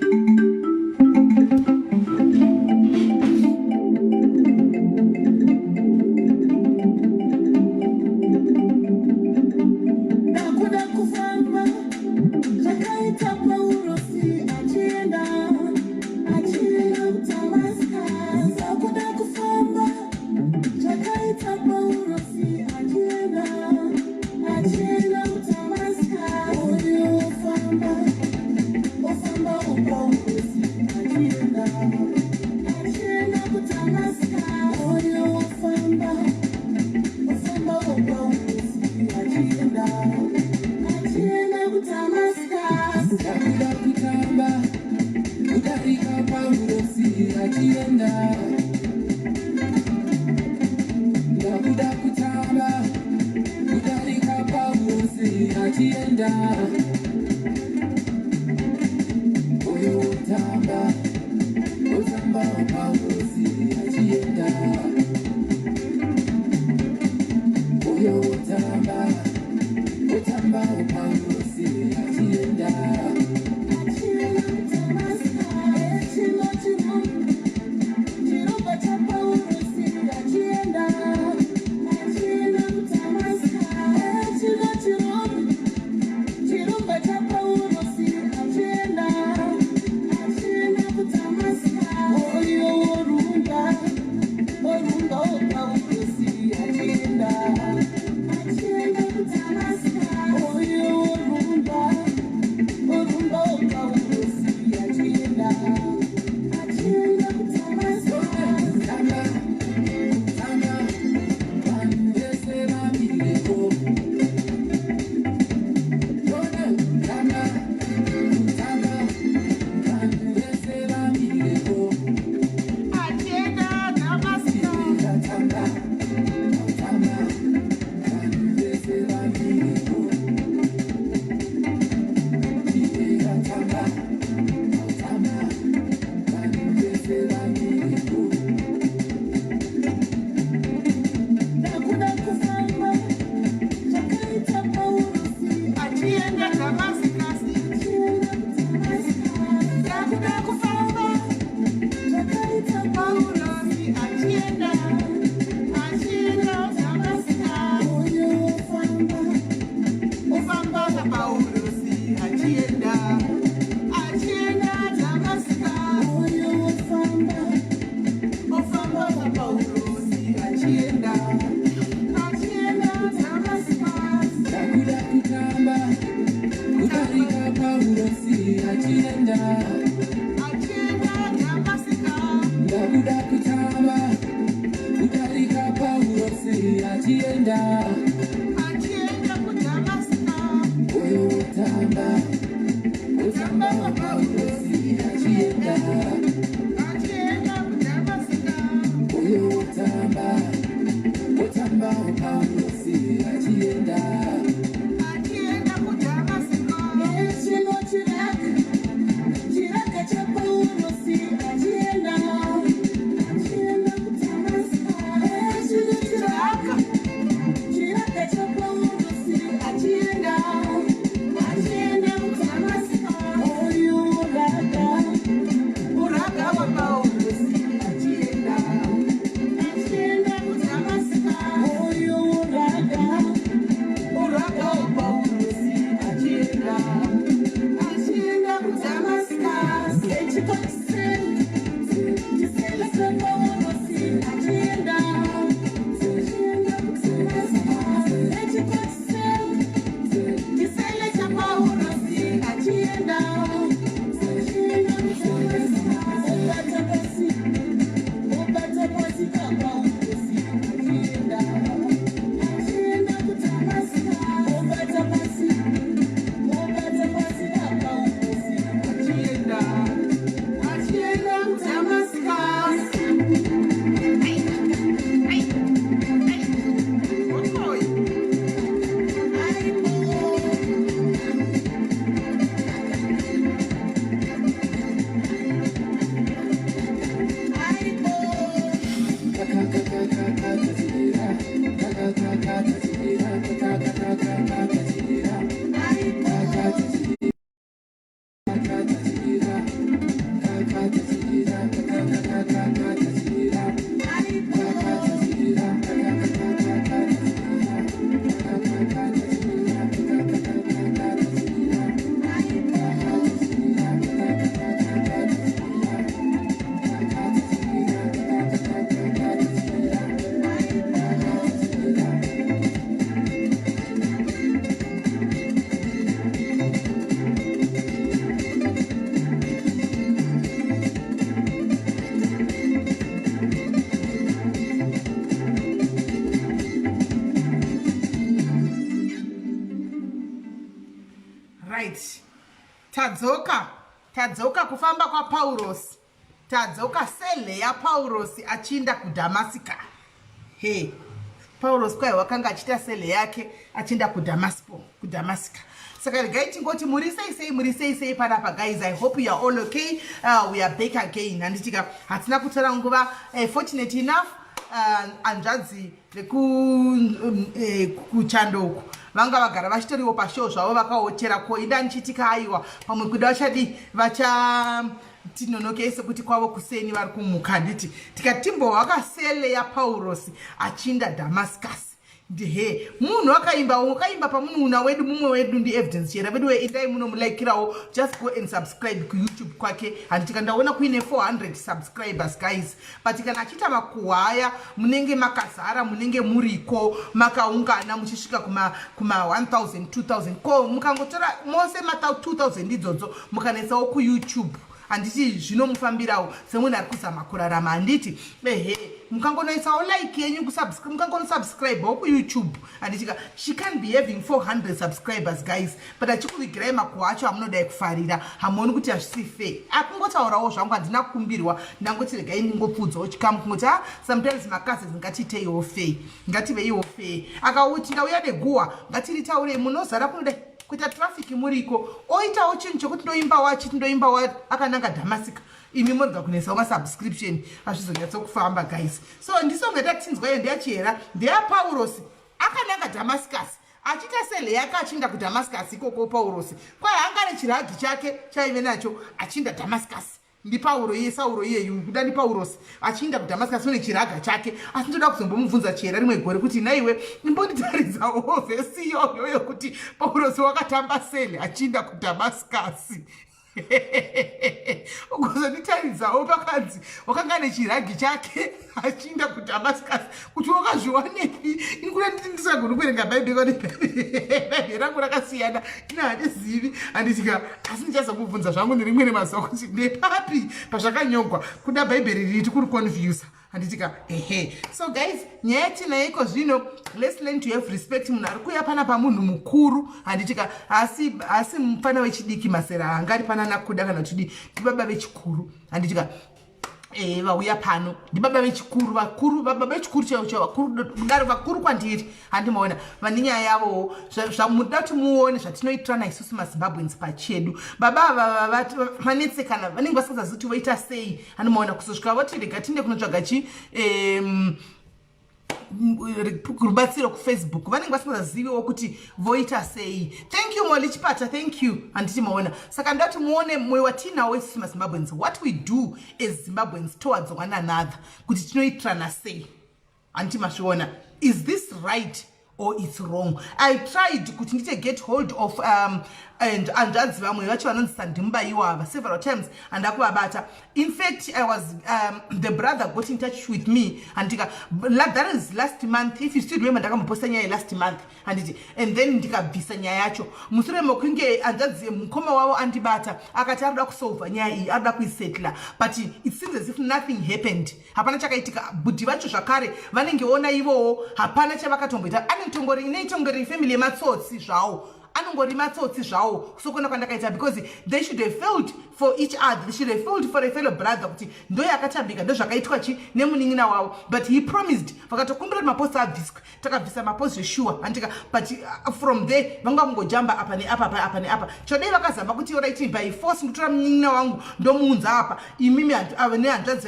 Ndakuda kufamba zvakaita Paurosi achienda, achienda kuDamascus. Ndakuda kufamba zvakaita Paurosi achienda, achienda kuDamascus. Uyo ofamba, ofamba uPaurosi achienda, achienda kuDamascus. Uyo ofamba, ofamba uPaurosi achienda, achienda kuDamascus. Ndakuda kutamba kudarika Paurosi achienda. Ndakuda kutamba kudarika Paurosi achienda. Uyo otamba, otamba Paurosi achienda. Uyo otamba, otamba Paurosi achienda. Achienda kuDamascus. Chino chino chiropa chaPaurosi achienda, achienda kuDamascus. Chino chiropa, Tadzoka, tadzoka kufamba kwaPaurosi. Tadzoka sele yaPaurosi achiinda kuDhamasika. He, Paurosi kwai wakanga achiita sele yake achienda kuDhamasiko, kuDhamasika. Saka regai tingoti muri sei sei, muri sei sei panapa guys. I hope you are all okay. We are back again. Handitika hatina kutora nguva. Fortunate enough, hanzvadzi vekuchando uku vanga vagara vachitoriwo pashow zvavo vakaochera. Ko inda ndichitika, aiwa, pamwe kuda vachadi vachatinonokei sekuti kwavo kuseni vari kumuka. Handiti tikati timbohwaka sele yaPaurosi achiinda Damascus. Ndihe munhu akaimba, wakaimba pamunun'una wedu, mumwe wedu ndi Evidence Chera vedu. Indai munomulaikirawo, just go and subscribe kuYouTube kwake. Handiti kandaona kuine 400 subscribers guys, but kana achiita makuhwa aya munenge makazara, munenge muriko makaungana muchisvika kuma 1000 2000. Ko mukangotora mose ma 2000 idzodzo mukanetsawo kuYouTube, handiti zvinomufambirawo semunhu ari kuzama kurarama? Handiti ehe, mukangonoisawo like yenyu, mukangonosubscribewo kuYouTube, handitika she can be having 400 subscribers guys, but achikuvigirai makuhwa acho amunodai kufarira. Hamuoni kuti hazvisi fair? Akungotaurawo zvangu, handina kukumbirwa, ndangoti regai ndingopfuudzawo chikamu kungoti ha, sometimes macousins ngatiiteiwo fair, ngativeiwo fair. Akauti ndauya neguhwa, ngatiritaurei, munozara kunodai kuita traffic muriko. Oitawo chinhu chekuti ndoimbawo, achiti ndoimbawo akananga Dhamasika, imi morega kunesawo masubscription, hazvizonyatsokufamba guys. So ndisonge tatinzwa iyo ndeyachihera, ndeyaPaurosi akananga Damascus achiita sele yake achiinda kuDamascus ikoko. Paurosi kwai anga nechiragi chake chaive nacho achiinda Damascus. NdiPauro iye, Sauro iyeyu kuda ndiPaurosi achiinda kuDamascus une chiraga chake. Asi ndoda kuzombomubvunza Chera rimwe gore kuti naiwe imbonditaridzawo vhesi iyoyo yokuti Paurosi wakatamba sele achiinda kuDamascus. Ukuzonditaridzawo pakanzi wakanga nechiragi chake achiinda kuDamascus, kuti wakazviwanepi? Inikuda nditi ndisagoni kuverenga Bhaibheri, kani Bhaibheri rangu rakasiyana, ina handizivi, handitika. Asi ndichazomubvunza zvangu nerimwe remazuva kuti ndepapi pazvakanyogwa. Kuda Bhaibheri riri kuri confusa, handitika? Ehe, so guys, nyaya yatinayo iko zvino, let's learn to have respect. Munhu ari kuuya pana pamunhu mukuru, handitika? Asi mufana wechidiki masera angari panana kuda kana kuti ndibaba vechikuru, handitika? Vauya pano ndibaba vechikuru, vakuru, baba vechikuru chaivo chaivo, vakuru daro, vakuru kwandiri, handimaona vane nyaya yavowo. Zvamuda kuti muone zvatinoitirana isusu maZimbabweans pachedu. Baba ava vanetsekana, vanenge vasingazazivi kuti voita sei, handimaona? Kuzosvika voti rega tiinde kunotsvaga chi rubatsiro kuFacebook, vanenge vasingaziviwo kuti voita sei. Thank you Moli Chipata, thank you. Handiti maona? Saka ndati muone mwoyo watinawo isusu maZimbabweans, what we do as Zimbabweans towards one another, kuti tinoitirana sei. Handiti mazviona? Is this right or it's wrong? I tried kuti ndite get hold of and hanzvadzi vamwe vacho vanonzi Sandimubaiwa ava several times, handakuvabata. In fact, I was the brother got in touch with me, handika? That is last month, if you still remember, ndakamboposta nyaya last month, handiti? And then ndikabvisa nyaya yacho mushure mekunge hanzvadzi mukoma wavo andibata, akati arikuda kusolva nyaya iyi, arikuda kuisetla, but it seems as if nothing happened. Hapana chakaitika. Bhudhi vacho zvakare vanenge ona ivowo hapana chavakatomboita. Anetongori inetongori family yematsotsi zvawo, anongori matsotsi zvawo sokona kwandakaita, because they should have felt for each other, they should have felt for a fellow brother kuti ndo yakatambika, ndo zvakaitwa chi nemunin'ina wavo. But he promised, vakatokumbira kuti maposti abviswe, takabvisa maposti zvesure, handika? But from there vanga kungojamba apa neapa, apa apa neapa. Chodei vakazama kuti alright, by force ndotora munin'ina wangu ndomuunza apa, imimi nehanzvadzi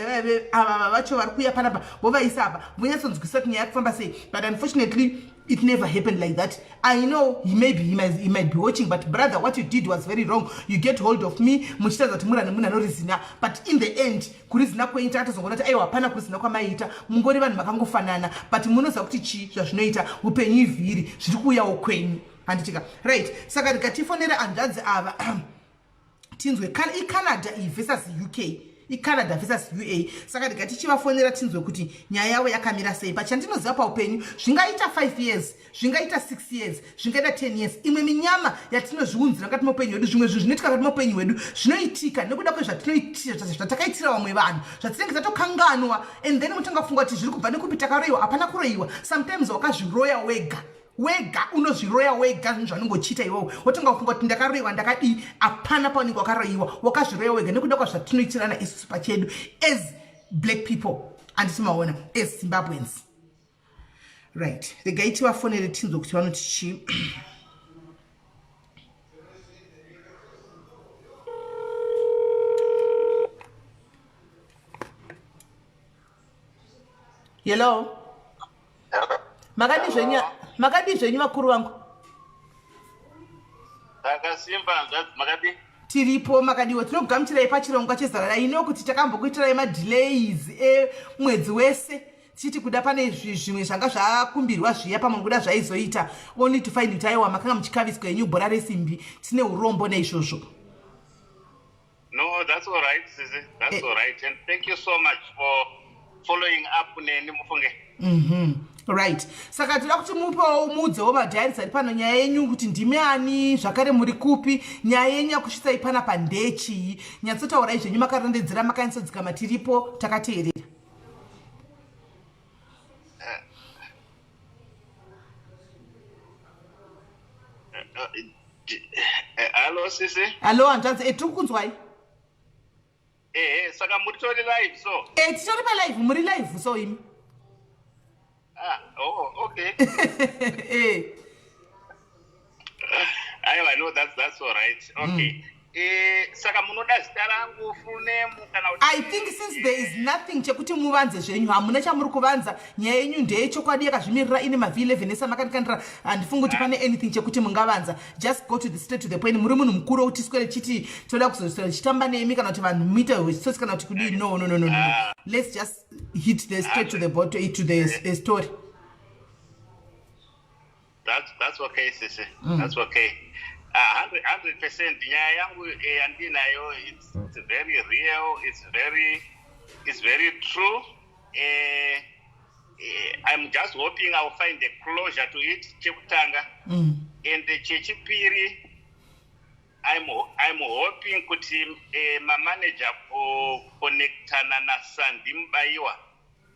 ava vacho vari kuuya panapa vovaisa apa, vonyatsonzwisisa kuti nyaya yakufamba sei. But unfortunately it never happened like that. I know he maybe he might be watching, but brother, what you did was very wrong. You get hold of me muchitaridza kuti muri nemunhu anorizina, but in the end kurizina kwenyu takatozongoona kuti aiwa, hapana kurizina kwamaiita, mungori vanhu makangofanana. But munoziva kuti chii zvazvinoita? Upenyu ivhiri, zviri kuuyawo kwenyu, handitika? Right, saka ndikatifonera hanzvadzi ava tinzwe. ICanada iyi versus UK, iCanada versus UA. Saka ndikati tichivafonera tinzwe kuti nyaya yavo yakamira sei. Pachandinoziva paupenyu, zvingaita 5 years, zvingaita 6 years, zvingaita 10 years. Imwe minyama yatinozviunzira mukati meupenyu hwedu, zvimwe zvinhu zvinoitika mukati meupenyu hwedu zvinoitika nekuda kwezvatakaitira vamwe vanhu zvatinenge tatokanganwa, and then mutanga kufunga kuti zviri kubva nekupi, takaroyiwa. Hapana kuroyiwa. Sometimes wakazviroya wega. Wega unozviroya wega zvinhu zvaunenge uchiita iwewe, wotonga kufunga kuti ndakaroyiwa ndakadii. Hapana paunenge wakaroyiwa, wakazviroya wega nekuda kwazvatinoitirana isusu pachedu as black people, handiti maona, as Zimbabweans. Right, regai tivafonere tinzwe kuti vanoti chii. Hello, makadi zvenyu? Makadi zvenyu, vakuru vangu? Takasimba, hanzvadzi, makadi? Tiripo, makadiwo? Tinokugamuchirai pachirongwa chezarara ino kuti takambokuitirai madelays emwedzi wese tichiti kuda pane zvimwe zvanga zvakumbirwa zviya, pamwe kuda zvaizoita, only to find kuti aiwa, makanga muchikaviswa henyu bhora resimbi. Tine urombo neizvozvo. No, that's all right, sisi. That's all right. And thank you so much for following up neni, mufunge. Right, saka toda kuti mupewo, muudzewo madiaries ari pano nyaya yenyu, kuti ndimi ani zvakare, muri kupi, nyaya yenyu yakusvitsai panapa ndechii. Nyatsotaurai zvenyu makarondedzera, makanyatsodzikama, tiripo takateerera. Hello, sisi. Hallo, hanzvadzi, tiri kukunzwai. Ehe, saka muri tori live so? Titori palive, muri live so imi. Ah, oh, okay. Aiwa, no, that's all right. Okay. Saka munoda zita rangu, full name, kana kuti? I think since there is nothing chekuti muvanze zvenyu, hamuna chamuri kuvanza, nyaya yenyu ndeyechokwadi, yakazvimirira, ine mav11 esamakandikandira, handifungi kuti pane anything chekuti mungavanza. Just go to the straight to the point. Muri munhu mukuru wekuti tiswere chiti toda kuzoswera tichitamba nemi, kana kuti vanhu muite sosi, kana kuti kudii. No, no, no, no, no. Let's just hit the straight to the bottom, to the story. That's okay, sisi. That's okay. 100%. Nyaya yangu yandinayo, it's very real, it's very true. I'm just hoping I'll find a closure to it, chekutanga. And chechipiri, I'm hoping kuti mamanager kuconnectana naSandi Mubaiwa,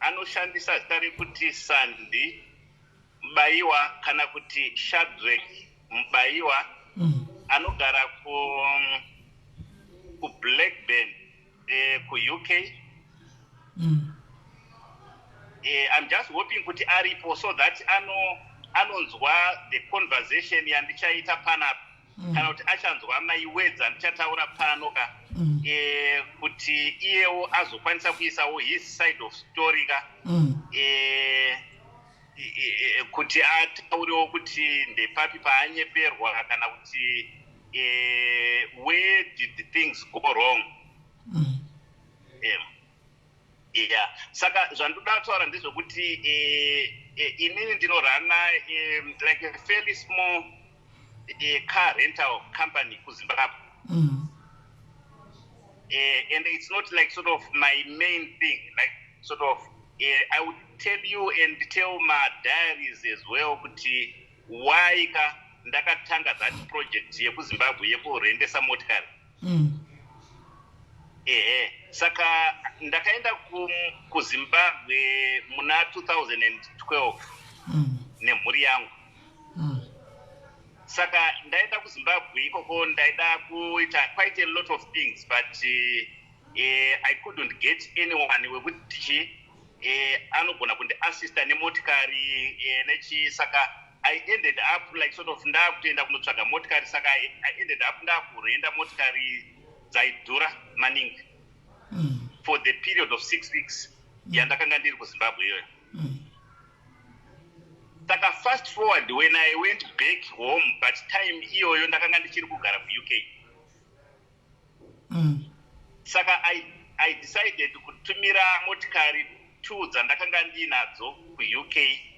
anoshandisa zita rekuti Sandi Mubaiwa kana kuti Shadrack Mubaiwa, anogara kuBlackburn, kuUK. I'm just hoping kuti aripo so that anonzwa the conversation yandichaita panapa, kana kuti achanzwa my words andichataura pano ka, kuti iyewo azokwanisa kuisawo his side of story ka, kuti ataurewo kuti ndepapi paanyeperwa, kana kuti where did the things go wrong. Yeah, saka zvandoda kutaura ndezvekuti inini ndinorana like a fairly small car rental company kuZimbabwe. And it's not like sort of my main thing. Like sort of I would tell you and tell my diaries as well kuti why ka ndakatanga that project yekuZimbabwe yekurendesa motikari. Ehe, saka ndakaenda kuZimbabwe muna 2012 nemhuri yangu. Saka ndaenda kuZimbabwe ikoko, ndaida kuita quite a lot of things, but I couldn't get anyone wekuti chi anogona kundiassista nemotikari nechi. Saka I ended up like sort of ndakutoenda kunotsvaga motikari. Saka I ended up ndakurenda motikari dzaidhura maningi for the period of 6 weeks yandakanga ndiri kuZimbabwe iyoyo. Saka fast forward, when I went back home, but time iyoyo ndakanga ndichiri kugara kuUK. Saka I decided kutumira motikari two dzandakanga ndinadzo kuUK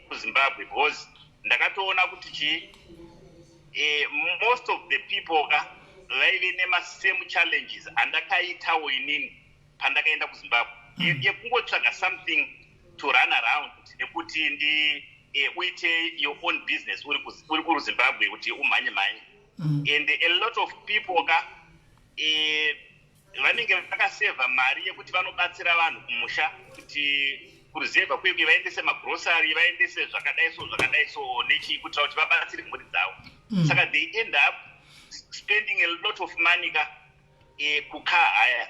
kuZimbabwe, because ndakatoona kuti chi most of the people ka vaive nemasame challenges andakaitawo inini pandakaenda kuZimbabwe, yekungotsvaga something to run around, nekuti ndi uite your own business uri kuZimbabwe, kuti umhanye mhanye. And a lot of people ka vanenge vakasevha mari yekuti vanobatsira vanhu kumusha kuti Kuruzevha kuye vaendese magrosary, vaendese zvakadai so, zvakadai so, nechii, kuitira kuti vabatsire mhuri dzavo. Saka they end up spending a lot of money ka kucar hire.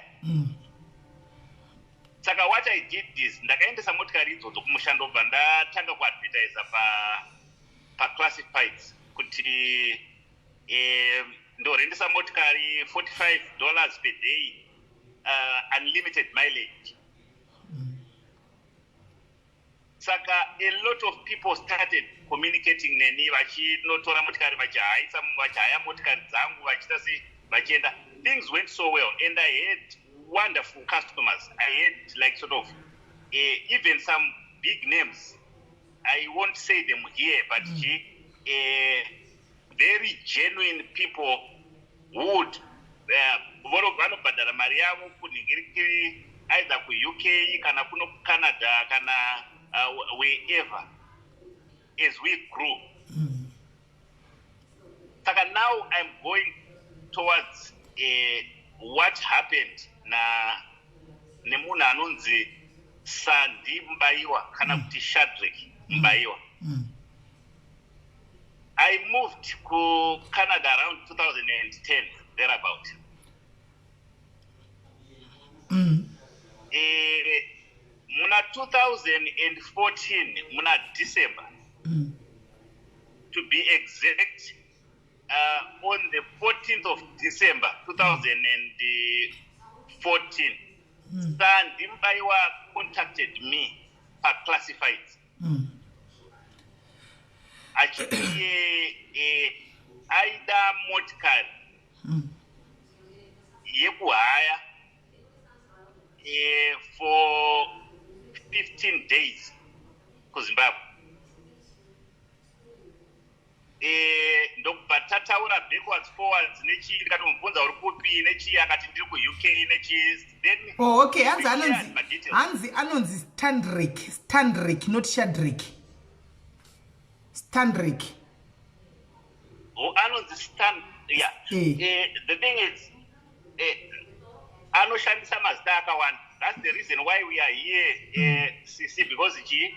Saka what I did is ndakaendesa motikari idzodzo kumusha, ndobva ndatanga kuadvertisa paclassifieds kuti ndorendesa motikari $45 per day, unlimited mileage. Saka a lot of people started communicating neni, vachinotora motikari, vachihaisa, vachihaya motikari dzangu, vachiita sei, vachienda. Things went so well and I had wonderful customers. I had like sort of even some big names. I won't say them here, but very genuine people would vanobhadhara mari yavo kunhingirikiri, either kuUK kana kuno kuCanada kana wherever. As we grew, saka now I'm going towards what happened na nemunhu anonzi Sandi Mubaiwa kana kuti Shadrick Mubaiwa. I moved kuCanada around 2010 thereabout. Muna 2014, muna December to be exact, on the 14th of December 2014, Sandi Mubaiwa contacted me paclassifieds achiti aida motikari yekuhaya for 15 days kuZimbabwe. Ndokubva tataura backwards, forwards nechii. Ndikatomubvunza, "Uri kupi?" nechii. Akati, "Ndiri kuUK," nechii. Then Oh, okay. Hanzi we shared anonzi madetails. Hanzi anonzi Standrick, Standrick, not Shadrick, Standrick. Oh, anonzi Stan, yeah. The thing is, anoshandisa mazita akawanda. That's the reason why we are here, cc, because chii,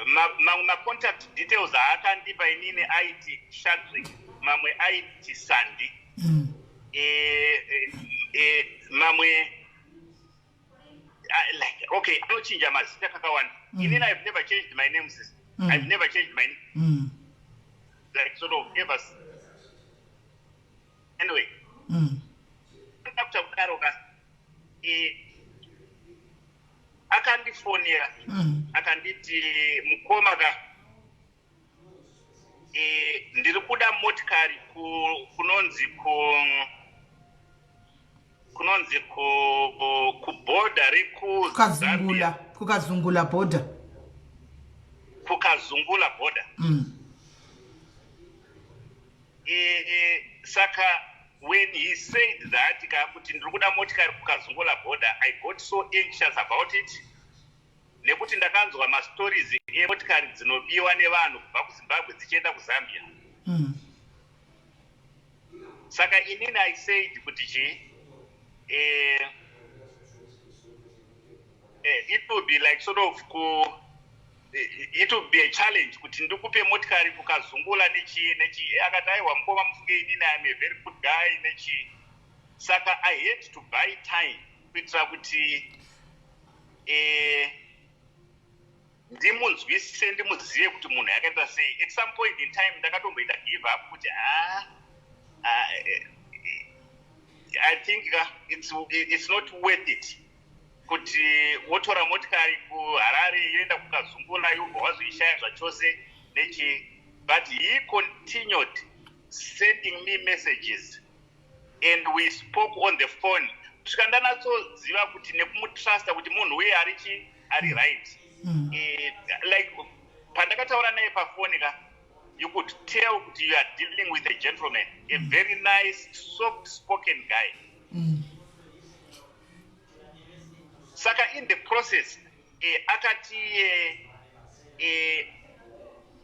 mamwe macontact details aakandipa inini aiti Shadrick, mamwe aiti Sandi, mamwe like, okay, anochinja mazita kakawanda. Inini I've never changed my name, sis. I've never changed my name like sort of ever. Anyway, ndakuta kudaro ka, akandifonera, akanditi, "Mukoma ka, ndiri kuda motikari kunonzi kubhodha rekuZambia." Kukazungula, kukazungula border. Kukazungula border. Saka when he said that ka, kuti ndiri kuda motikari kukazungula border, I got so anxious about it, nekuti ndakanzwa mastories emotikari dzinobiwa nevanhu kubva kuZimbabwe dzichienda kuZambia. Saka inini I said kuti chii, it will be like sort of ku it will be a challenge kuti ndikupe motikari kukazungula nechii nechii. Akati, "Aiwa mukoma, mufunge inini I'm a very good guy," nechii. Saka I had to buy time kuitira kuti ndimunzwisise, ndimuzive kuti munhu yakaita sei. At some point in time ndakatomboita give up kuti, ah, ah, I think it's not worth it kuti wotora motikari kuHarare yoenda kukazungula, yobva wazoishaya zvachose nechi. But he continued sending me messages and we spoke on the phone kusvika ndanatsoziva kuti nekumutrusta kuti munhu uye ari chi ari right. Like pandakataura naye pafoni ka, you could tell kuti you are dealing with a gentleman, a very nice, soft spoken guy. Saka in the process, akati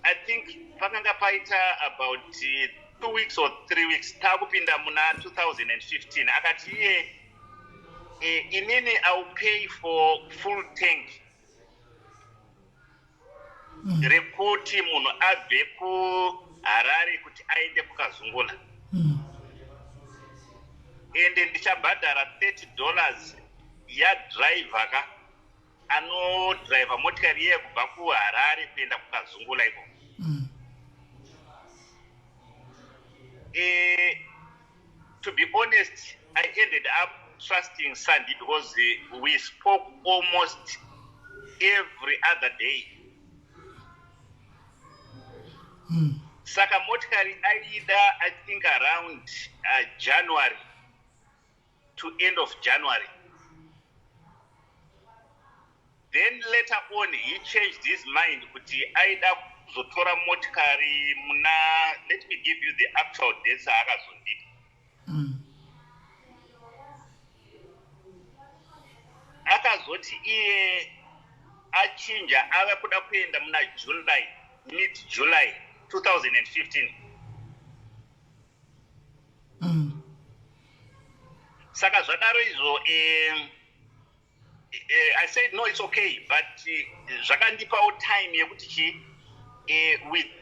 I think pakanga paita about 2 weeks or 3 weeks taakupinda muna 2015, akati iye Inini I will pay for full tank rekuti munhu abve kuHarare kuti aende kuKazungula. Ende ndichabhadhara $30 yadriver ka anodriver motikari iye kubva kuHarare kuenda kuKazungula ikoko. To be honest, I ended up trusting Sandy because we spoke almost every other day. Saka motikari aida, I think, around January to end of January. Then later on he changed his mind kuti aida kuzotora motikari muna, let me give you the actual dates aakazondipa. Akazoti iye achinja, ava kuda kuenda muna July, mid July 2015. Saka zvadaro izvo, I said, "No, it's okay," but zvakandipawo time yekuti chi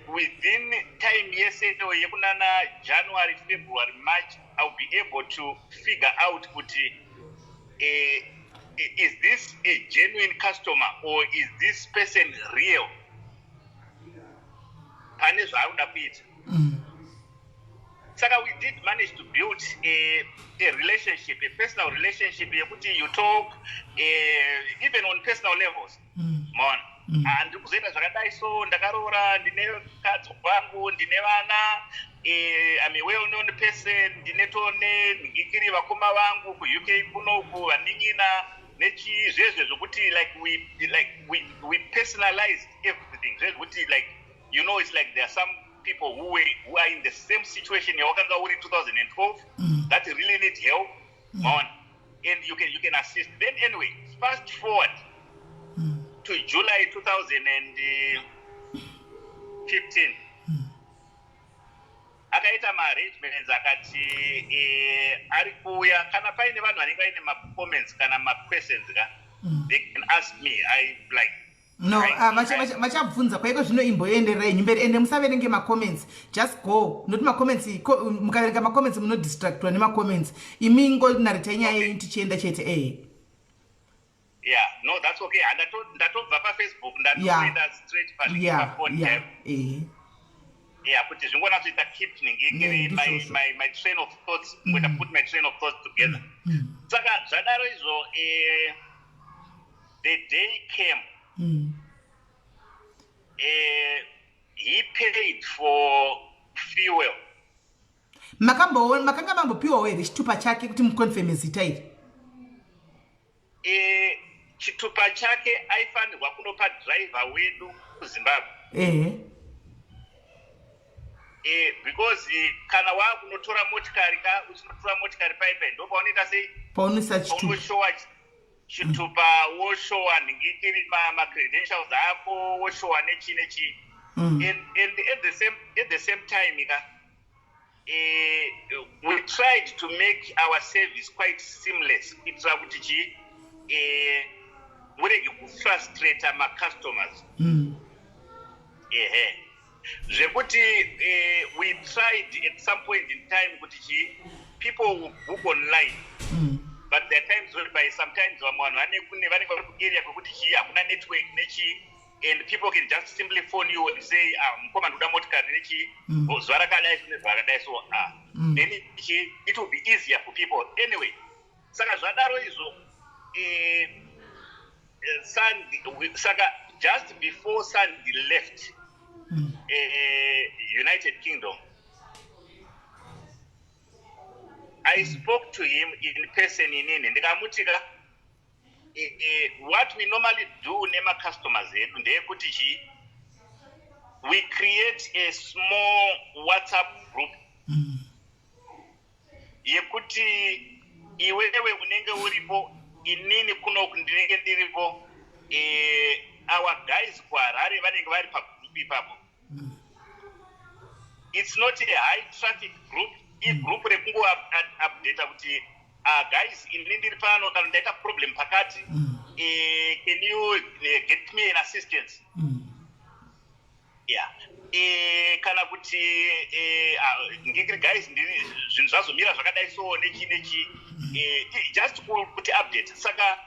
within time yese iyo yekunana January, February, March, I will be able to figure out kuti is this a genuine customer or is this person real pane zvaari kuda kuita. Saka we did manage to build a relationship, a personal relationship yekuti you talk even on personal levels. Maona, handiri kuzoita zvakadai, so ndakaroora, ndine mukadzi wangu, ndine vana, I'm a well known person, ndine tone nhingikiri vakoma vangu kuUK kunoku, vanin'ina nechii, zvezve zvokuti like we personalized everything, zvezvekuti like it's like there are some people who are in the same situation yawakanga uri 2012 that really need help. Maona, and you can assist. Then anyway, fast forward to July 2015, akaita maarrangements, akati ari kuuya. Kana paine vanhu vanenge vaine macomments kana maquestions ka, they can ask me. I like No, vachabvunza kwaiko zvino. Imboendererai henyu mberi, ende musaverenge macomments, just go, nokuti macomments, mukaverenga macomments munodistractwa nemacomments. Imi ngonarratai nyaya yenyu tichienda chete, ehe. Yeah, no, that's okay. Ndatobva paFacebook, ndatoenda straight pafoni. Ehe. Yeah, kuti zvingonatsoita keep ningikiri ndizvozvo. my train of thoughts, kuita put my train of thoughts together. Saka zvadaro izvo, the day came, he paid for fuel. Makanga mambopiwawo here chitupa chake kuti muconfirme zita iri? Chitupa chake aifanirwa kunopa driver wedu kuZimbabwe. Because kana waakunotora motikari ka, uchinotora motikari paipai, ndo paunoita sei? Paunoisa chitupa. Paunoshowa chitupa, woshowa nhingikiri macredentials ako, woshowa nechii nechii. And at the same time ka, we tried to make our service quite seamless kuitira kuti chi murege kufrustrata macustomers. Ehe, zvekuti we tried at some point in time kuti chi people will book online, but there are times whereby sometimes vamwe vanhu vane kune vanenge vari kuarea kwekuti chii, hakuna network nechii, and people can just simply phone you and say, "Ah, mukoma, ndikuda motikari nechii, zuva rakadai so nezuva rakadai so." Ah, then chi it will be easier for people anyway. Saka zvadaro izvo, Sandy, saka just before Sandy left United Kingdom, I spoke to him in person inini, ndikamuti ka, what we normally do nemacustomers edu ndeyekuti chi we create a small WhatsApp group yekuti iwewe unenge uripo, inini kunoku ndinenge ndiripo, our guys kuHarare vanenge vari pagroup ipapo. It's not a high traffic group, igroup rekungoupdata kuti Ah, guys, ini ndiri pano, kana ndaita problem pakati, can you get me an assistance? Yeah, kana kuti ah, ngikiri guys, ndiri zvinhu zvazomira zvakadai so, nechi nechi, just kuti update. Saka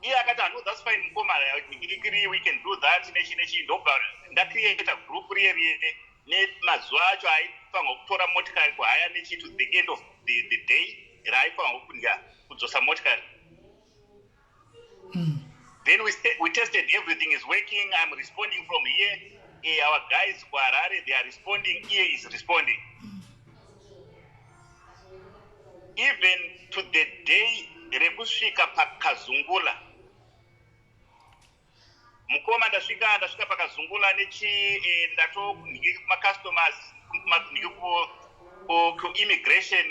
iye akati, "Ah, no, that's fine mukoma, ngikiri, we can do that," nechi nechi. Ndobva ndacreata group riye riye nemazuva acho aifanirwa kutora motikari kuhaya nechi, to the end of the day raaifanirwa kudya kudzosa motikari. Then we tested, everything is working. I'm responding from here, our guys kuHarare, they are responding, here is responding, even to the day rekusvika paKazungula. Mukoma, ndasvika paKazungula nechi, ndatonhiki kumacustomers, nhiki kuimmigration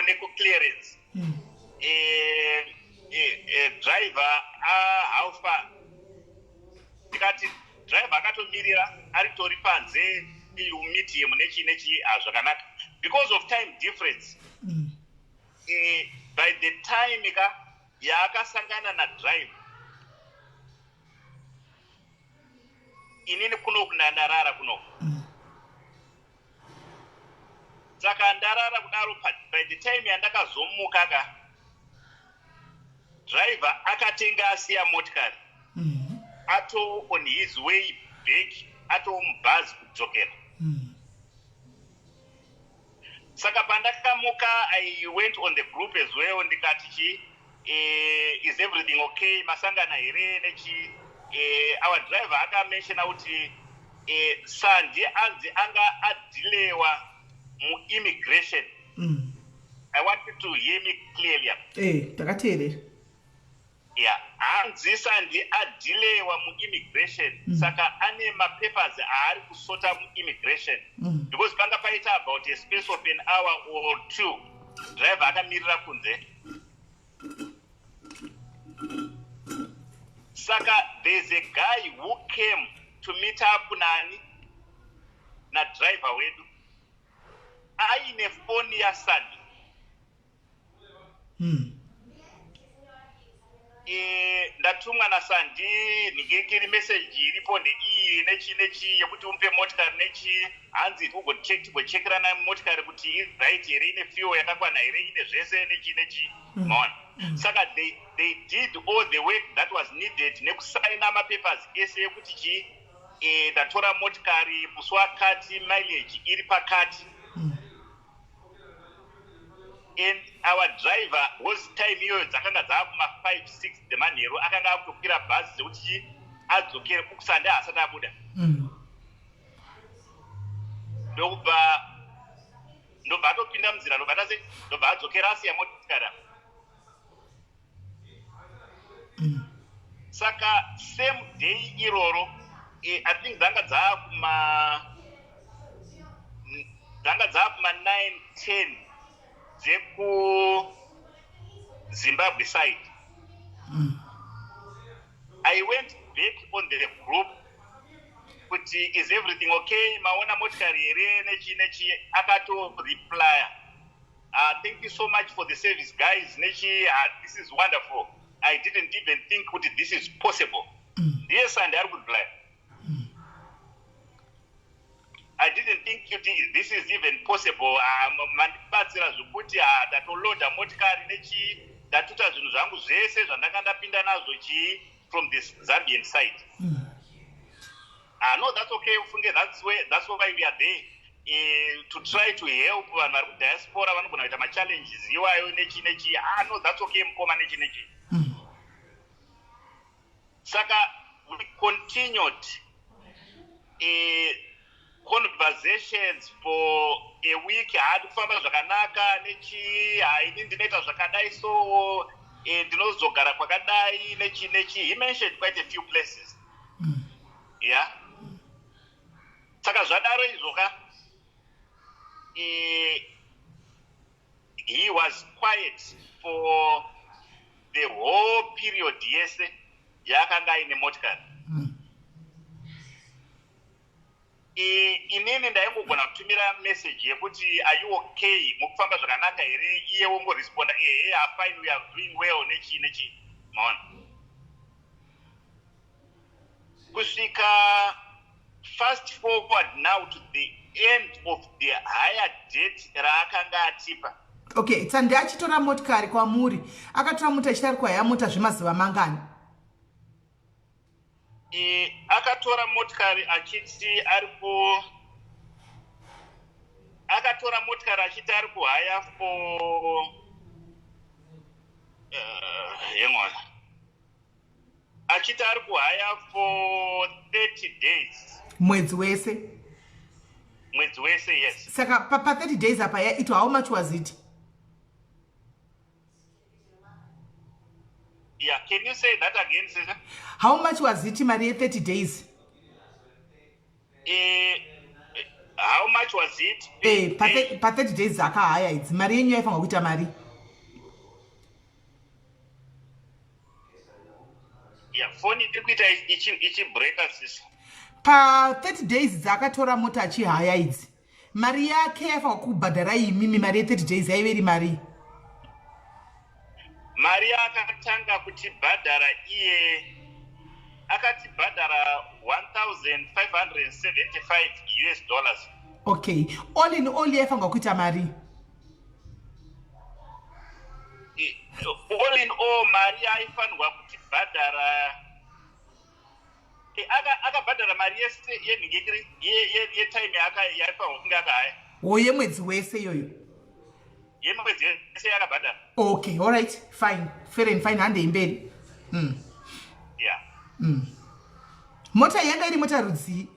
nekuclearance. Driver how far? Ndikati driver akatomirira, aritori panze, you meet him nechi nechi. Zvakanaka, because of time difference, by the time ka yaakasangana nadriver, inini kunoku ndandarara kunoku. Saka ndarara kudaro, by the time yandakazomuka ka, driver akatenga asiya motikari, ato on his way back, ato mubhazi kudzokera. Saka pandakamuka, I went on the group as well, ndikati chi, "Is everything okay? Masangana here?" Nechi, our driver akamentiona kuti Sandi anzi anga adhilewa muimmigration. I want you to hear me clearly. Takateerera. Yeah, hanzi Sandi adhilewa muimmigration, saka ane mapapers aari kusota muimmigration, because panga paita about a space of an hour or two, driver akamirira kunze. Saka there's a guy who came to meet up nani, nadriver wedu, aine foni yaSandi. Ndatumwa naSandi nhingirikiri, meseji iripo ndeiyi, nechi nechi, yekuti umupe motikari nechi. Hanzi tigochekerana motikari kuti iri right here, ine fuel yakakwana here, ine zvese, nechi nechi. Maona? Saka they did all the work that was needed nekusaina mapapers ese ekuti chi, ndatora motikari musi wakati, mileage iri pakati. And our driver was, time iyoyo dzakanga dzaakuma 5 6 dzemanheru, akanga akutokwira bhazi dzekuti chi adzokere kukusande, asati abuda. Ndokubva ndobva atopinda munzira, ndobva tase, ndobva adzokera, asiya motikari apa. Saka same day iroro, I think dzanga dzaakuma 9 10 dzekuZimbabwe side, I went back on the group kuti, "Is everything okay? Maona motikari here?" Nechi nechi. Akatoreplya, "Thank you so much for the service, guys," nechi, "This is wonderful. I didn't even think kuti this is possible." Ndiye Sandi ari kureplya, "I didn't think kuti this is even possible. Mandibatsira zvokuti ndatoloda motikari nechi, ndatuta zvinhu zvangu zvese zvandanga ndapinda nazvo chii from this Zambian side." Ah, no, that's okay. Ufunge that's why we are there, to try to help vanhu vari kudiaspora vanogona kuita machallenges iwayo, nechi nechi. Ah, no, that's okay mukoma, nechi nechi. Saka we continued conversations for a week. Haadi kufamba zvakanaka nechi, haini ndinoita zvakadai, so ndinozogara kwakadai, nechi nechi. He mentioned quite a few places. Yeah, saka zvadaro izvo ka, he was quiet for the whole period yese yaakanga aine motikari. Inini ndaingogona kutumira message yekuti, "Are you okay? Mukufamba zvakanaka here?" Iye wongoresponda, "Ehe, fine, we are doing well," nechii nechii, maona. Kusvika fast forward now to the end of the hire date raakanga atipa. Okay, Sandi achitora motikari kwamuri, akatora mota achiti ari kuhaya mota zvemazuva mangani? Akatora motikari achiti ari ku akatora motikari achiti ari kuhaya for hang on, achiti ari kuhaya for 30 days. Mwedzi wese? Mwedzi wese, yes. Saka pa 30 days apa ito how much was it? Yeah, can you say that again, sister? How much was it, mari ye30 days? How much was it? Pa 30 days akahaya idzi, mari yenyu yaifanirwa kuita mari? Yeah, foni iri kuita ichibreka, sis. Pa 30 days dzaakatora mota achihaya idzi, mari yake yaifanirwa kubhadhara imimi, mari ye30 days yaive iri mari? Mari yaakatanga kutibhadhara, iye akatibhadhara US$1575. Okay, all in all yaifanirwa kuita mari? All in all, mari yaaifanirwa kutibhadhara, akabhadhara mari yese yenhingekiri yetime yaaifanirwa kunge akahaya. O, yemwedzi wese iyoyo? Yemwedzi yese yakabhadhara. Okay, alright, fine, fair and fine, handei mberi. Yeah. Mota yanga iri mota rudzii?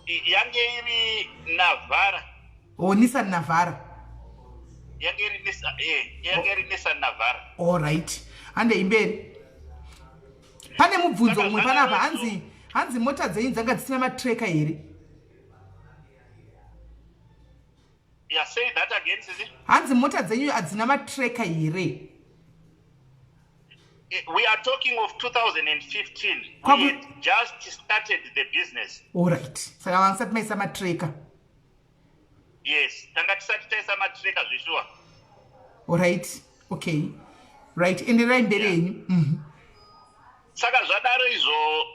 Yange iri Navara. O, Nissan Navara. Yange iri Nissan Navara. Alright, handei mberi. Pane mubvunzo Saka umwe panapa. Hanzi mota dzenyu dzanga dzisina matracker here? Yeah, say that again, sisi. Hanzi mota dzenyu hadzina matracker here? We are talking of 2015. We had just started the business. Alright, saka vangisati maisa matracker? Yes, tanga tisati taisa matracker zveshuwa. Alright, okay, right, enderai mberi yenyu. Saka zvadaro izvo,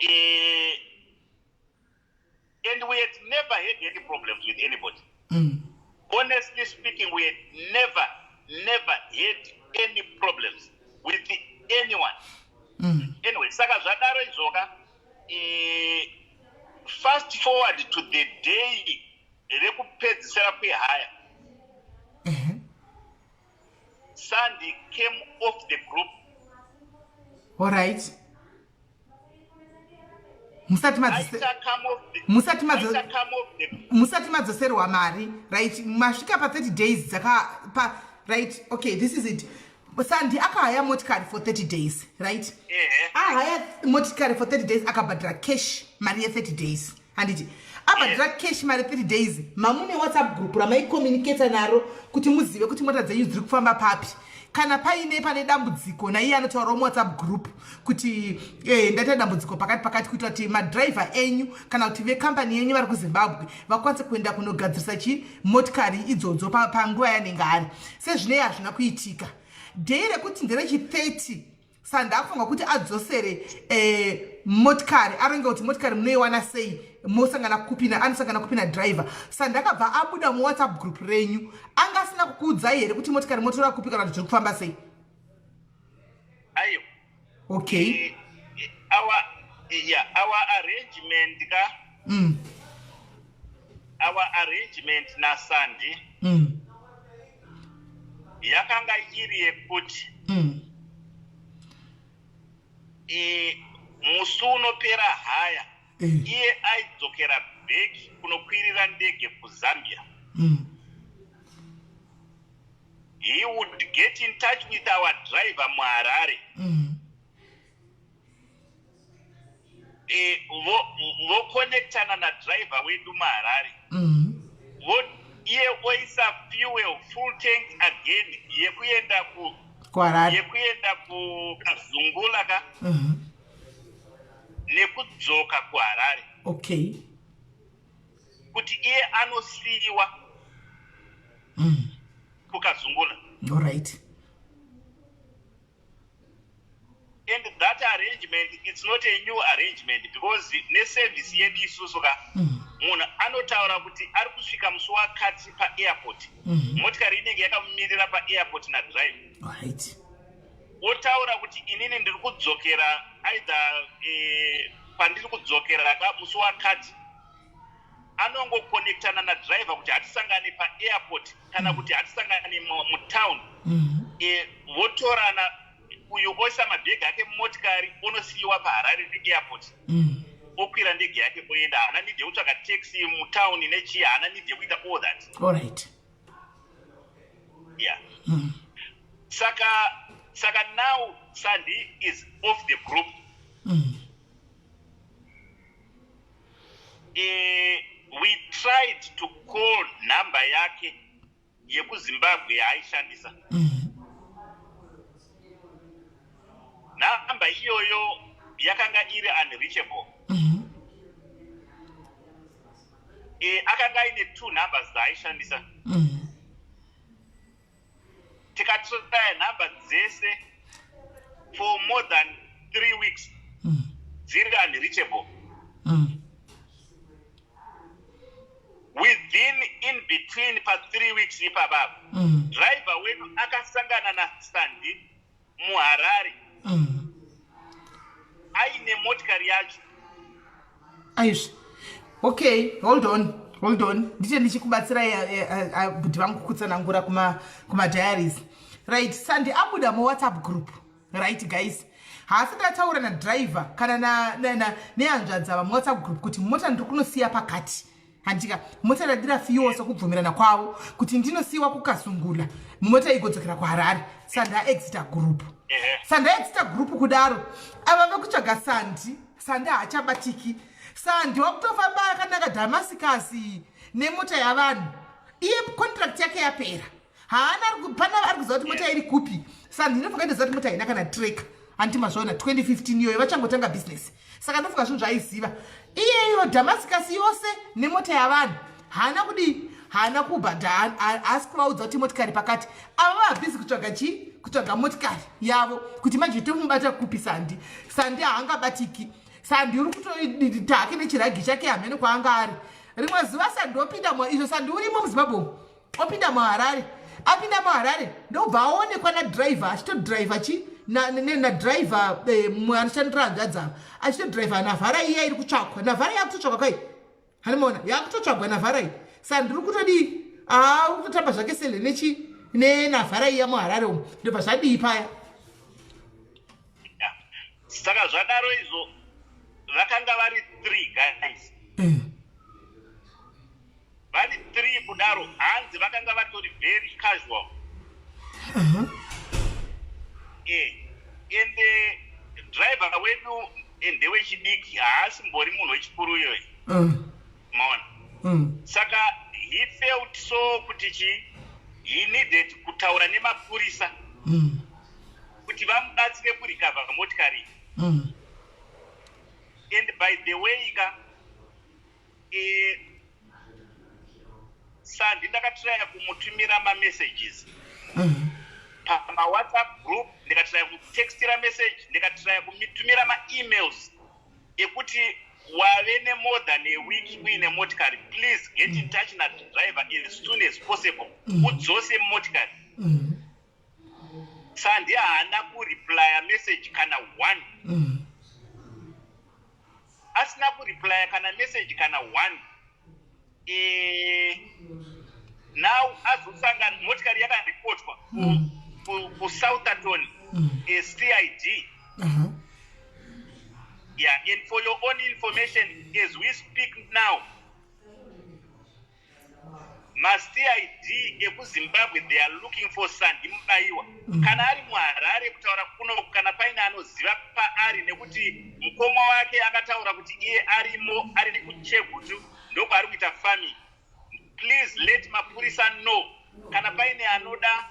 and we had never had any problems with anybody. Honestly speaking, we had never, never had any problems with anyone. Anyway, saka zvadaro izvoka, fast forward to the day rekupedzisira kwehaya, Sandy came off the group. Alright, musati Aita come off the, aita come off the musati madzoserwa mari, right? Masvika pa30 days dzaka pa, right? Okay, this is it. Sandi akahaya motikari for 30 days, right? Ehe. Ahaya motikari for 30 days, akabhadhara cash mari ye30 days, handiti? Abhadhara cash mari 30 days. Mamune WhatsApp group ramaicommunicata naro kuti muzive kuti mota dzenyu dziri kufamba papi. Kana paine pane dambudziko, naiye anotaurawo muWhatsApp group kuti ndaita dambudziko pakati pakati, kuitira kuti madhiraivha enyu kana kuti vekambani yenyu vari kuZimbabwe vakwanise kuenda kunogadzirisa chi motikari idzodzo panguva yanenge ari. Sezvinei hazvina kuitika. Day rekuti nderechi30, Sandi akufunga kuti adzosere motikari, aronge kuti motikari munoiwana sei, mosangana kupi, anosangana kupi nadhiraivha. Sandi akabva abuda muWhatsApp group renyu. Anga asina kukuudzai here kuti motikari motora kupi kana kuti zviri kufamba sei? Aiwa. Okay. Our arrangement ka, our arrangement naSandi yakanga iri yekuti musi unopera haya, iye aidzokera back kunokwirira ndege kuZambia. He would get in touch with our driver muHarare. Vokonectana nadriver wedu muHarare. Iye oisa fuel full tank again yekuenda ku kuHarare. Yekuenda kuKazungula ka nekudzoka kuHarare. Okay. Kuti iye anosiyiwa kuKazungula. Alright. And that arrangement, it's not a new arrangement, because neservice yedu isusu ka, munhu anotaura kuti ari kusvika musi wakati paairport, motikari inenge yakamumirira paairport nadriver. Otaura kuti inini ndiri kudzokera either pandiri kudzokera ka musi wakati, anongokonektana nadriver kuti hatisangane paairport kana kuti hatisangane mutown. Votorana, uyu oisa mabhegi ake mumotikari, onosiyiwa paHarare Airport, okwira ndege yake oenda. Haana need yekutsvaga taxi mutauni nechii, haana need yekuita all that. Yeah, saka now Sandy is off the group. We tried to call number yake yekuZimbabwe yaaishandisa. Namba iyoyo yakanga iri unreachable. Akanga aine two numbers dzaaishandisa. Tikatraya nhamba dzese for more than 3 weeks, dziri unreachable. Within, in between pa3 weeks ipapapa, driver wedu akasangana naSandi muHarare aine motikari yacho. Aizvi, okay, hold on, hold on, ndite ndichikubatsirai bhudhi vangu kutsanangura kumadiaries kuma, right? Sandi abuda muWhatsApp group, right guys? Haasati ataura nadriver kana nehanzvadzi ava muWhatsApp group kuti mota ndiri kunosiya pakati, handika? Mota ndadira fiwo sokubvumirana kwavo kuti ndinosiyiwa kuKasungula, mota igodzokera kuHarare. Sandi aexita group. Sandi aexita group kudaro, ava vekutsvaga Sandi, Sandi haachabatiki. Sandi wakutofamba akanaka Damascus nemota yavanhu. Iye contract yake yapera, haana pana ari kuziva kuti mota iri kupi. Sandi inofunga itoziva kuti mota haina kana tracker, handiti? Mazvaona, 2015 iyoyo vachangotanga business, saka ndofunga zvinhu zvaaiziva iyeyo. Damascus yose nemota yavanhu, haana kudii, haana kubhadha, haasi kuvaudza kuti motikari pakati. Ava vabhizi kutsvaga chii? Kutsvaga motikari yavo kuti manje tomubata kupi Sandi? Sandi haangabatiki. Sandi uri kutoita hake nechiragi chake, hamene kwaanga ari. Rimwe zuva Sandi opinda, izvo Sandi urimo muZimbabwe umu, opinda muHarare. Apinda muHarare, ndobva aonekwa nadriver achitodriver chi nadriver mumwe anoshandira hanzvadzi ava, achitodriver Navara iya iri kutsvakwa. Navara yakutotsvakwa kai, hanimaona? Yakutotsvagwa Navara iyi. Saka ndiri kutodii? Aa, uri kutotamba zvake sele nechi neNavara iya muHarare umu. Ndobva zvadii paya? Yeah. Saka zvadaro izvo, vakanga vari three guys. Vari three kudaro, hanzi vakanga vatori very casual. And driver wedu ndewechidiki, haasimbori munhu wechikuru iyoyi. Maona? Saka he felt so kuti chi he needed kutaura nemapurisa kuti vamubatsire kurecover motikari. And by the way ka, Sandi ndakatraya kumutumira mamessages pamaWhatsApp group, ndikatraya kutextira message, ndikatraya kumutumira maemails ekuti wave nemore than a week uine motikari, please get in touch nadriver as soon as possible, udzose motikari. Sandi haana kureplya message kana one. Asina kureplya kana message kana one. Now azosangana, motikari yakaripotwa kuSoutherton CID. Yeah, and for your own information, as we speak now, maCID ekuZimbabwe, they are looking for Sandi Mubaiwa. Kana ari muHarare kutaura kunoku, kana paine anoziva paari, nekuti mukoma wake akataura kuti iye arimo, ari kuChegutu, ndokwaari kuita farming, please let mapurisa know. Kana paine anoda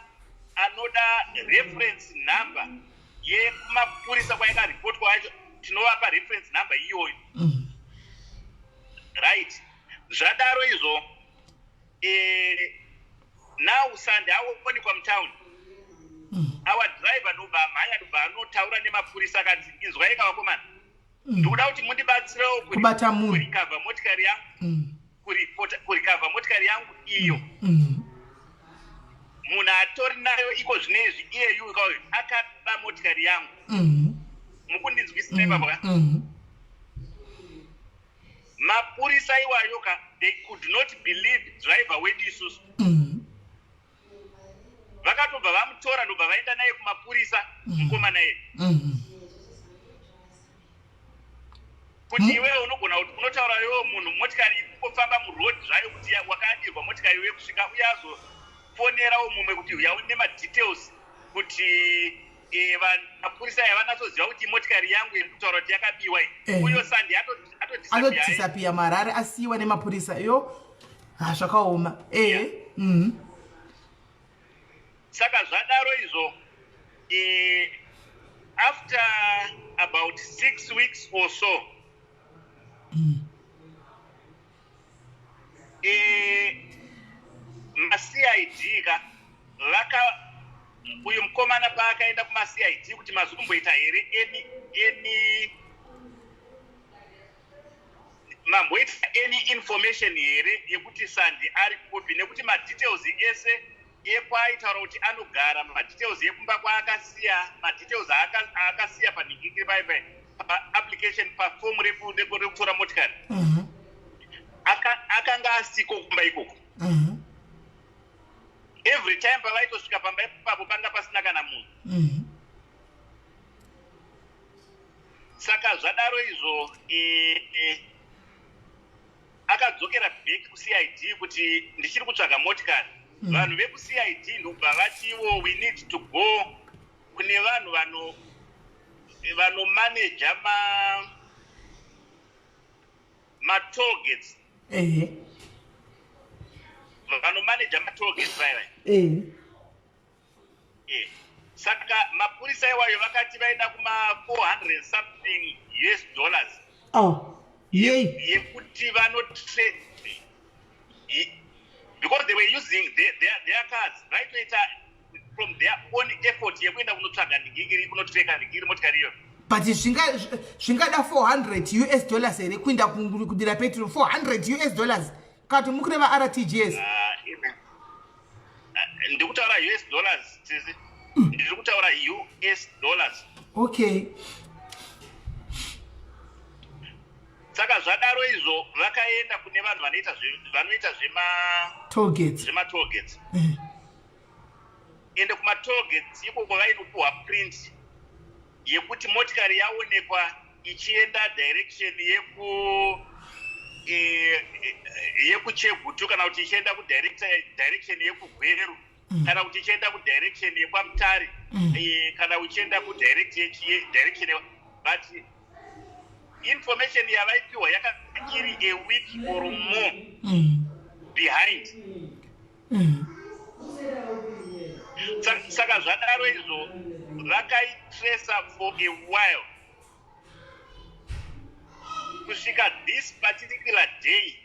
reference number yekumapurisa kwayakaripotwa yacho, tinovapa reference number iyoyo. Right. Zvadaro izvo, now Sunday aonekwa mutown. Our driver ndobva amhanya, ndobva anotaura nemapurisa, akanzi, "Inzwai kavakomana, ndikuda kuti mundibatsirewo Kubata munhu. Kurecover motikari yangu, kurecover motikari yangu iyo. Munhu atori nayo iko zvinezvi iyeyu akaba motikari yangu." Mukundinzwisisa ipapo ka? Mm. Mapurisa iwayo ka, they could not believe driver wedu isusu. Vakatobva vamutora, ndobva vaenda naye kumapurisa, mukomana yedu, kuti iwewe unogona kuti unotaura iwewe munhu motikari iri kungofamba muroad zvayo, kuti wakadirwa motikari iwe, kusvika uye azofonerawo mumwe kuti uyawo nemadetails kuti mapurisa aya vanatsoziva kuti motikari yangu iri kutaura kuti yakabiwa iyi. Uyo Sandi atodisappear. Atodisappear marari, asiyiwa nemapurisa yo. Ha, zvakaoma. Saka zvadaro izvo, after about 6 weeks or so, maCID ka vaka uyu mukomana paakaenda kumaCID kuti mazomboita here any mamboita any information here yekuti Sandi ari kupi, nekuti madetails ese ekwaaitaura kuti anogara, madetails ekumba kwaakasiya, madetails aakasiya panhingikiri pai paapplication, pafomu rekutora motikari, akanga asiko kumba ikoko. Every time pavaitosvika pamba ipapo panga pasina kana munhu. Saka zvadaro izvo, akadzokera back kuCID kuti ndichiri kutsvaga motikari. Vanhu vekuCID ndobva vatiwo we need to go kune vanhu vanomaneja matollgates. Vanomaneja matollgates vai vai. Saka mapurisa iwayo vakati vaida kuma 400 something US dollars Oh, yei? Yekuti vanotre because they were using their cars, vaitoita from their own effort yekuenda kunotsvaga ndingingiri, kunotreka ndingiri motikari iyoyo. But zvingada 400 US dollars here kuinda kudira petrol? 400 US dollars kati mukureva RTGS? Ah, ndikutaura US dollars, sisi, ndiri kutaura US dollars. Okay. Saka zvadaro izvo, vakaenda kune vanhu vanoita zvema Tollgates. Zvematollgates. Ende kumatollgates ikoko vainopuhwa print yekuti motikari yaonekwa ichienda direction yekuChegutu, kana kuti ichienda kudirection yekuGweru, kana kuti ichienda kudirection yekwaMutare, kana uchienda kudirection, but information yavaipiwa yakanga iri a week or more behind. Saka zvadaro izvo, vakaitresa for a while kusvika this particular day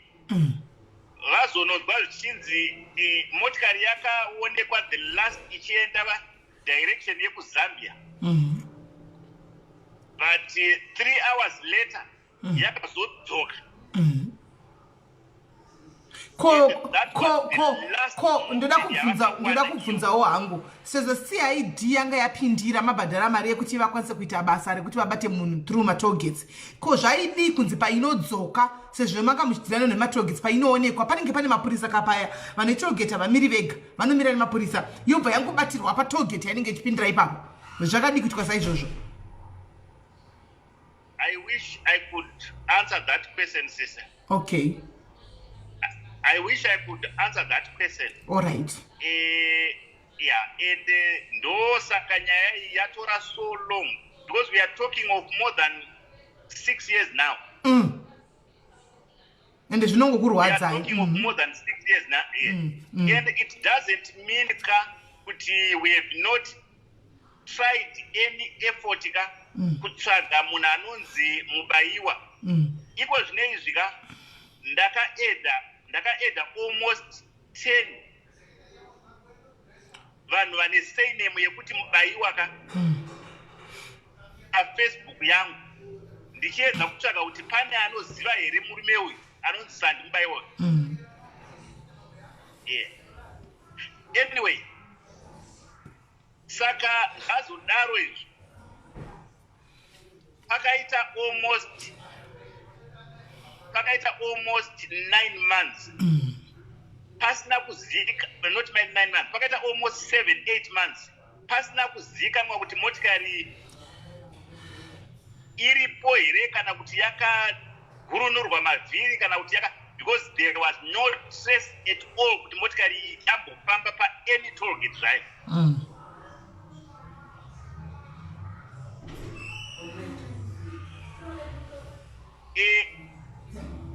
vazononzwa zvichinzi motikari yakaonekwa the last ichienda direction yekuZambia, but 3 hours later yakazodzoka. Ko ko ko ko ndoda kubvunza, ndoda kubvunzawo hangu, sezvo CID yanga yapindira, mabhadhara mari yekuti vakwanise kuita basa rekuti vabate munhu through matollgates, ko zvaidii kunzi painodzoka, sezvo manga muchidzirana nematollgates, painoonekwa panenge pane mapurisa kapaya? Vane tollgate havamiri vega, vanomira nemapurisa, yobva yangobatirwa patollgate yanenge ichipindira ipapo. Zvakadii kuitwa saizvozvo? I wish I could answer that question, sister. Okay. I wish I could answer that question. All right. Yeah, and ndosaka nyaya iyi yatora so long, because we are talking of more than 6 years now. Ende zvinongokurwadzai. We are talking of more than 6 years now. Yeah. And it doesn't mean ka kuti we have not tried any effort ka kutsvaga munhu anonzi Mubayiwa. Iko zvine izvi ka. Ndakaeda ndakaeda almost 10 vanhu vane surname yekuti Mubayiwa ka pafacebook yangu, ndichiedza kutsvaga kuti pane anoziva here murume uyu anonzi Sandi Mubayiwa. Yeah. Anyway, saka zvazodaro izvi, pakaita almost 9 months pasina kuzika, not 9 months, pakaita almost 7, 8 months pasina kuzikanwa kuti motikari iripo here kana kuti yakagurunurwa mavhiri kana kuti yaka, because there was no trace at all kuti motikari iyi yambofamba paany tollgate zvayo.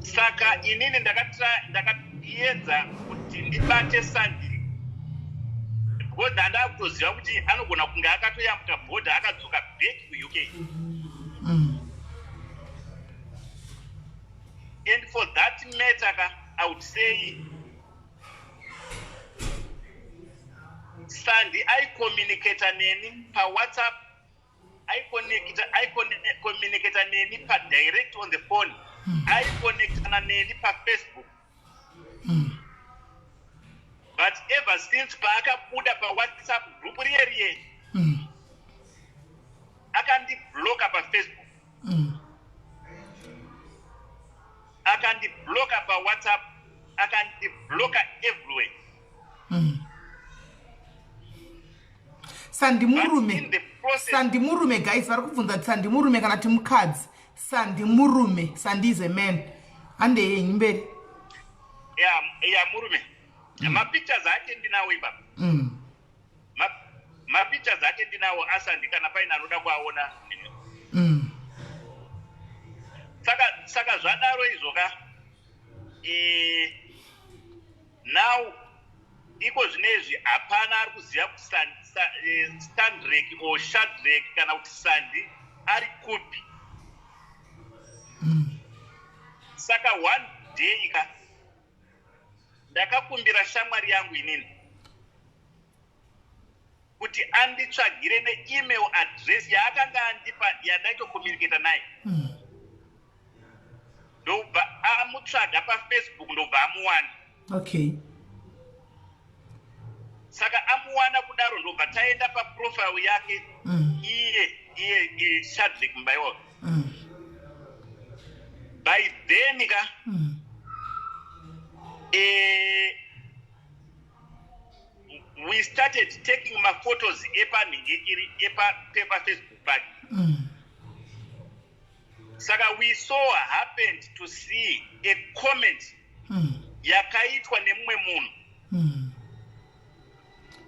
Saka inini ndakaedza kuti ndibate Sandi because ndanda kutoziva kuti anogona kunge akatoyambuka bhodha akadzoka back kuUK. And for that matter ka, I would say Sandi aicommunicata neni paWhatsApp, aicommunicata neni padirect on the phone, aiconnectana neni paFacebook, but ever since paakabuda paWhatsApp group riye riye, akandibloka paFacebook, akandibloka paWhatsApp, akandibloka everywhere. Sandimurume. But in the process- Sandimurume, guys, vari kubvunza kuti Sandimurume kana kuti mukadzi. Sandimurume, Sandi is a man. Handei henyu mberi. Ya, murume. Mapictures ake ndinawo ipapa. Mapictures ake ndinawo aSandi, kana paine anoda kuaona. Saka zvadaro izvo ka, now iko zvinezvi hapana ari kuziva kuti Standrek or Shadrek kana kuti Sandi ari kupi. Saka one day ka, ndakakumbira shamwari yangu inini kuti anditsvagire neemail address yaakanga andipa yandaitocommunicata naye. Ndobva amutsvaga paFacebook, ndobva amuwana. Saka amuwana kudaro, ndobva taenda paprofile yake iye Shadrick Mubaiwa. By then ka, we started taking maphotos epanhingikiri epafacebook pake. Saka we so happened to see a comment yakaitwa nemumwe munhu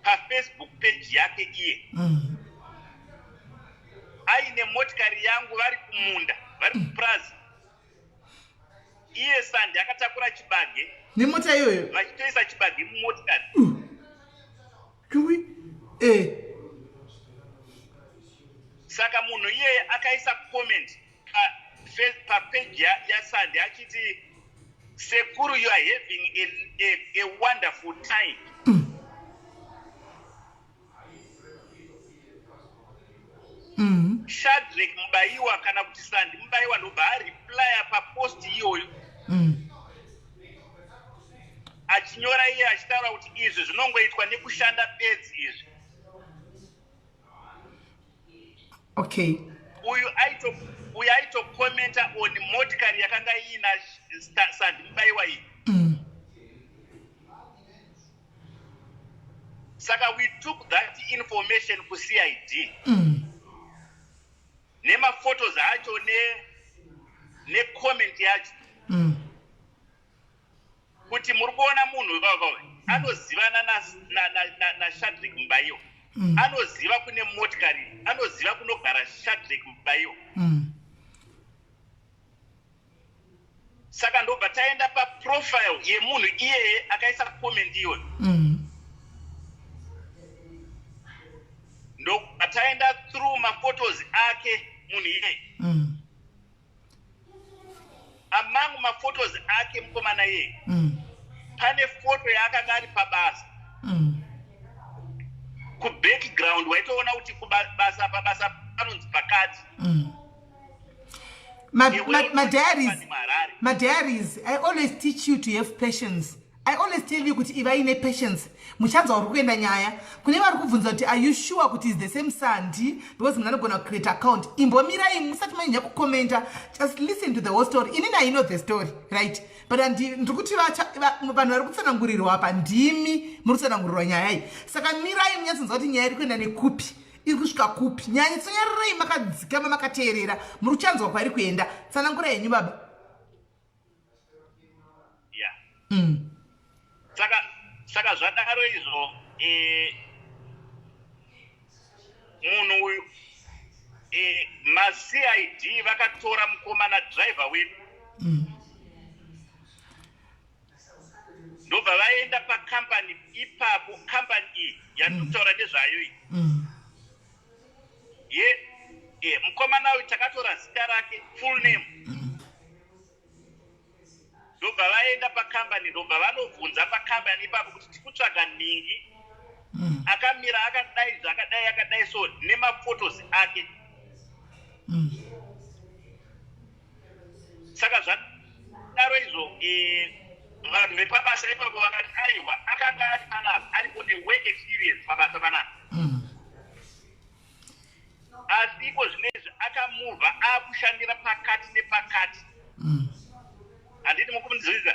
paFacebook page yake iye aine motikari yangu, vari kumunda, vari kupurazi, iye Sandi akatakura chibage. Nemota iyoyo? Vachitoisa chibage mumotikari. Kiwi e. Saka munhu iyeye akaisa comment papeji yaSandi achiti, "Sekuru, you are having a wonderful time." Shadrek Mubayiwa kana kuti Sandi Mubayiwa ndobva areplya papost iyoyo achinyora iye achitaura kuti izvi zvinongoitwa nekushanda bedzi izvi. Uyu aitokomenta on motikari yakanga iina Sandi Mubayiwa iyi. Saka we took that information kuCID nemaphotos acho necomment yacho kuti muri kuona munhu ivavava anozivana naShadrik Mubayiwa, anoziva kune motikari, anoziva kunogara Shadrik Mubayiwa. Saka ndobva taenda paprofile yemunhu iyeye akaisa comment iyoyo. Ndobva taenda through maphotos ake munhu iyeye. Among maphotos ake mukomana iyeye, pane foto yaakanga ari pabasa. Kubackground waitoona kuti kubasa, pabasa panonzi pakati. Madiaries, madiaries, I always teach you to have patience. I always tell you kuti ivai nepatience, muchanzwa uri kuenda nyaya. Kune vari kubvunza kuti, "Are you sure kuti is the same Sandi?" because munhu anogona kucreate account. Imbomirai musati manyanya kukomenta. Just listen to the whole story. Inini I know the story, right? But ndiri kuti vanhu vari kutsanangurirwa apa, ndimi muri kutsanangurirwa nyaya iyi. Saka mirai munyatsonzwa kuti nyaya iri kuenda nekupi, iri kusvika kupi. Nyanyatsonyarirai makadzikama, makateerera, muri kuchanzwa kwairi kuenda. Tsanangura henyu, baba. Ya. Saka zvadaro izvo, munhu uyu, maCID vakatora mukomana driver wedu, ndobva vaenda pakambani ipapo. Kambani iyi yandiri kutaura nezvayo iyi, ye mukomana uyu takatora zita rake, full name. Ndobva vaenda pakambani, ndobva vanobvunza pakambani ipapo kuti tikutsvaga nhingi akamira akadai, zvakadai, akadai so, nemaphotos ake. Saka zvadaro izvo, vanhu vepabasa ipapo vakati aiwa, akanga ari panapa, aripo nework experience pabasa panapa, asi iko zvinezvi akamuvha, akushandira pakati nepakati. Handiti mukunzwisa?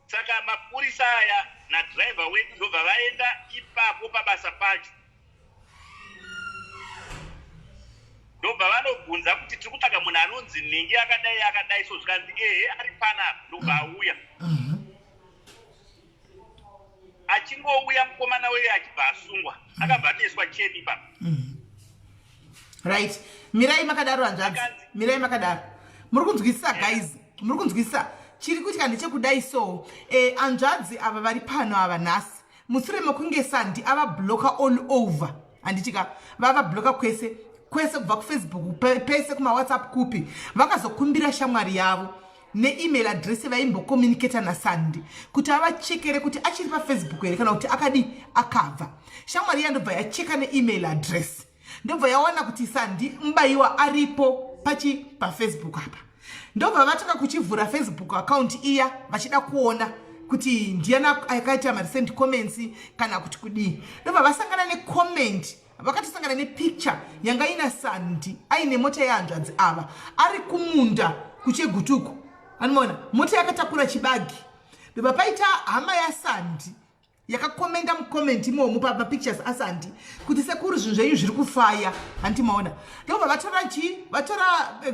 Saka mapurisa aya nadhiraivha wedu ndobva vaenda ipapo pabasa pacho, ndobva vanobvunza kuti tiri kutsvaga munhu anonzi nhingi akadai, akadai so. Zvikanzi ehe, ari panapa. Ndobva auya. Achingouya mukomana weyo achibva asungwa, akabva atoiswa cheni ipapo. Right, mirai makadaro, hanzvadzi. Mirai makadaro. Muri kunzwisisa, guys? Muri kunzwisisa chiri kuitika? Ndechekudai so, anzvadzi ava vari pano ava nhasi, mushure mekunge Sandi avabloka all over, handitika? Vavabloka kwese kwese, kubva kuFacebook, pese, kumaWhatsApp, kupi. Vakazokumbira shamwari yavo neemail address vaimbocommunicata naSandi kuti avachekere kuti achiri paFacebook here kana kuti akadi akabva. Shamwari iya ndobva yacheka neemail address, ndobva yawana kuti Sandi Mubayiwa aripo pachi paFacebook apa. Ndobva vatanga kuchivhura Facebook account iya vachida kuona kuti ndiani akaita marecent comments kana kuti kudii. Ndobva vasangana necomment, vakatosangana nepicture yanga ina Sandi aine mota yehanzvadzi ava, ari kumunda kuChegutuku. Anomaona mota yakatakura chibagi. Ndobva paita hama yaSandi yakakomenda mucomment imomo pamapictures aSandi kuti, "Sekuru, zvinhu zvenyu zviri kufaya." Handiti maona? Ndobva vatora chi vatora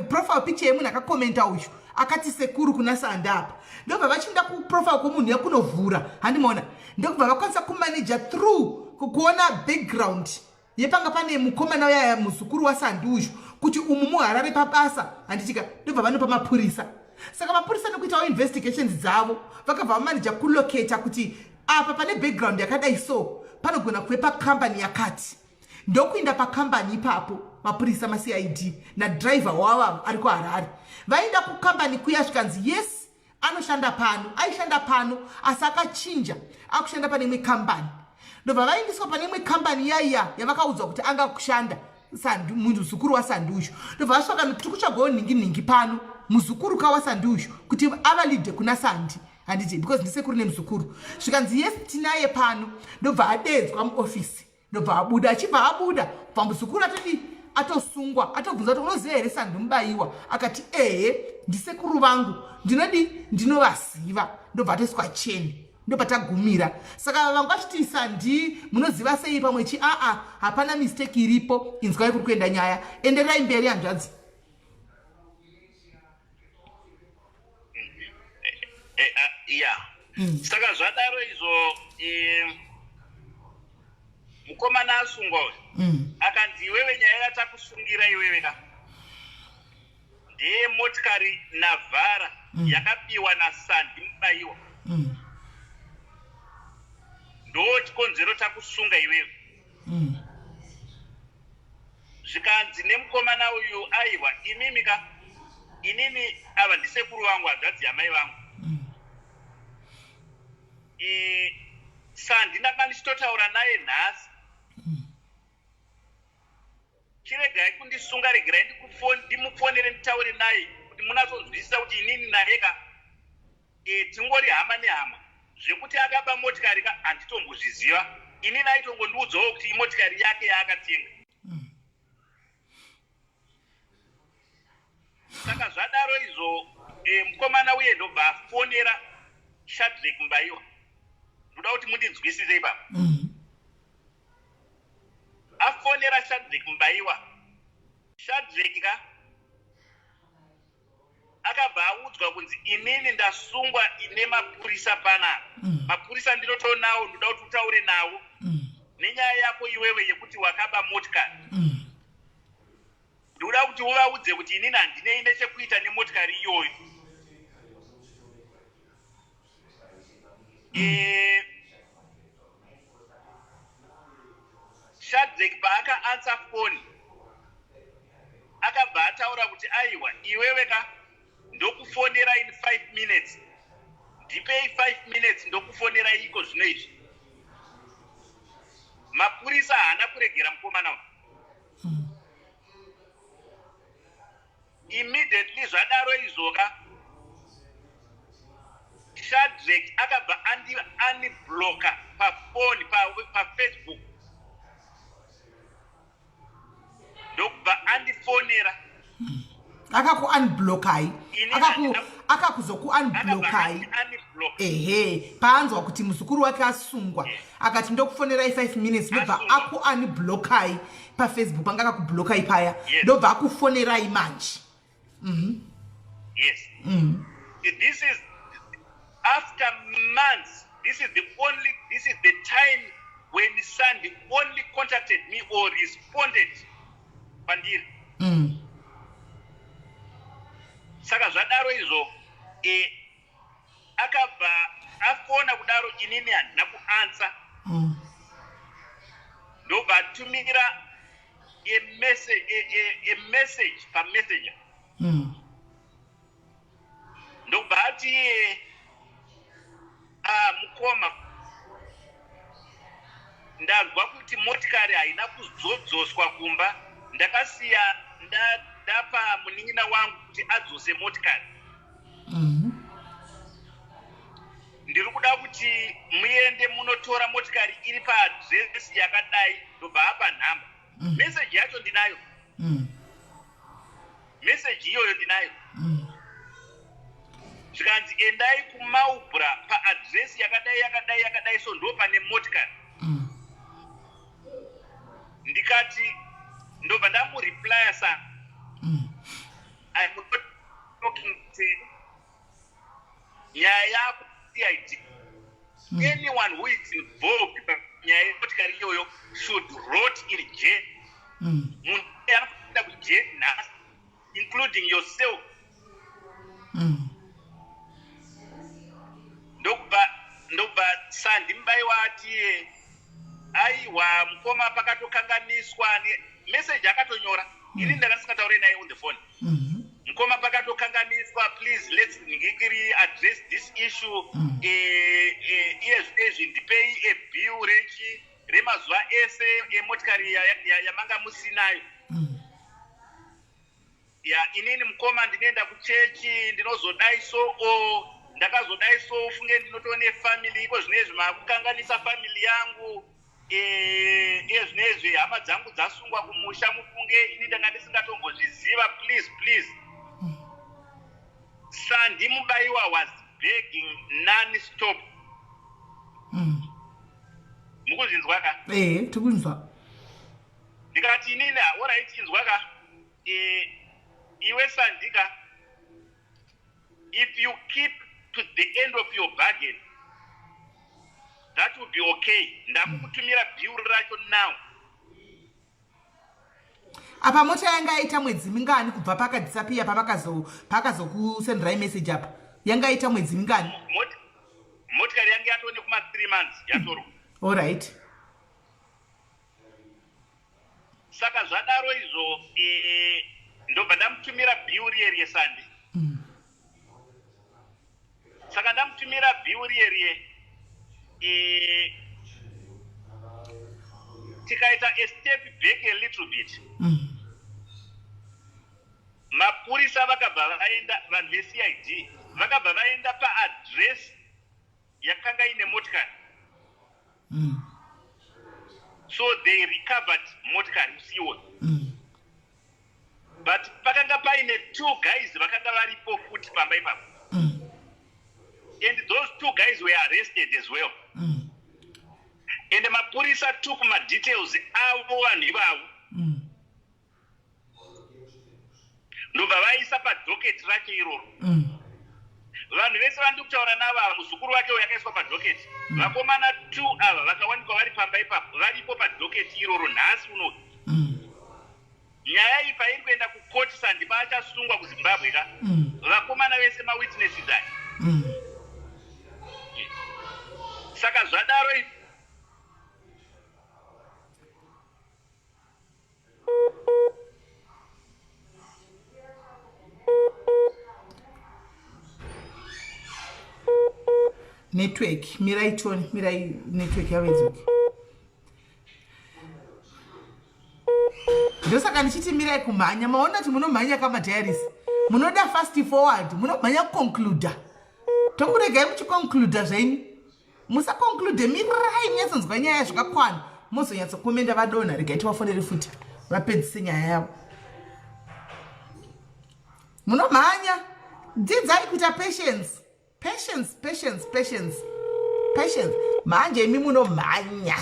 profile picture yemunhu akakomenta uyu akati sekuru kuna Sandi apa. Ndobva vachienda kuprofile kwomunhu yakunovhura, handi maona? Ndokubva vakwanisa kumaneja through kuona background yepanga pane mukomana uyaya, muzukuru waSandi uyu, kuti umu muHarare pabasa, handitika? Ndobva vanopa mapurisa. Saka mapurisa nekuitawo investigations dzavo vakabva vamaneja kulocata kuti apa pane background yakadai, so panogona kuve pakambani yakati. Ndokuinda pakambani ipapo mapurisa, maCID nadhiraivha wavo ari kuHarare. Vaenda kukambani kuya, zvikanzi yes, anoshanda pano, aishanda pano, asi akachinja, akushanda pane imwe kambani. Ndobva vaendeswa pane imwe kambani yaiya yavakaudzwa kuti anga kushanda muzukuru waSandi uyu. Ndobva vasvaka, tiri kutsvagawo nhingi nhingi pano, muzukuru kawaSandi uyu, kuti avalidhe kuna Sandi, handiti? Because ndisekuru nemuzukuru. Zvikanzi yes, tinaye pano. Ndobva adedzwa muofisi, ndobva abuda. Achibva abuda, bva muzukuru atodi atosungwa, atobvunza kuti, "Unoziva here Sandi Mubayiwa?" Akati, "Ehe, ndisekuru vangu, ndinodi ndinovaziva." Ndobva atoiswa cheni. Ndobva tagumira. Saka vanga vachiti, "Sandi munoziva sei?" Pamwe chi aa, hapana mistake iripo. Inzwai kuri kuenda nyaya. Enderai mberi, hanzvadzi. Ya. Saka zvadaro izvo, mukomana asungwa uyu. Akanzi, "Iwewe, nyaya yatakusungira iwewe ka ndeyemotikari Navara yakabiwa naSandi Mubayiwa. Ndo chikonzero takusunga iwewe." Zvikanzi nemukomana uyu, "Aiwa, imimi ka." Inini ava ndisekuru vangu, hanzvadzi yamai vangu. Sandi ndanga ndichitotaura naye nhasi. Chiregai kundisunga, regerai ndimufonere nditaure naye kuti munatsonzwisisa kuti inini naye ka tingori hama nehama. Zvekuti akaba motikari ka handitombozviziva. Inini aitongondiudzawo kuti imotikari yake yaakatenga. Saka zvadaro izvo mukomana uye ndobva afonera Shadreck Mubaiwa. Ndoda kuti mundinzwisise ipapa. Afonera Shadreck Mubaiwa. Shadreck ka akabva audzwa kunzi inini ndasungwa nemapurisa panapa. Mapurisa ndinotonawo, ndoda kuti utaure nawo nenyaya yako iwewe yekuti wakaba motikari. Ndoda kuti uvaudze kuti inini handinei nechekuita nemotikari iyoyo. Shadreck paaka-answer foni akabva ataura kuti aiwa iwewe ka ndokufonera in 5 minutes, ndipei 5 minutes ndokufonera iko zvino izvi. Mapurisa haana kuregera mukomana uyu. Immediately zvadaro izvoka Shadreck akabva andi-unblocka pafoni paFacebook ndokubva andifonera. Akaku-unblockai? Akakuzoku-unblockai ehe paanzwa kuti muzukuru wake asungwa, akati ndokufonerai 5 minutes, ndobva aku-unblockai paFacebook. Panga akakublokai paya, ndobva akufonerai manje. Yes. This is after months. This is the time when Sandy only contacted me or responded pandiri. Saka zvadaro izvo akabva afona kudaro, inini handina kuanswer. Ndobva atumira a message paMessenger. Ndobva ati iye, "Ah, mukoma, ndanzwa kuti motikari haina kuzodzoswa kumba. Ndakasiya ndapa munin'ina wangu kuti adzose motikari. Ndiri kuda kuti muende munotora motikari iri paaddress yakadai." Ndobva apa nhamba. Meseji yacho ndinayo. Meseji iyoyo ndinayo. Zvikanzi endai kuMaubra paaddress yakadai yakadai yakadai, so ndo pane motikari. Ndikati ndobva ndamureplya sa I'm not talking to nyaya yako CID. Anyone who is involved panyaya yemotikari iyoyo should rot in jail. Munhu anokuenda kujail nhasi, including yourself. Ndobva Sandi Mubaiwa atiye, "Aiwa mukoma, pakatokanganiswa." Meseji akatonyora, ini ndanga ndisingataure naye on the phone. "Mukoma, pakatokanganiswa, please let's ngikiri address this issue. Iye zvinezvi ndipei ebill rechi remazuva ese emotikari yamanga musinayo." Ya, inini mukoma ndinoenda kuchechi, ndinozodai so o ndakazodai so, ufunge ndinotone family iko zvinezvi makukanganisa family yangu. Iye zvinezvi hama dzangu dzasungwa kumusha, mufunge ini ndanga ndisingatombozviziva, please please." Sandi Mubaiwa was begging non stop. Mukuzvinzwa ka? Ehe, tikunzwa. Ndikati inini, alright, inzwa ka, iwe Sandika, if you keep to the end of your bargain, that will be okay. Ndakukutumira bill racho now. Apa mota yanga yaita mwedzi mingani kubva pakadisappear, pakazokusenderai message apa? Yanga yaita mwedzi mingani? Motikari yange yatone kuma 3 months yatorwa. Alright. Saka zvadaro izvo ndobva ndamutumira bill riye riye Sandi. Saka ndamutumira bill riye riye e, tikaita a step back a little bit. Mapurisa vakabva vaenda, vanhu veCID vakabva vaenda paaddress yakanga ine motikari. So they recovered motikari musiwo. But pakanga paine two guys vakanga varipo futi pamba ipapo. And those two guys were arrested as well. And mapurisa took madetails avo vanhu ivavo. Ndobva vaisa padocket racho iroro. Vanhu vese vandiri kutaura navo ava, muzukuru wake uyo akaiswa padocket. Vakomana two ava vakawanikwa vari pamba ipapo, varipo padocket iroro nhasi uno. Nyaya iyi pairi kuenda kucourt sandi paachasungwa kuZimbabwe ka. Vakomana vese mawitnesses aya. Saka zvadaro Network, mirai tione, mirai network yavo idzoke. Ndosaka ndichiti mirai kumhanya, maona kuti munomhanya kamadiaries, munoda fast forward, munomhanya kuconcluda. Tokuregai muchiconcluda zvenyu. Musaconclude, mirai munyatsonzwa nyaya zvakakwana, mozonyatsokomenda vadonha. Regai tivafonere futi vapedzise nyaya yavo. Munomhanya, dzidzai kuita patience, patience, patience, patience, patience. Manje imi munomhanya,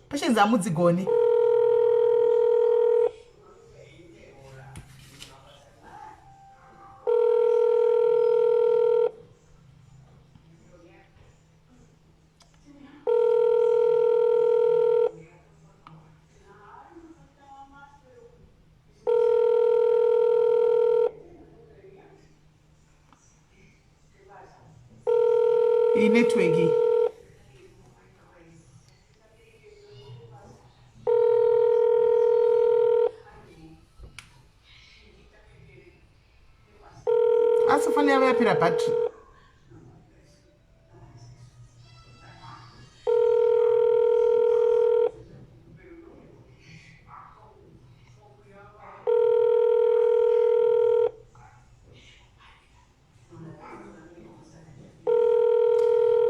patience hamudzigoni. Iyi network iyi. Asi foni yavo yapera battery.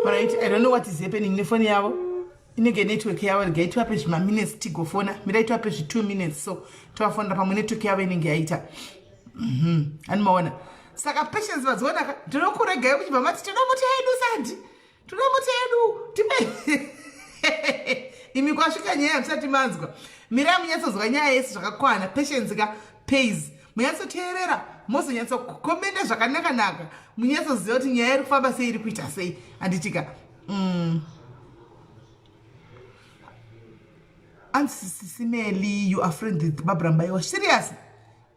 Alright, I don't know what is happening nefoni yavo. Inenge network yavo, regai tivape zvimaminutes tigofona. Mirai tivape zvi 2 minutes so tovafonera pamwe network yavo inenge yaita. Ani maona. Saka patience vadziona ka, ndinokuregai muchibva mati toda mota yedu sandi. Toda mota yedu. Tipe. Imi kwasvika nyaya musati manzwa. Mirai munyatsonzwa nyaya yese zvakakwana. Patience ka pays. Munyatsoteerera, mozonyatsokomenda zvakanaka-naka. Munyatsoziva kuti nyaya iri kufamba sei, iri kuita sei. Handitika. Anzi Sisimeli, you are friend with Barbara Mbayiwa. Serious?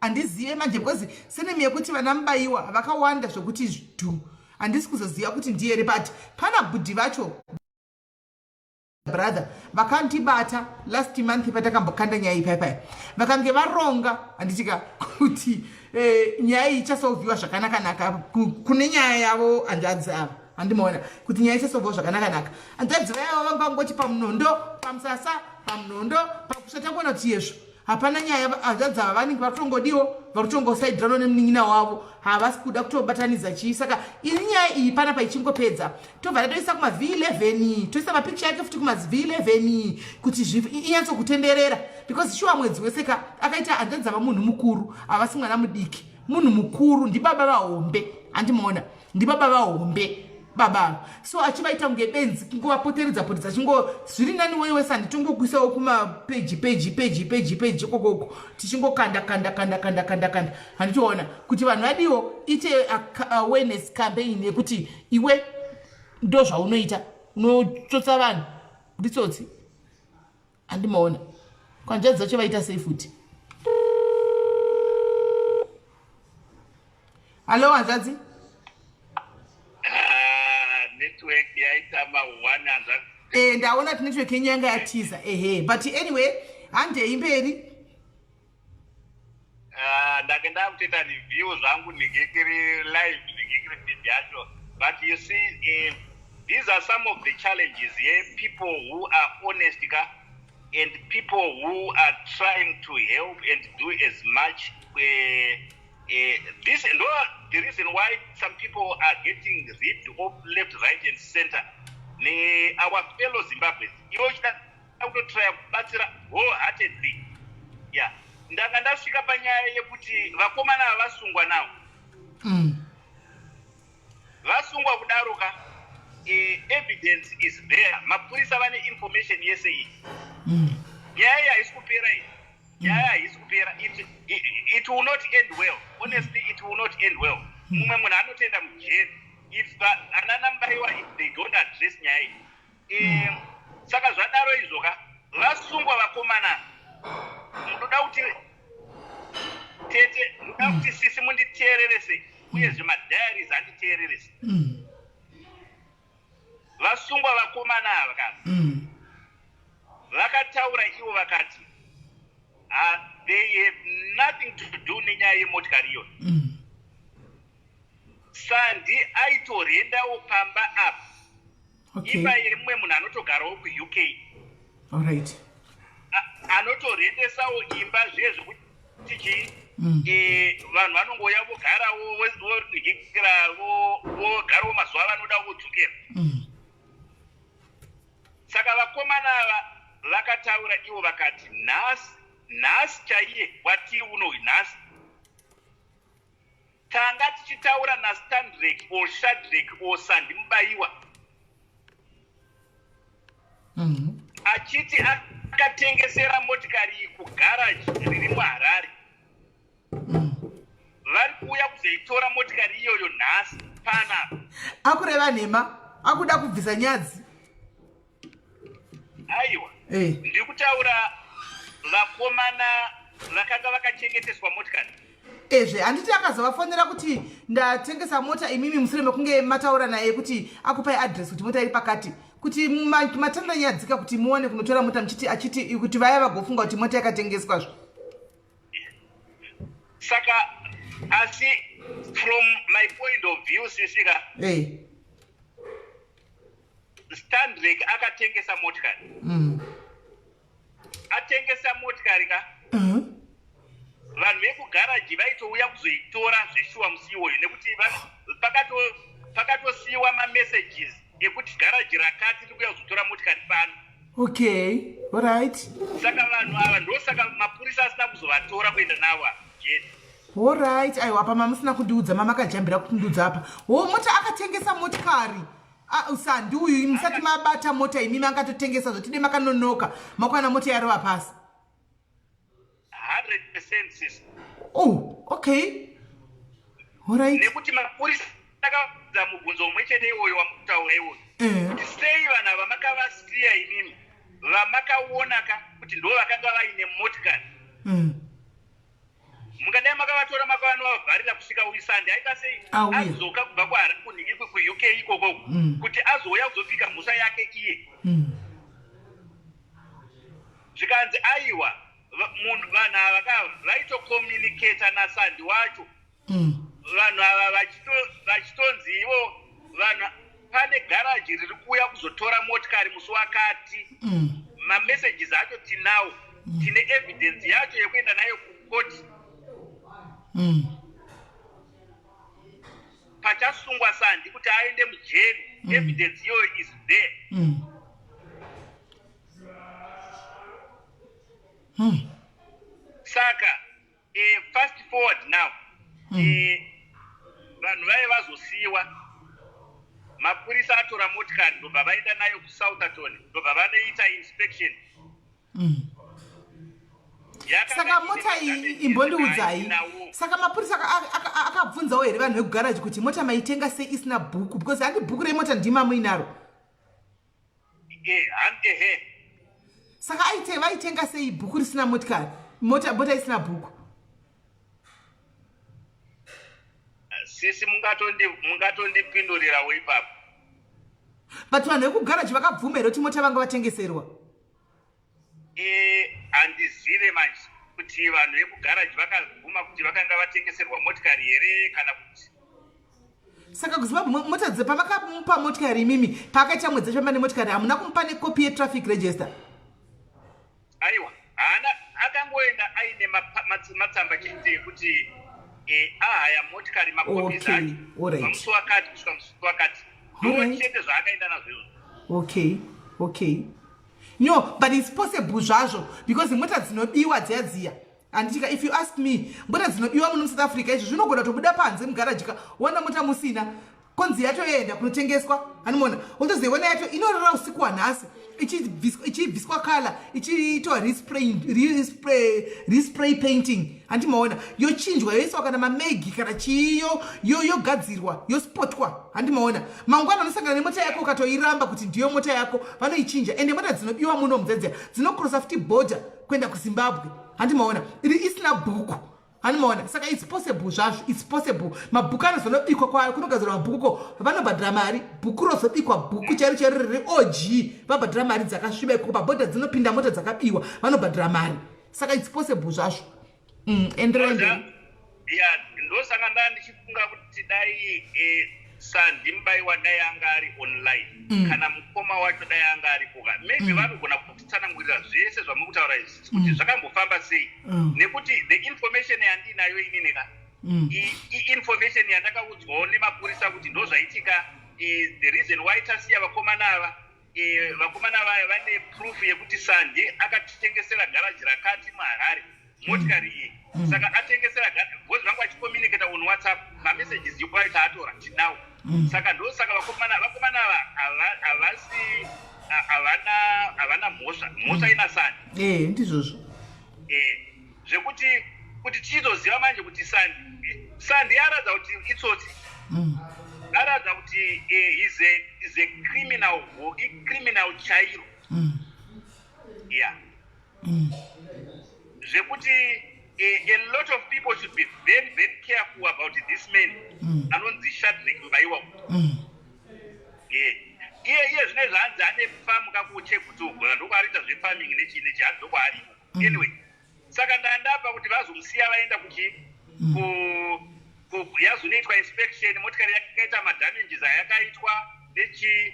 Handizive manje because senemi yekuti vana Mbayiwa vakawanda zvekuti dhu. Handisi kuzoziva kuti ndiye here, but pana bhudhi vacho brother vakandibata last month patakambokanda nyaya iyi paipai, vakange varonga handitika kuti nyaya iyi ichasolviwa zvakanaka-naka kune nyaya yavo hanzvadzi ava. Handimaona kuti nyaya ichasolviwa zvakanaka-naka. Hanzvadzi vayavo vanga vangoti pamunondo pamusasa pamunondo pakusveta kuona kuti yezvo hapana nyaya. Hanzvadzi ava vanenge vari kutongodiwo, vari kutongosaidirano nemunin'ina wavo, havasi kuda kutobatanidza chii. Saka ini nyaya iyi panapa ichingopedza tobva tatoisa kuma V11, toisa mapicture yake futi kuma V11 kuti inyatsokutenderera, because shuwa mwedzi wese ka akaita hanzvadzi ava munhu mukuru, havasi mwana mudiki, munhu mukuru, ndibaba vahombe. Handimaona ndibaba vahombe baba, so achivaita kunge benzi kungovapoteredza poteredza chingo zviri nani wewe sandi tongokuisawo kumapeji peji peji peji peji kokoko tichingokanda kanda kanda kanda kanda kanda. Handitoona kuti vanhu vadiwo ite awareness campaign yekuti iwe ndo zvaunoita, unotsotsa vanhu nditsotsi. Handimaona kwanzvadzi dzacho vaita sei futi. Hallo hanzvadzi. Network yaita ma1 hanzvadzi. Ndaona kuti network yenyu yanga yatiza, ehe, but anyway handei mberi. Ndake ndakutoita review zvangu ndingekiri live, ndingekiri feed yacho. But you see, these are some of the challenges here. People who are honest ka, and people who are trying to help and do as much. This no, the reason why some people are getting ripped off left, right and center. Ne our fellow Zimbabweans. Iwe uchida kutotraya kubatsira wholeheartedly. Yeah. Ndanga ndasvika panyaya yekuti vakomana ava vasungwa nawo. Vasungwa kudaro ka, evidence is there. Mapurisa vane information yese iyi. Nyaya iyi haisi kupera iyi. Nyaya haisi kupera. It will not end well. Honestly, it will not end well. Mumwe munhu anotoenda mujeri if anana Mubaiwa, if they don't address nyaya iyi. Saka zvadaro izvo ka, vasungwa vakomana. Munoda kuti tete, munoda kuti sisi munditeererese, uyezve madiaries anditeererese. Vasungwa vakomana ava ka, vakataura ivo vakati they have nothing to do nenyaya yemotikari iyoyo. Sandi aitorendawo pamba apa. Imba yemumwe munhu anotogarawo kuUK. Anotorendesawo imba zviye zvekuti chii, vanhu vanongouya vogarawo, vonhikira, vogarawo mazuva avanoda, vodzokera. Saka vakomana ava vakataura ivo vakati nhasi, nhasi chaiye watiri uno, nhasi tanga tichitaura naStandrek or Shadrek or Sandi Mubayiwa, achiti akatengesera motikari iyi kugaraji riri muHarare. Vari kuuya kuzoitora motikari iyoyo nhasi panapa. Akureva nhema, akuda kubvisa nyadzi. Aiwa, ndiri kutaura vakomana vakanga vakachengeteswa motikari. Ezve handiti akazovafonera kuti ndatengesa mota, imimi mushure mekunge mataura naye kuti akupai address kuti mota iri pakati, kuti matandanyadzika kuti muone kunotora mota, muchiti achiti kuti vaya vagofunga kuti mota yakatengeswazvo? Saka asi from my point of view, sisika, Standrek akatengesa motikari. Atengesa motikari ka, vanhu vekugaraji vaitouya kuzoitora zveshuwa musi iwoyo, nekuti pakatosiyiwa mamessages ekuti garaji rakati riri kuuya kuzotora motikari pano. Okay, alright. Saka vanhu ava, ndosaka mapurisa asina kuzovatora kuenda navo jeri. Alright. Aiwa, apa mamusina kundiudza, mamakajambira kundiudza apa. Ho, mota akatengesa motikari. Ah, Sandi uyu, musati mabata mota imimi akatotengesa. Zvotide makanonoka, makwana mota yarova pasi. 100%, sis. Oh, okay, alright. Nekuti mapurisa akabvunza mubvunzo umwe chete iwoyo wamukutaura iwoyo, kuti sei vanhu ava makavasiya imimi, vamakaona ka kuti ndo vakanga vaine motikari? Mungadai makavatora, makavanovavharira kusvika uyu Sandi aita sei? Auya. Adzoka kubva kuHarare kuUK ikoko, kuti azouya kuzopika mhosva yake iye. Zvikanzi aiwa, vanhu ava ka vaitocommunicata naSandi wacho. Vanhu ava vachitonzi ivo vanhu pane garaji riri kuuya kuzotora motikari musi wakati. Mamessages acho tinawo, tine evidence yacho yekuenda nayo kukoti. Pachasungwa Sandi kuti aende mujeri, evidence iyoyo is there. Saka fast forward now, vanhu vaive vazosiyiwa, mapurisa atora motikari, ndobva vaenda nayo kuSoutherton, ndobva vanoita inspection. Yakanga Saka ine mota iyi, madamages imbondiudzai, ainawo. Saka mapurisa akabvunzawo here vanhu vekugaraji kuti mota maitenga sei isina bhuku? Because handi bhuku remota ndima muinaro. Ehe. Saka aite vaitenga sei bhuku risina motikari, mota isina bhuku? Sisi, mungatondipindurirawo ipapo. But vanhu vekugaraji vakabvuma here kuti mota vanga vatengeserwa? Handizive manje kuti vanhu vekugaraji vakabvuma kuti vakanga vatengeserwa motikari here kana kuti. Saka kuZimbabwe mota dzepavakamupa motikari imimi, paakaita mwedzi achifamba nemotikari, hamuna kumupa nekopi yetraffic register? Aiwa, haana. Akangoenda aine matsamba chete ekuti ahaya motikari, macopies acho pamusi wakati kusvika musi wakati. Ndo chete zvaakaenda nazvo izvozvo. Okay, no, but it's possible zvazvo, because mota dzinobiwa dziya dziya, handitika? If you ask me, mota dzinobiwa muno muSouth Africa, izvo zvinogona kutobuda panze mugaraji ka, wana mota musina, konzi yatoenda kunotengeswa. Anomona wotozoiona yato inorara usiku hwanhasi, ichibviswa colour, ichiitwa respray painting, handimaona? Yochinjwa, yoiswa kana mamegi kana chii, yogadzirwa, yospotwa, handimaona? Mangwana unosangana nemota yako, ukatoiramba kuti ndiyo mota yako, vanoichinja. Ende mota dzinobiwa muno mudzedzia dzinocrossa futi border kuenda kuZimbabwe, handimaona? Iri isina bhuku, handimaona? Saka it's possible zvazvo, it's possible. Mabhuku anozonobikwa kwayo kunogadzirwa mabhuku ko, vanobhadhara mari, bhuku rozobikwa, bhuku chairo chairo riri og, vabhadhara mari dzakasviba ikoko. Pabhodha dzinopinda mota dzakabiwa, vanobhadhara mari. Saka it's possible zvazvo. Enderai mberi. Ya, ndosaka ndaa ndichifunga kuti dai Sandi Mubaiwa dai anga ari online, kana mukoma wacho dai anga aripoka, maybe vanogona kutitsanangurira zvese zvamuri kutaura izvi, kuti zvakambofamba sei, nekuti the information yandinayo inini ka, iinformation yandakaudzwawo nemapurisa kuti ndo zvaitika. The reason why tasiya vakomana ava, vakomana vaya vane proof yekuti Sandi akatitengesera garaji rakati muHarare motikari iyi. Saka atengesera, because vanga vachicommunicata on WhatsApp, mamessages ikwayo taatora, tinawo. Saka ndosaka vakomana ava havasi havana mhosva. Mhosva ina Sandi. E, ndizvozvo. Zvekuti kuti tichizoziva manje kuti Sandi aratidza kuti itsotsi, aratidza kuti is a criminal, icriminal chairo. Yeah, zvekuti a lot of people should be very, very careful about this man anonzi Shadrick Mbaiwa. Iye zvine zvaanzi ane famu kakuChegutu, ndokwaarita zvefarming nechii nechii, hanzi ndokwaariko. Anyway, saka ndandapa kuti vazomusiya vaenda kuchi yazonoitwa inspection motikari, yakaita madamages ayakaitwa nechii.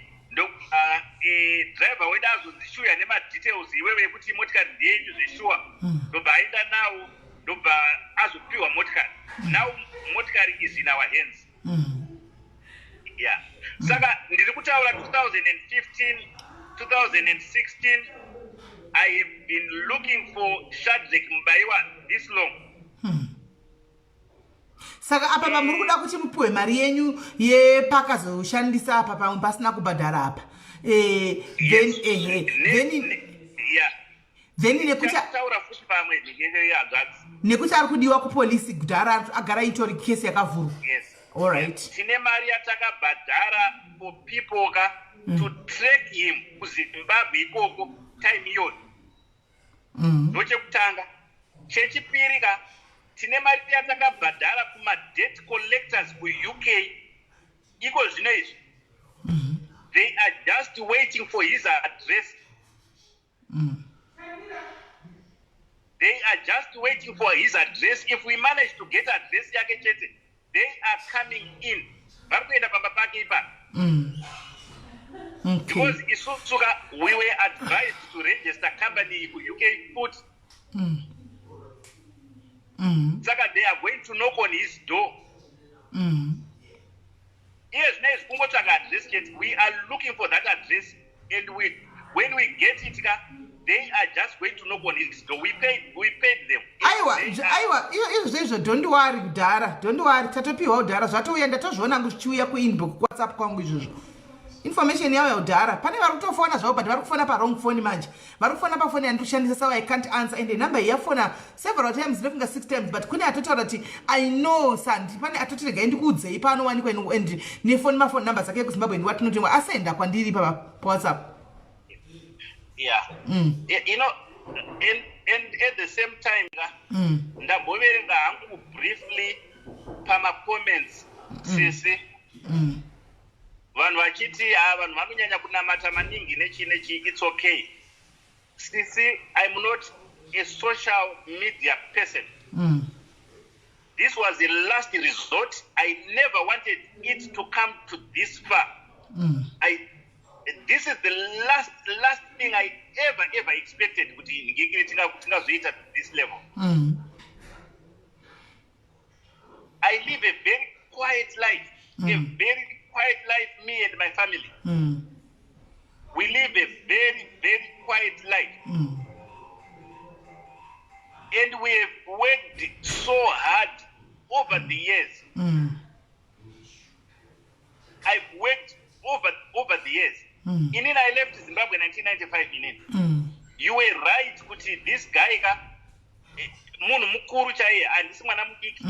Driver wedu azonzi shuya nemadetails iwewe ekuti motikari ndeyenyu zveshuwa. Ndobva aenda nawo, ndobva azopiwa motikari. Now motikari is in our hands. Yeah, saka ndiri kutaura 2015, 2016, I have been looking for Shadrick Mubaiwa this long. Saka apa pamuri kuda kuti mupiwe mari yenyu yepakazoshandisa apa pamwe pasina kubhadhara apa, then ehe, then then nekuti taura futi pamwe hanzvadzi. Nekuti ari kudiwa kupolisi kudhara, agara itori kesi yakavhurwa. Yes. Allright. Tine mari yatakabhadhara for people ka to track him kuZimbabwe ikoko time iyoyo. Ndochekutanga. Chechipiri ka, tine mari yatakabhadhara kumadebt collectors kuUK iko zvino izvi. They are just waiting for his address. They are just waiting for his address. If we manage to get address yake chete, they are coming in, vari kuenda pamba pake ipapo. Because isusu ka, we were advised to register company kuUK futi. Saka they are going to knock on his door. Iye zvino izvi kungotsvaka address chete. We are looking for that address, and when we get it ka, they are just going to knock on his door. We paid them. Aiwa. Aiwa, izvo izvo, don't worry kudhara, don't worry, tatopiwa kudhara, zvatouya, ndatozviona hangu zvichiuya kuinbox, kuWhatsApp kwangu izvozvo. Information yavo yakudhara. Pane vari kutofona zvavo, but vari kufona pawrong phone manje. Vari kufona pafoni yandiri so I can't answer. And number iyi yafona several times, ndofunga six times, but kune atotaura kuti I know Sandi. Pane atoti regai ndikuudzei paanowanikwa, and nefoni, mafoni numbers ake ekuZimbabwe ndiwatinotengwa, asenda kwandiri paWhatsApp. Yeah. And at the same time ka, ndamboverenga hangu briefly pamacomments, sisi, vanhu vachiti ha, vanhu vanonyanya kunamata maningi nechii nechii. It's okay, sisi, I'm not a social media person. This was the last resort. I never wanted it to come to this far. I this is the last last thing I ever ever expected kuti ngekire tingazoita to this level. I live a very quiet life, a very quiet life, me and my family. We live a very, very quiet life. And we have worked so hard over the years. I've worked over the years. Inini I left Zimbabwe 1995 inini. You were right kuti this guy ka munhu mukuru chaiye, handisi mwana mudiki.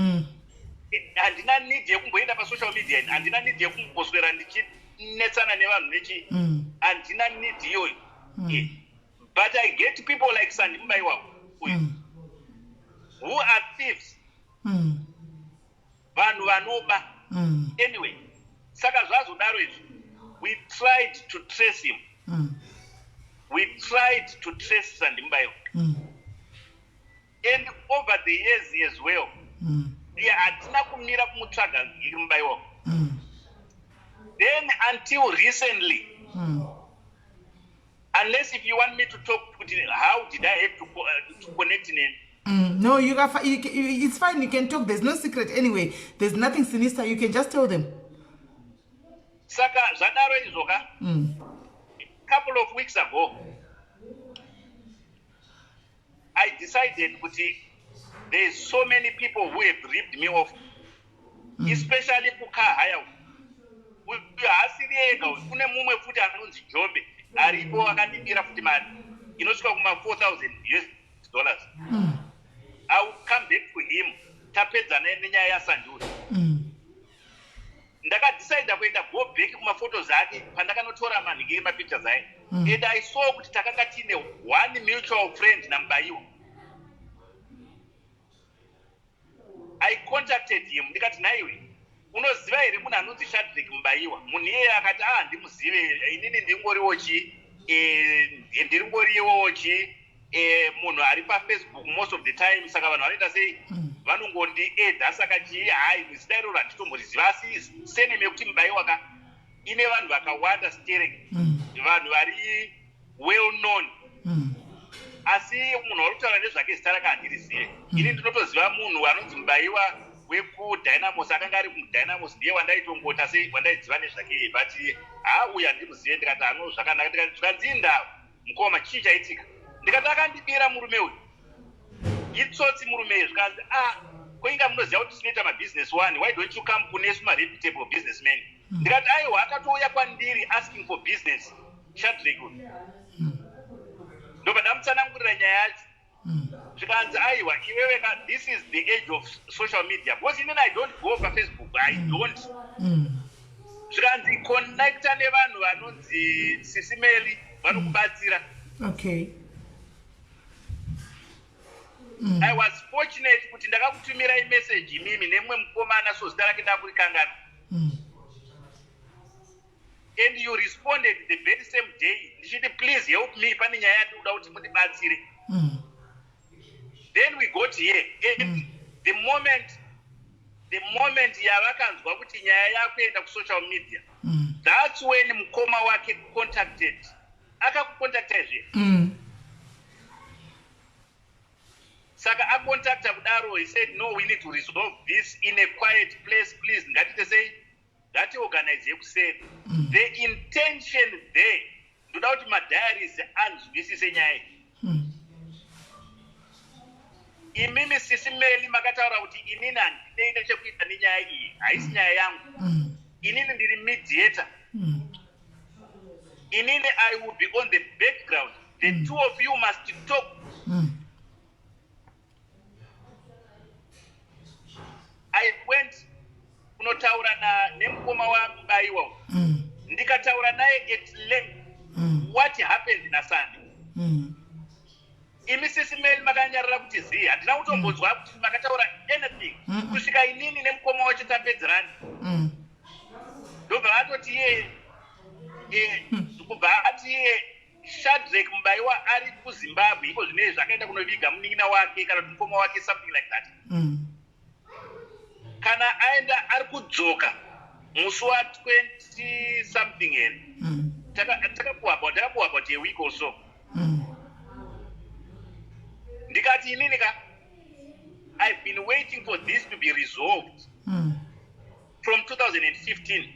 Handina need yekumboenda pasocial media, handina need yekumboswera ndichinetsana nevanhu nechi, handina need iyoyo. But I get people like Sandy Mubaiwa uyu who are thieves, vanhu vanoba. Anyway, saka zvazodaro izvi, we tried to trace him. We tried to trace Sandy Mubaiwa and over the years as well. Yeah, hatina kumira kumutsvaga Mubaiwa. Then until recently, unless if you want me to talk kuti how did I have to connect neni. No, you can, you, can- it's fine. You can talk. There's no secret anyway. There's nothing sinister. You can just tell them. Saka zvadaro izvo ka, couple of weeks ago I decided kuti there's so many people who have ripped me off, especially kucar hire. Uyu haasiri ega uyu, kune mumwe futi anonzi Jombe aripo, akandibira futi mari inosvika kuma 4000 US dollars. I will come back to him tapedza nenyaya yaSanduri. Ndakadecida kuenda go back kumaphotos ake pandakanotora manhingiri mapictures ake, and I saw kuti takanga tiine one mutual friend naMubayiwa. I contacted him, ndikati, "Naiwe, unoziva here munhu anonzi Shadrick Mubayiwa?" Munhu iyeye akati, "A, handimuzive inini, ndingoriwo chi ndiringoriwo chi munhu ari paFacebook most of the time, saka vanhu vanoita sei, vanongondiedha, saka chii, hai, zita iroro handitomboriziva." Asi surname yekuti Mubayiwa ka ine vanhu vakawanda sterek, vanhu vari well known, asi munhu wari kutaura nezvake zita rake handirizive ini. Ndinotoziva munhu anonzi Mubayiwa wekuDynamos, akanga ari muDynamos, ndiye wandaitongota sei, wandaiziva nezvake, but ha, uyu handimuzive. Ndikati, "Ano, zvakanaka." Ndikati, zvikanzi, "Indava mukoma, chii chaitika?" Ndikati, "Akandibira murume uyu, itsotsi murume uyu." Zvikanzi, "A, koinga munoziva kuti tinoita mabusiness one, why don't you come kunesu mareputable businessman?" Ndikati, "Aiwa, akatouya kwandiri asking for business, Shadrick uyu." Ndobva ndamutsanangurira nyaya yacho. Zvikanzi, "Aiwa, iwewe ka, this is the age of social media," because inini I don't go paFacebook, I don't. Zvikanzi, "Connecta nevanhu vanonzi Sisimeli, vanokubatsira." I was fortunate kuti ndakakutumirai message imimi nemumwe mukomana, so zita rake ndakurikangana, and you responded the very same day ndichiti, "Please help me, pane nyaya yandinoda kuti mundibatsire." Then we got here and the moment yavakanzwa kuti nyaya yakuenda kusocial media, that's when mukoma wake contacted, akakucontacta izve. Saka acontacta kudaro, he said, "No, we need to resolve this in a quiet place, please, ngatite sei, ngatiorganize kuseri." The intention there, ndoda kuti madiaries anzwisise nyaya iyi. Imimi Sisi Meli makataura kuti inini handinei nechekuita nenyaya iyi, haisi nyaya yangu, inini ndiri mediator, inini I will be on the background, the two of you must talk. I went kunotaura nemukoma waMubayiwa, ndikataura naye at length what happened naSunday. Imi Sisi Meli makanyarara kuti zii, handina kutombonzwa kuti makataura anything kusvika inini nemukoma wacho tapedzerani. Ndobva atoti iye kubva ati iye Shadrek Mubayiwa ari kuZimbabwe iko zvino izvi, akaenda kunoviga munin'ina wake kana kuti mukoma wake, something like that. Kana aenda ari kudzoka musi wa 20 something here. Takapuwa about takapuwa about a week or so. Ndikati inini ka I've been waiting for this to be resolved from 2015.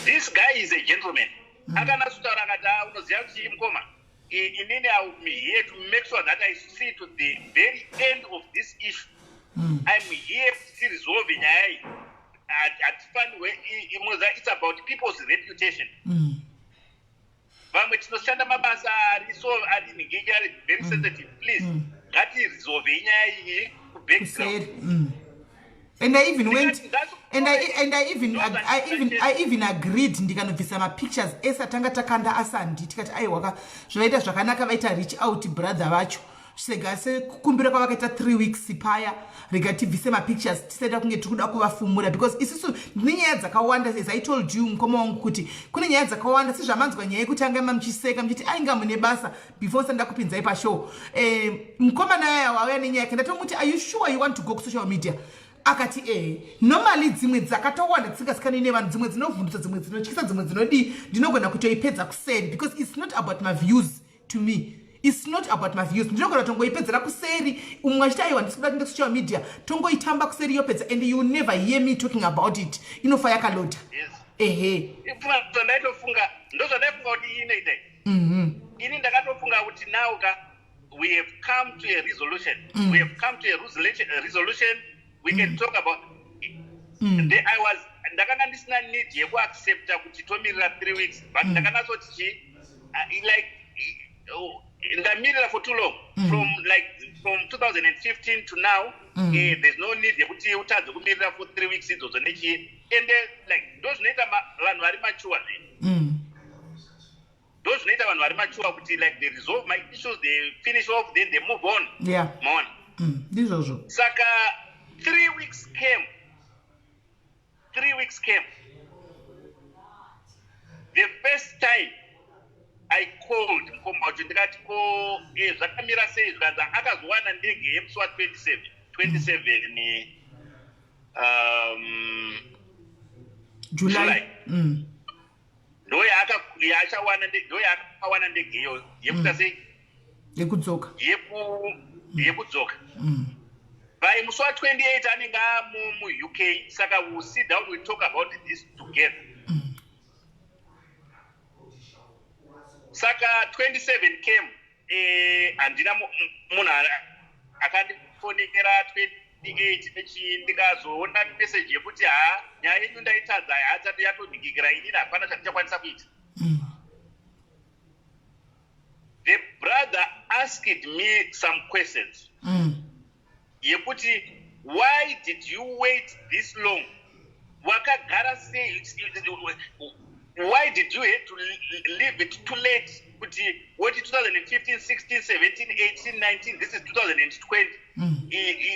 This guy is a gentleman. Akanatsotaura akati ah, unoziva kuti mukoma inini I will be here to make sure that I see to the very end of this issue. I'm here to resolve nyaya iyi. Hatifanirwe munoziva it's about people's reputation. Vamwe tinoshanda mabasa ari so ari nhingi ari very sensitive. Please ngatiresolve nyaya iyi kubackground. Kuseri. And I even went and I even agreed ndikanobvisa mapictures ese atanga takanda asandi tikati aiwaka zvaita zvakanaka vaita reach out brother vacho sega sekukumbira kwavakaita 3 weeks paya rega tibvise mapictures tisaita kunge tiri kuda kuvafumura because isusu ndine nyaya dzakawanda. As I told you, mukoma wangu, kuti kune nyaya dzakawanda sezvamanzwa nyaya yekutanga mamuchiseka muchiti ainga mune basa before sanda kupinzai pashow. Mukomana aya wauya nenyaya yake ndatomuti, "Are you sure you want to go kusocial media?" Akati ehe. Normally dzimwe dzakatowanda dzisingazikanwi nevanhu, dzimwe dzinovhundutsa, dzimwe dzinotyisa, dzimwe dzinodii, ndinogona kutoipedza kuseri because it's not about my views. To me it's not about my views. Ndinogona tongoipedzera kuseri umwe achiti aiwa ndisi kuda kuenda kusocial media, tongoitamba kuseri yopedza and you never hear me talking about it. Inofa yakalota. Ehe. Zvandaitofunga ndozvandaifunga kuti inoita. Ini ndakatofunga kuti now ka we have come to a resolution. We have come to a resolution. We can talk about I was ndakanga ndisina need yekuaccepta kuti tomirira 3 weeks, but ndakanatsoti chi like oh, ndamirira for too long, from like from 2015 to now. There's no need yekuti utadze kumirira for 3 weeks idzodzo nechii ende like ndo zvinoita vanhu vari mature zve. Ndo zvinoita vanhu vari mature kuti like they resolve my issues, they finish off, then they move on. Maona? Ndizvozvo. Saka 3 weeks came, 3 weeks came. The first time I called mukoma wacho ndikati ko zvakamira sei? Zvikanzi akazowana ndege yemusi wa27 27 July. July. Ndo yaakawana ndege iyoyo yekuita sei? Yekudzoka. Yekudzoka. By musi wa28 anenge amuUK, saka we'll sit down, we talk about this together. Saka 27 came, handina munhu akandifonera 28 nechi ndikazoona message yekuti ha nyaya yenyu ndaitadza hatsati yatodikikira inini hapana chandichakwanisa kuita. The brother asked me some questions yekuti why did you wait this long, wakagara sei, why did you have to leave it too late kuti woti 2015, 16, 17, 18, 19, this is 2020.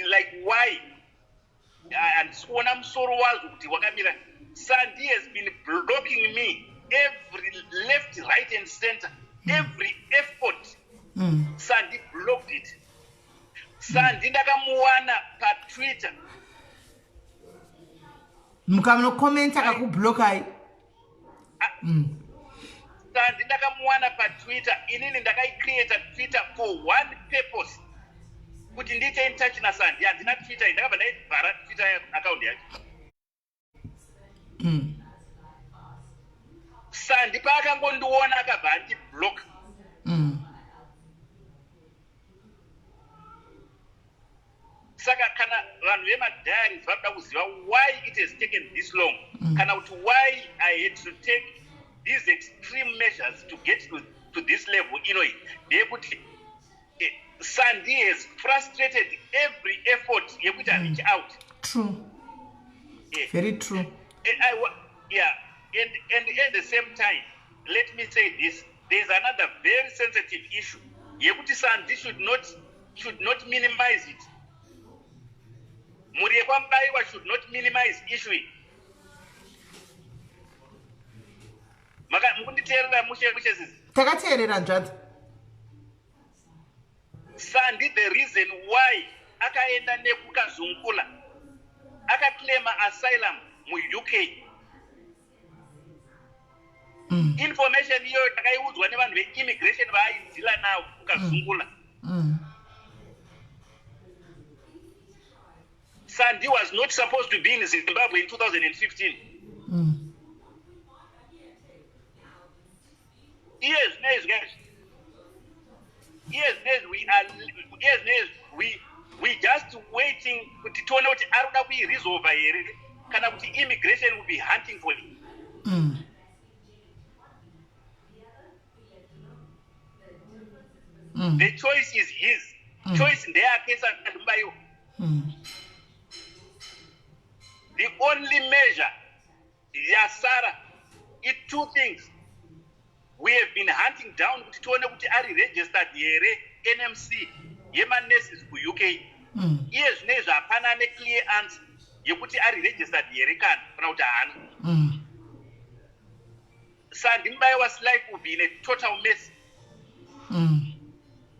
Like why? Handisi kuona musoro wazvo kuti wakamira. Sandi has been blocking me every left, right and center. Every effort, Sandi blocked it. Sandi ndakamuwana paTwitter. Mukanokomenta akakublokai. Sandi ndakamuwana paTwitter. Inini ndakaicreata Twitter for one purpose, kuti ndiite in touch naSandi. Handina Twitter, ndakabva ndaivhara Twitter account yacho. Sandi paakangondiona akabva andiblock. Saka kana vanhu vemadiaries vanoda kuziva why it has taken this long, kana kuti why I had to take these extreme measures to get to this level inoi, ndeyekuti Sandi has frustrated every effort yekuita reach out. True. Very true. Yeah, and at the same time, let me say this: there's another very sensitive issue yekuti Sandi should not minimize it. Mhuri yekwaMubaiwa should not minimize issue iyi. Mukunditeerera mushe mushe sisi? Takateerera nzvadzi. Sandi, the reason why Akaenda nekuKazungula, akaclaima asylum muUK. Information iyoyo takaiudzwa nevanhu veimmigration vaaidzila navo kuKazungula. Sandy was not supposed to be in Zimbabwe in 2015. Iye zvinezvi, guys, iye zvinezvi we are, iye zvinezvi we just waiting kuti tione kuti ari kuda kuiresolva here kana kuti immigration will be hunting for him. The choice is his. Choice ndeyake Sandy Mubaiwa. The only measure yasara i two things. We have been hunting down kuti tione kuti ari registered here NMC yemanurses kuUK. Iye zvinezvi hapana neclear answer yekuti ari registered here kana kuti haana. Sandy Mubaiwa's life will be in a total mess.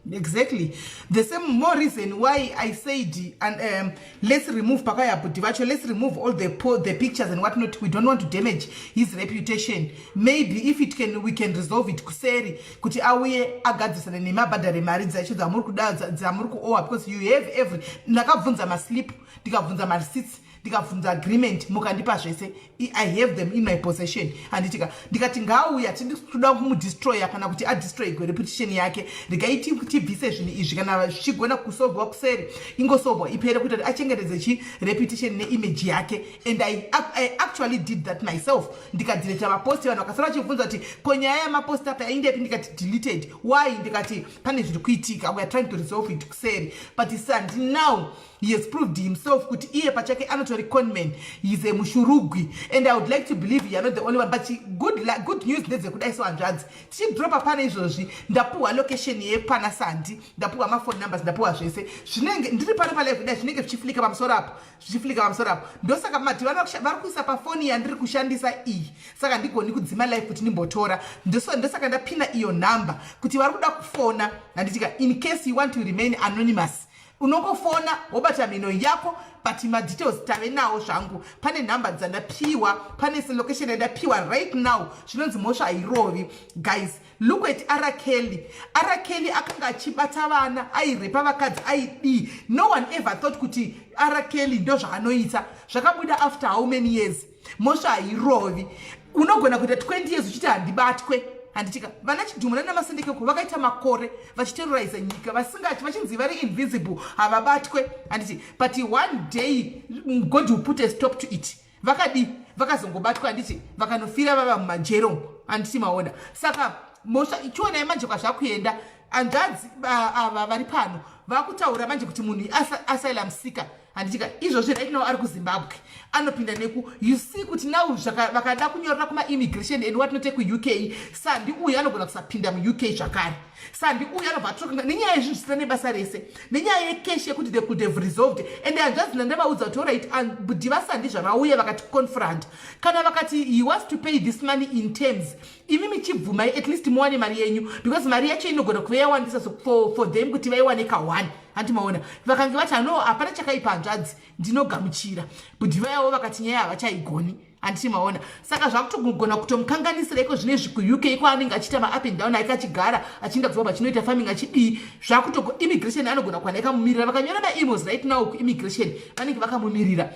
Exactly, the same more reason why I said and let's remove pakaya bhuti vacho, let's remove all the pictures and whatnot. We don't want to damage his reputation. Maybe if it can, we can resolve it kuseri kuti auye agadzirisane nemabhadhare mari dzacho dzamuri kuda, dzamuri kuowa, because you have every, ndakabvunza maslip, ndikabvunza mareceipts, ndikabvunza agreement, mukandipa zvese. I have them in my possession, handitika? Ndikati ngaauya, tidi kuda kumudestroya kana kuti adestroy reputation yake. Regai tibvise zvinhu izvi. Kana zvichigona kusolvwa kuseri, ingosolvwa ipere, kuita kuti achengetedze chi reputation neimage yake. And I actually did that myself. Ndikadeleta maposti. Vanhu vakasara vachibvunza kuti ko nyaya yamaposti apa yaindepi? Ndikati deleted. Why? Ndikati pane zviri kuitika, we are trying to resolve it kuseri. But Sandi now, he has proved himself kuti iye pachake anotori conman. He's a mushurugwi, and I would like to believe you are not the only one. But good news ndedzekudai so, hanzvadzi, tichidropa pane izvozvi, ndapuhwa location yepana Sandi, ndapuhwa maphone numbers, ndapuhwa zvese. Zvinenge ndiri pano palive kudai, zvinenge zvichiflika pamusoro apo, zvichiflika pamusoro apo. Ndosaka mati vari kuisa pafoni yandiri kushandisa iyi, saka ndigoni kudzima live kuti ndimbotora. Ndosaka ndapina iyo nhamba kuti vari kuda kufona, handitika? In case you want to remain anonymous, unongofona wobata mhino yako, but madetails tave nawo zvangu. Pane nhamba dzandapiwa, pane location yandapiwa right now. Zvinonzi mhosva hairovi. Guys, look at R. Kelly. R. Kelly akanga achibata vana, airepa vakadzi, aidii. No one ever thought kuti R. Kelly ndo zvaanoita. Zvakabuda after how many years? Mhosva hairovi. Unogona kuita 20 years uchiti handibatwe, handitika? Vana Chidhumo nanaMasendekeko vakaita makore vachiterroriza nyika vasingati, vachinzi vari invisible, havabatwe, handiti? But one day God will put a stop to it. Vakadi vakazongobatwa, handiti? Vakanofira vava mumajero, handiti? Maona? Saka mhosva ichionai manje kwazvakuenda. Hanzvadzi ava vari pano vakutaura manje kuti munhu asylum seeker, handitika? Izvozvi right now ari kuZimbabwe, anopinda neku, you see kuti now vakada kunyorera kumaimmigration and what not kuUK, Sandi uyu anogona kusapinda muUK zvakare. Sandi uyu anobva atoka nenyaya yezvinhu zvisina nebasa rese, nenyaya yecash yekuti they could have resolved. And hanzvadzi nandavaudza kuti alright, bhudhi vaSandi zvavauya vakati confront, kana vakati he wants to pay this money in terms, imi michibvumai, at least muwane mari yenyu, because mari yacho inogona kuve yawandisa for them kuti vaiwane ka1, handi maona? Vakange vati ano, hapana chakaipa, hanzvadzi, ndinogamuchira. Bhudhi vayavo vakati nyaya havachaigoni, handiti maona? Saka zvakutogona kutomukanganisira iko zvinezvi kuUK kwaanenge achiita maup and down ake, achigara achienda kuZimbabwe, achinoita farming, achidii. Zvakutogo immigration anogona kuwana ikamumirira. Vakanyora maemails right now kuimmigration, vanenge vakamumirira,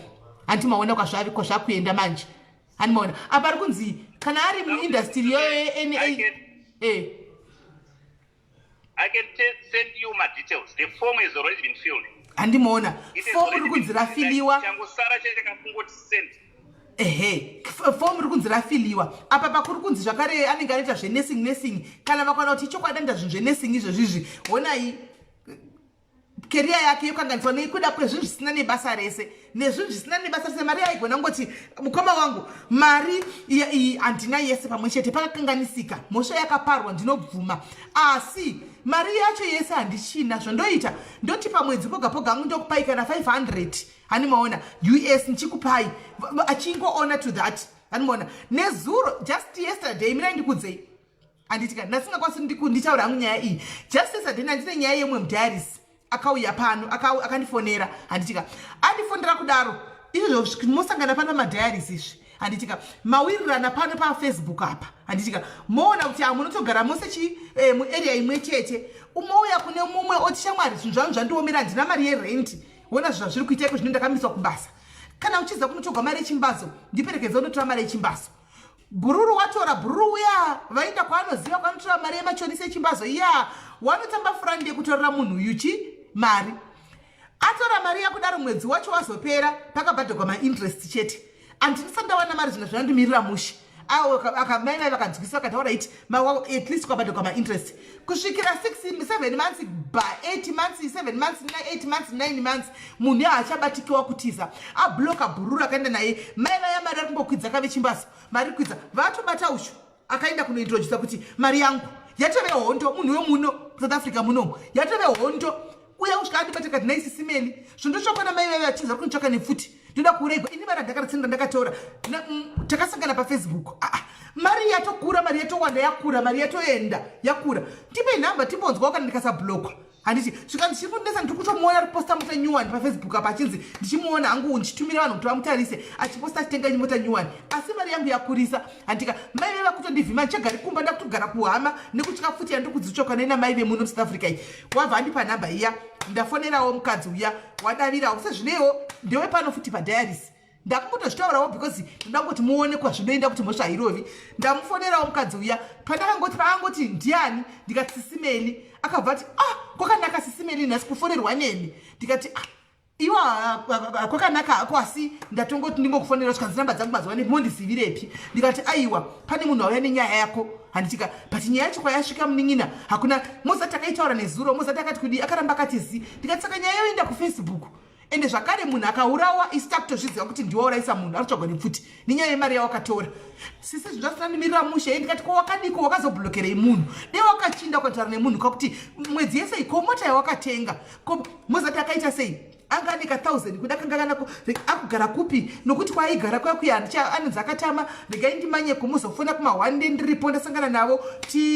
handiti maona kwazvakuenda manje? Handi maona? Apa ari kunzi kana ari muindustry iyoyo yena. I can send you my details. The form has already been filled. Handimaona fomu riri kunzi rafiliwa. Changosara chete send. Ehe, fomu riri kunzi rafiliwa. Apa pakuri kunzi zvakare anenge anoita zvenursing, nursing. Kana vakaona kuti ichokwadi anoita zvinhu zvenursing izvozvizvi, honai career yake yokanganiswa nekuda kwezvinhu zvisina nebasa rese, nezvinhu zvisina nebasa rese. Mari yaigona ngoti mukoma wangu, mari iyi handina yese pamwe chete, pakakanganisika, mhosva yakaparwa, ndinobvuma, asi mari yacho yese handichina. Zvondoita, ndoti pamwedzi poga poga angu ndokupai kana 500, hani maona, US ndichikupai, achingoona to that, hani maona? Nezuro, just yesterday, mirai ndikudzei, handitika? Ndasingakwanisi nditaura hangu nyaya iyi. Just yesterday nandine nyaya yemwe mudiarisi. Akauya pano, akandifonera, handitika? Andifonera kudaro izvozvo, mosangana pano pamadiaries izvi, handitika? Mawirirana pano paFacebook apa, handitika? Moona kuti hamunotogara mose chi muarea imwe chete. Umouya kune mumwe oti, "Shamwari, zvinhu zvangu zvandiomera, handina mari yerendi. Ona zvazviri kuita iko zvino, ndakamiswa kubasa. Kana uchiziva kunotorwa mari yechimbazo, ndiperekedze unotora mari yechimbazo." Bhururu watora bhururu uya, vaenda kwaanoziva kwanotora mari yemachonisi echimbazo iya. Wanotamba furandi yekutorera munhu yuchi mari. Atora mari yakudaro, mwedzi wacho wazopera, pakabhadhagwa mainterest chete. Handisati ndawana mari, zvino zvinondimirira mushe. Mai mai vakanzwisa, vakataura iti at least kwabhadhagwa mainterest kusvikira 6 7 months ba 8 months, 7 months, 8 months, 9 months. Munhu haachabatikiwa, kutiza, abloka bhururu, akaenda naye. Mai vaya mari ari kumbokwidza kavechimbazo, mari kwidza, vatobata ushu. Akaenda kunointrodusa kuti mari yangu yatove hondo. Munhu wemuno South Africa munomu, yatove hondo. Uya kusvika andibata kati, "Nai Sisi Melly, zvondotsvakwa namai vaive vachinza kunitsvaka nepfuti, ndoda kuuraigwa ini. Mari ndakaratsenda, ndakatora. Takasangana paFacebook. Aa, mari yatokura, mari yatowanda, yakura, mari yatoenda, yakura. Ndipe nhamba timbonzwawo kana ndikasablokwa." Handiti svika ndichiri kundinetsa, ndiri kutomuona ari kuposta mota nyuwani paFacebook apa, achinzi ndichimuona hangu, ndichitumira vanhu kuti vamutarise achiposta achitenga mota nyuwani, asi mari yangu yakurisa. Handika mai veva kutondivhima, ndichagari kumba, ndakutogara kuhama nekutya futi yandiri kudzitsvoka nena mai vemuno muSouth Africa iyi. Wabva andipa nhamba iya, ndafonerawo mukadzi uya, wadavirawo. Sezvineiwo ndewepano futi padiaries. Ndakungotozvitaurawo because ndoda kungoti muone kwazvinoenda kuti mhosva hairovi. Ndamufonerawo mukadzi uya. Pandakangoti, paangoti, "Ndiani?" Ndikati, "Sisi Melly." Akabva ati, "Ah, kwakanaka Sisi Melly nhasi kufonerwa neni." Ndikati, "Ah, iwa kwakanaka hako, asi ndatongoti ndingokufonera." Zvikanzi, "Namba dzangu mazuva ano mondizivirepi?" Ndikati, "Aiwa, pane munhu auya nenyaya yako, handitika? But nyaya yacho kwayasvika, munin'ina, hakuna mozati takaitaura nezuro, mozati akati kudii?" Akaramba akati zi. Ndikati, "Saka nyaya yoenda kuFacebook, ende zvakare munhu akaurawa, isu takutozviziva kuti ndiwaurayisa munhu, ari kutsvagwa nepfuti nenyaya yemari yawakatora. Sisi, zvinhu zvasina mushe." Ndikati, "Ko wakadiko wakazoblokerei munhu? Dei wakachinda ukataura nemunhu kakuti mwedzi yese ko mota yawakatenga, ko mozati akaita sei? Anga ane ka1000 kuda kanga kanako, akugara kupi? Nokuti kwaaigara kuya kuya handicha anonzi akatama. Regai ndimanye kumuzofona kuma1 ndiripo, ndasangana navo,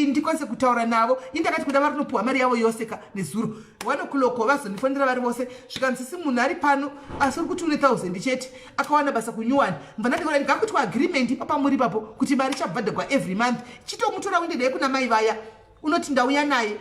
ndikwanise kutaura navo." Indakati kuda vari kunopiwa mari yavo yose ka. Nezuro 1 o'clock vazondifonera vari vose, zvikanzi, "Munhu ari pano, asi uri kuti une 1000 chete, akawana basa kunyuwani." Mbva ndati, "Ngakuitwa agreement ipapa muri ipapo kuti mari ichabhadhagwa every month. Chitomutora uende naye kuna mai vaya, unoti ndauya naye,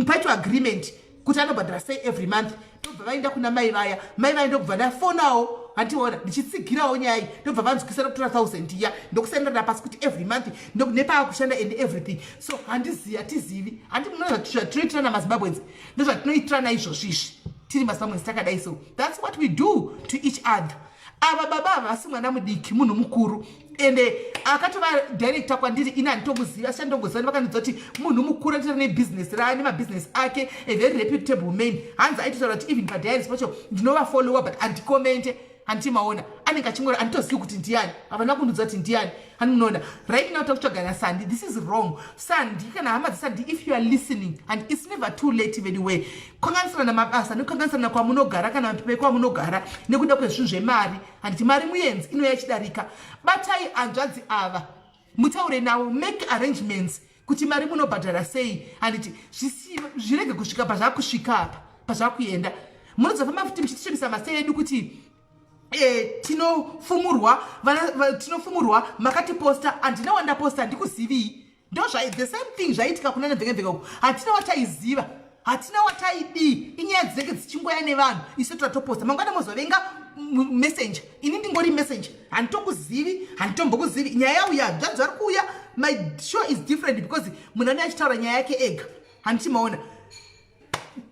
paitwa agreement kuti anobhadhara sei every month." Ndobva vaenda kuna mai vaya. Mai vaya ndobva ndafonawo, handiona ndichitsigirawo nyaya iyi, ndobva vanzwisa nokutora 1000 iya, ndokusenderana pasi kuti every month nepaakushanda and everything. So handizivi, hatizivi, handi muno zvatinoitirana maZimbabweans, ndozvatinoitirana izvozvo izvi. Tiri maZimbabweans takadai, so that's what we do to each other. Ava baba ava vasi mwana mudiki, munhu mukuru, ende akatova director kwandiri. Ini handitomuzivi, asi chandongoziva ndivakandidza kuti munhu mukuru, anotoita nebhizinesi raane mabhizinesi ake, a very reputable man. Hanzi aitotaura kuti even padiaries pacho ndinovafollowa, but handikomente. Handiti maona anenge achingora, handitozivi kuti ndiani, havana kundudza kuti ndiani. Hani munoona right now takutsvagana Sandi. This is wrong, Sandi. Kana hama dzaSandi, if you are listening, and it's never too late anyway, kukanganisirana mabasa nekukanganisirana kwamunogara kana mapepa ekwamunogara nekuda kwezvinhu zvemari, handiti mari muenzi inouya ichidarika. Batai hanzvadzi ava, mutaure navo, make arrangements kuti mari munobhadhara sei, handiti? Zvirege kusvika pazvakusvika apa, pazvakuenda. Munozofamba futi muchitisvibisa mazita edu kuti tinofumurwa, tinofumurwa, makatiposta. Handina wandaposta, handikuzivii. Ndo the same thing zvaitika kuna nemvekemveke uku. Hatina wataiziva, hatina wataidii. Inyaya dzinenge dzichingoya nevanhu, isu tatoposta. Mangwana mozovenga messenger. Ini ndingori messenger, handitokuzivi, handitombokuzivi. Nyaya yauya, hanzvadzi vari kuuya. My show is different because munhu ane achitaura nyaya yake ega, handiti maona?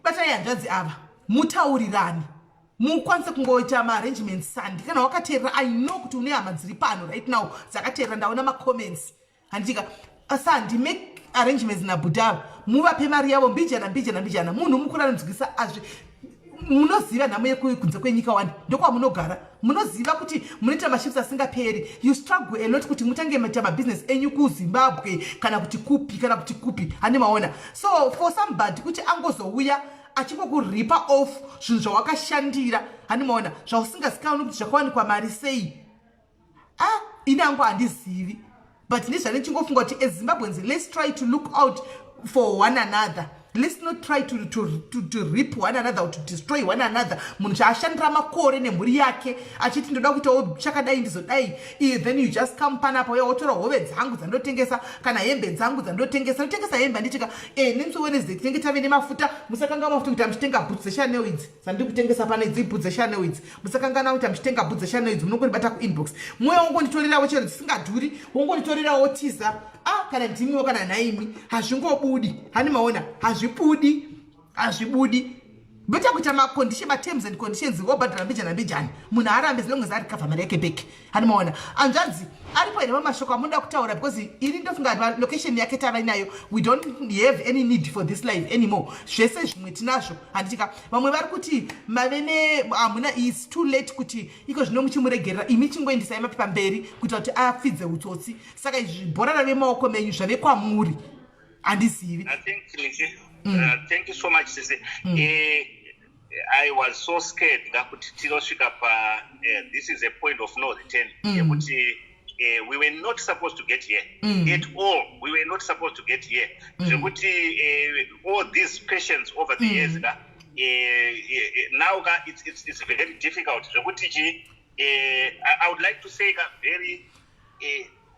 Batai hanzvadzi ava, mutaurirani, mukwanise kungoita maarrangements. Sandi, kana wakateerera, I know kuti une hama dziri pano right now dzakateerera, ndaona macomments, handitika? Sandi, make arrangements nabhudhava, muvape mari yavo mbijana mbijana mbijana. Munhu mukuru anonzwisa azvi. Munoziva nhamo yekunze kwenyika wani, ndokwamunogara. Munoziva kuti munoita mashifts asingaperi. You struggle a lot kuti mutange maita mabhizinesi enyu kuZimbabwe kana kuti kupi, kana kuti kupi, handi maona? So for somebody kuti angozouya achingokuripa off zvinhu zvawakashandira, handi maona, zvausingazikanwi kuti zvakawanikwa mari sei, ah, ini hangu handizivi. But ndizvane chingofunga kuti as Zimbabweans, let's try to look out for one another. Let's not try to rip one another or to destroy one another. Munhu chaashandira makore nemhuri yake achiti ndoda kuitawo chakadai ndizodai, then you just come panapa uya wotora hove dzangu dzandotengesa kana hembe dzangu dzandotengesa. Ndotengesa hembe handitika nemusi Wednesday tinenge tave nemafuta. Musakanga mafuta kuti amuchitenga bhutsu dzeChanel idzi dzandiri kutengesa pano idzi, bhutsu dzeChanel idzi. Musakangana kuti amuchitenga bhutsu dzeChanel idzi, munongondibata kuinbox, mweya wongonditorerawo chero dzisingadhuri, wongonditorerawo tiza. Ah, kana ndimiwo kana nhaimi, hazvingobudi. Hani maona, hazvibudi, hazvibudi. Better kuita macondition, materms and conditions, wobhadhara mbijana mbijana, munhu arambe as long as ari mari yake back. Hani maona, hanzvadzi, aripo here mamashoko amunoda kutaura? Because ini ndofunga location yake tava inayo. We don't have any need for this life anymore. Zvese zvimwe tinazvo, handitika? Vamwe vari kuti mave ne hamuna, is too late kuti iko zvino muchimuregerera. Imi chingoendesai mapepa mberi kuitira kuti apfidze utsotsi. Saka izvi bhora rave maoko menyu, zvave kwamuri, handizivi. I think, Nisi, thank you so much, Sisi. I was so scared ngakuti tinosvika pa this is a point of no return yekuti we were not supposed to get here at all. We were not supposed to get here. Zvekuti all these patients over the years ka, now ka, it's very difficult. Zvekuti chi, I would like to say ka, very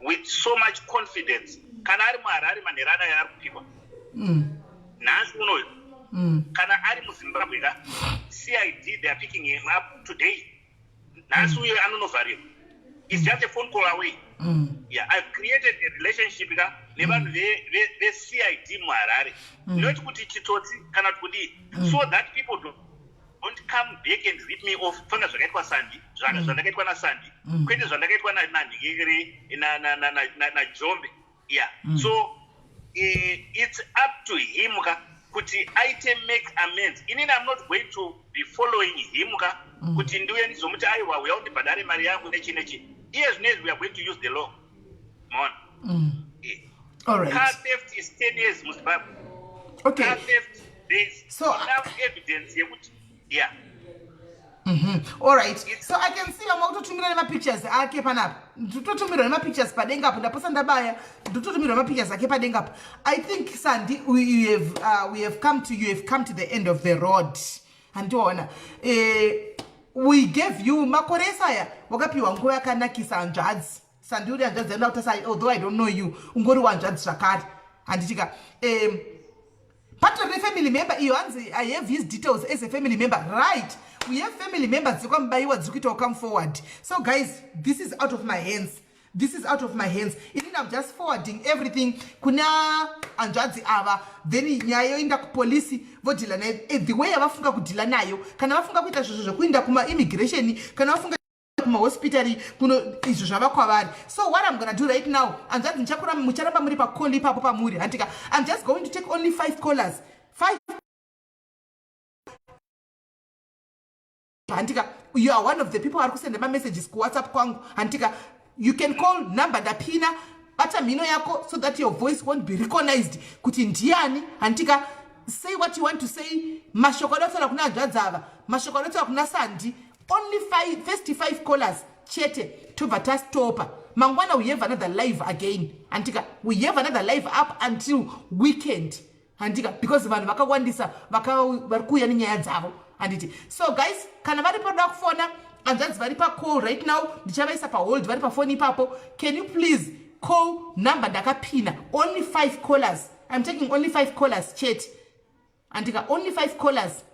with so much confidence, kana ari muHarare manheru anaya ari kupikwa nhasi unoyu, kana ari muZimbabwe ka, CID, they are picking him up today. Nhasi uyo anonovharirwa. It's just a phone call away. Yeah, I've created a relationship ka nevanhu veCID muHarare, not kuti chitsotsi kana kuti kudii, so that people don't come back and rip me off. Fanga zvakaitwa Sandi, zvandakaitwa naSandi, kwete zvandakaitwa nanhikiri naJombe. Yeah, so it's up to him ka kuti aite make amends. Inini I'm not going to be following him ka kuti ndiuye ndizomuti, "Aiwa, uya undibhadhare mari yangu," nechi nechi. Iye zvinezvi we are going to use the law, maona? All right. Car theft is 10 years muZimbabwe. Car theft, there is enough evidence yekuti, yeah. All right, so I can see vamwe kutotumira nemapictures ake panapa. Nditotumirwa nemapictures padenga apo, ndaposa ndabaya, ndototumirwa nemapictures ake padenga apo. I think, Sandi, we have come to you have come to the end of the road, handiona? We gave you makore ese aya, wakapiwa nguva yakanakisa, hanzvadzi Sandi. Uri hanzvadzi yandoda kutasa, although I don't know you, ungori wanzvadzi zvakare, handitika? Patori nefamily member iyo, hanzi, "I have his details as a family member." Right, we have family members dzekwaMubayiwa dziri kuitawo come forward. So guys, this is out of my hands, this is out of my hands. Inini I'm just forwarding everything kuna hanzvadzi ava, then nyaya yoenda kupolisi, vodhila nayo the way yavafunga kudhila nayo. Kana vafunga kuita zvozvo zvekuenda kumaimmigration, kana vafunga kumahospitari kuno, izvo zvava kwavari. So what I'm gonna do right now, hanzvadzi, mucharamba muri pacall ipapo pamuri, handika? I'm just going to take only five callers, five, handika? You are one of the people ari kusenda mamessages kuWhatsApp kwangu, handika? You can call number ndapina. Bata mhino yako so that your voice won't be recognized kuti ndiani, handika? Say what you want to say, mashoko anotaura kuna hanzvadzi ava, mashoko anotaura kuna Sandi. Only five, first five callers chete, tobva tastopa. Mangwana we have another live again, handika? We have another live up until weekend, handika? Because vanhu vakawandisa vari kuuya nenyaya dzavo, handiti? So guys, kana vari poda kufona, hanzvadzi vari pacall right now, ndichavaisa pahold vari pafoni ipapo. Can you please call number ndakapina? Only five callers, I'm taking only five callers chete, handika? Only five callers,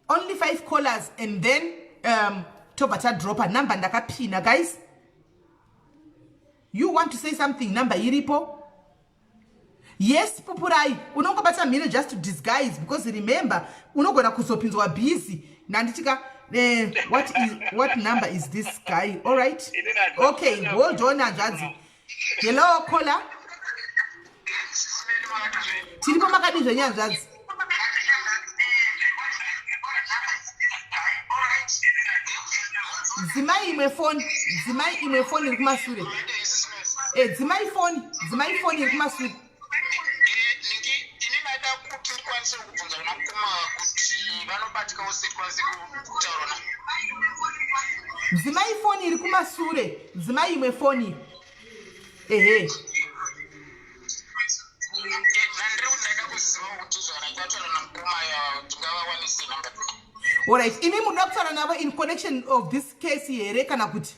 only five callers, and then tobva tadropa. Number ndakapina. Guys, you want to say something, number iripo. Yes, pupurai, unongobata mhino just to disguise, because remember, unogona kuzopinzwa busy nanditika. What number is this guy? All right, okay, hold on, hanzvadzi. Hello, caller, tiripo, makadi zvenyu, hanzvadzi? Dzimai imwe foni, dzimai imwe foni iri kumasure. Dzimai foni, dzimai foni iri kumasure. Ini ndaida kuti ndikwanise kubvunza kuna mukoma kuti vanobatikawo sei, tikwanise kutaura na Dzimai foni iri kumasure, dzimai imwe foni, ehe. Alright, imi munoda kutaura navo in connection of this case here kana kuti?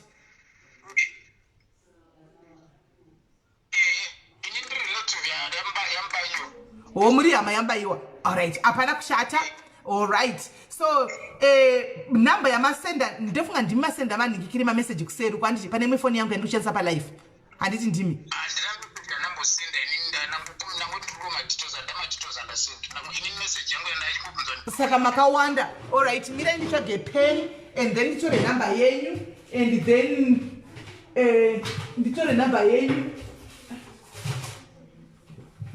Ho muri hama yambaiwa. Alright, hapana kushata. Alright. So, eh, number yamasenda ndofunga ndimi masenda manhingikiri mameseji kuseri kwanditi pane imwe foni yangu yandikushandisa palife. Handiti ndimi? Saka makawanda. Alright, mirai nditsvage pen and then nditore number yenyu and then eh, nditore number yenyu.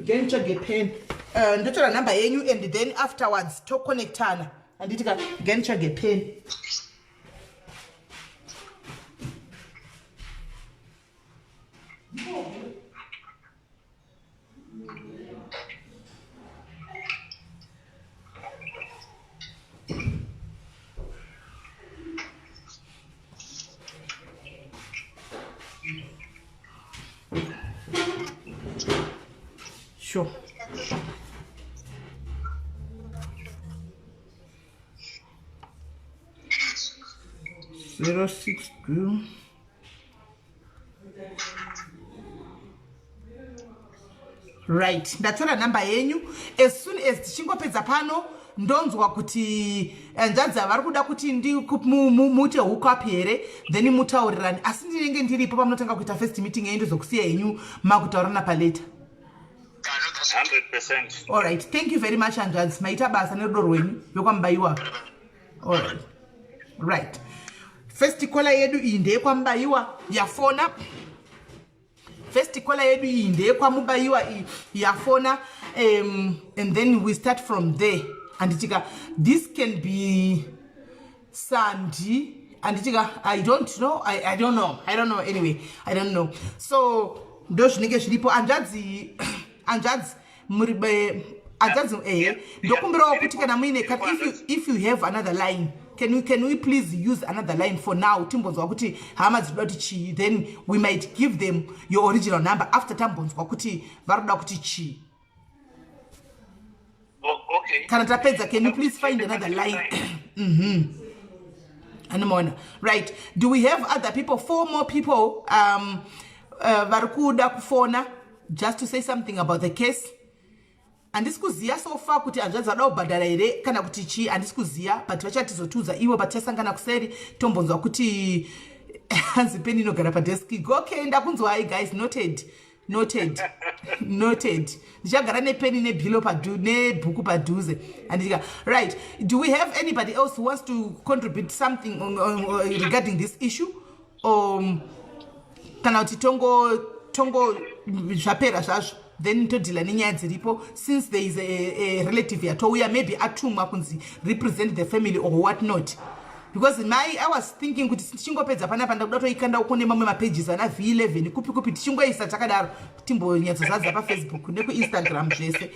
Then nditsvage pen. Ndotora number yenyu and then afterwards toconnectana. Handiti ka then nditsvage pen. Sure. 062. Right, ndatora number yenyu. As soon as tichingopedza pano ndonzwa kuti hanzvadzi vari kuda kuti muite hook up here, then mutaurirane. Asi ndinenge ndiripo pamunotanga kuita first meeting yenyu, ndozokusiya henyu makutaurana paleta. 100%. All right, thank you very much hanzvadzi, maita basa nerudo rwenyu vekwaMubaiwa. All right. Right. First caller yedu iyi ndeyekwaMubaiwa yafona. First caller yedu iyi ndeyekwaMubaiwa iyi yafona, and then we start from there. Anditika, this can be Sandy. Anditika, I don't know. I don't know. I don't know. Anyway, I don't know. So ndo zvinenge zviripo. Hanzvadzi, hanzvadzi muri hanzvadzi ehe, ndokumbirawo kuti kana muine, if you have another line, can we please use another line for now? Timbonzwa kuti hama dzinoda kuti chii, then we might give them your original number after tambonzwa kuti vari kuda kuti chii. Oh, okay. Kana tapedza, can you please find another line? Anomaona. Right, do we have other people? 4 more people vari kuda kufona just to say something about the case. Handisi kuziya so far kuti hanzvadzi vada kubhadhara here kana kuti chii, handisi kuziya, but vachatizotiudza ivo patichasangana kuseri. Tombonzwa kuti hanzi peni inogara padeski. Okay, ndakunzwai guys, noted, noted, noted. Ndichagara nepeni nebhilo nebhuku padhuze. Handitika. Right, do we have anybody else who wants to contribute something regarding this issue? Kana kuti tongo zvapera zvazvo, then todhila nenyaya dziripo, since there is a relative yatouya, maybe atumwa kunzi represent the family or what not? Because my, I was thinking kuti tichingopedza panapa, ndakuda toikanda uko nemamwe mapages ana V11 kupi kupi, tichingoisa takadaro, timbonyatsozadza paFacebook nekuInstagram zvese.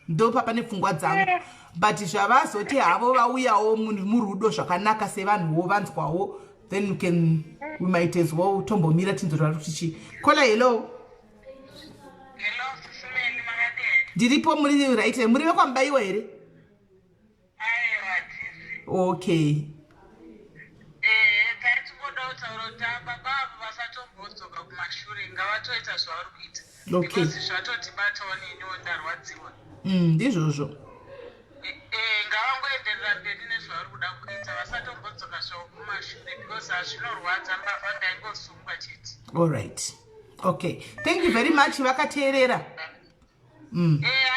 Ndopa pane pfungwa dzangu, but zvavazoti havo vauyawo murudo zvakanaka sevanhuwo vanzwawo, then we might as well tombomira tinzorwa kuti chii. Caller, hello. Hello, Sisimeli, makadini? Ndiripo, muri right? Muri vekwaMubaiwa here? Aiwa, tisi. Okay. Taitingoda kutaura kuti baba avo vasatombodzoka kumashure, ngavatoita zvavari kuita. Okay. Because zvatotibatawo, neniwo ndarwadziwa. Ndizvozvo. Ngavangoenderera mberi nezvavari kuda kuita, vasatombodzoka zvavo kumashure because hazvinorwadza, mbavha ngaingosungwa chete. All right. Okay. Thank you very much vakateerera.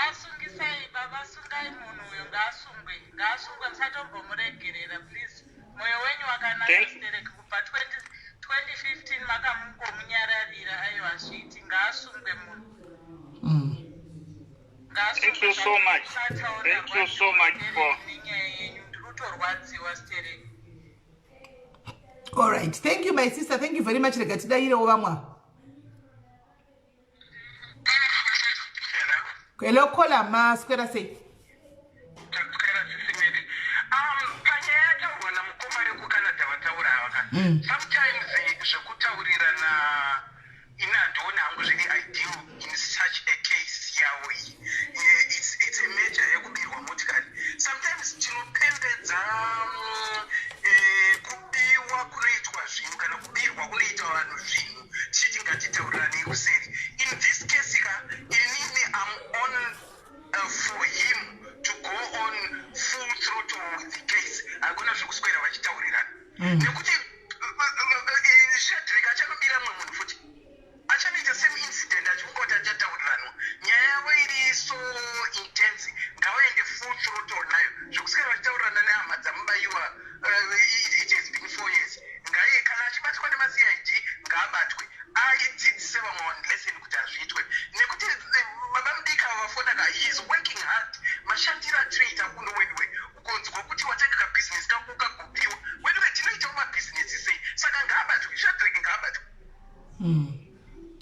Asungisai baba, sungai munhu uyo, ngaasungwe, ngaasungwe, musatombomuregerera please. Mwoyo wenyu wakanaka stereki, kubva 2015 makamungomunyararira, aiwa hazviiti, ngaasungwe munhu. Thank you so much. Thank you so much for nenyaya yenyu, ndiri kutorwadziwa stereki. All right. Thank you my sister. Thank you very much. Rega tidayirewo vamwe. Hello caller, maswera sei? Takuswera Sisimeli. Panyaya yataurwa namukoma rekuCanada vataura ava ka, sometimes zvekutaurirana ini handioni hangu zviri ideal in such a case yavo iyi. for him to go on full throttle with the case. Hakuna zvekuswera vachitaurirana. Nekuti Shadrick achanobira mumwe munhu futi. Achanoita same incident achifunga kuti achataurirana. Nyaya yavo iri so intense. Ngavaende full throttle nayo. Zvekuswera vachitaurirana nehama dzaMubaiwa it has been 4 years. Ngaiye kana achibatwa nemaCID ngaabatwe. Aidzidzise vamwe vanhu lesson kuti hazviitwe. Nekuti baba mudiki ava vafona ka, he is working hard. Mashandiro atinoita kuno weduwe, ukonzwa kuti watanga kabhizinesi kako kagobiwa. Weduwe tinoitawo mabhizinesi sei? Saka ngaabatwe, Shadrack ngaabatwe.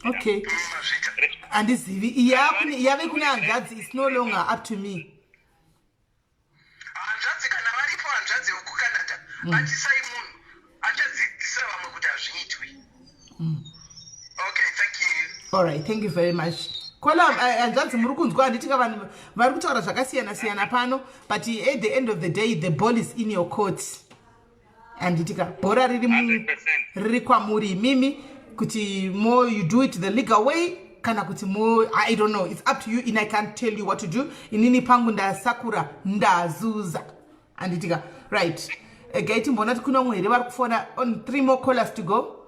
Okay. Mazvita. Handizivi. Yave kune hanzvadzi, it's no longer up to me. Hanzvadzi kana varipo, hanzvadzi yekuCanada, batisai munhu achadzidzisa vamwe kuti hazviitwi. Okay, thank you. All right, thank you very much. Kola hanzvadzi, muri kunzwa handiti ka vanhu vari kutaura zvakasiyana siyana pano, but at the end of the day the ball is in your court. Handiti ka bhora riri 100%. Riri kwamuri imimi kuti mo you do it the legal way kana kuti mo, I don't know, it's up to you. In I can't tell you what to do. Inini pangu ndasakura ndazuza, handiti ka? Right, gai timboona kuti kuno mwe here vari kufona. On three more callers to go,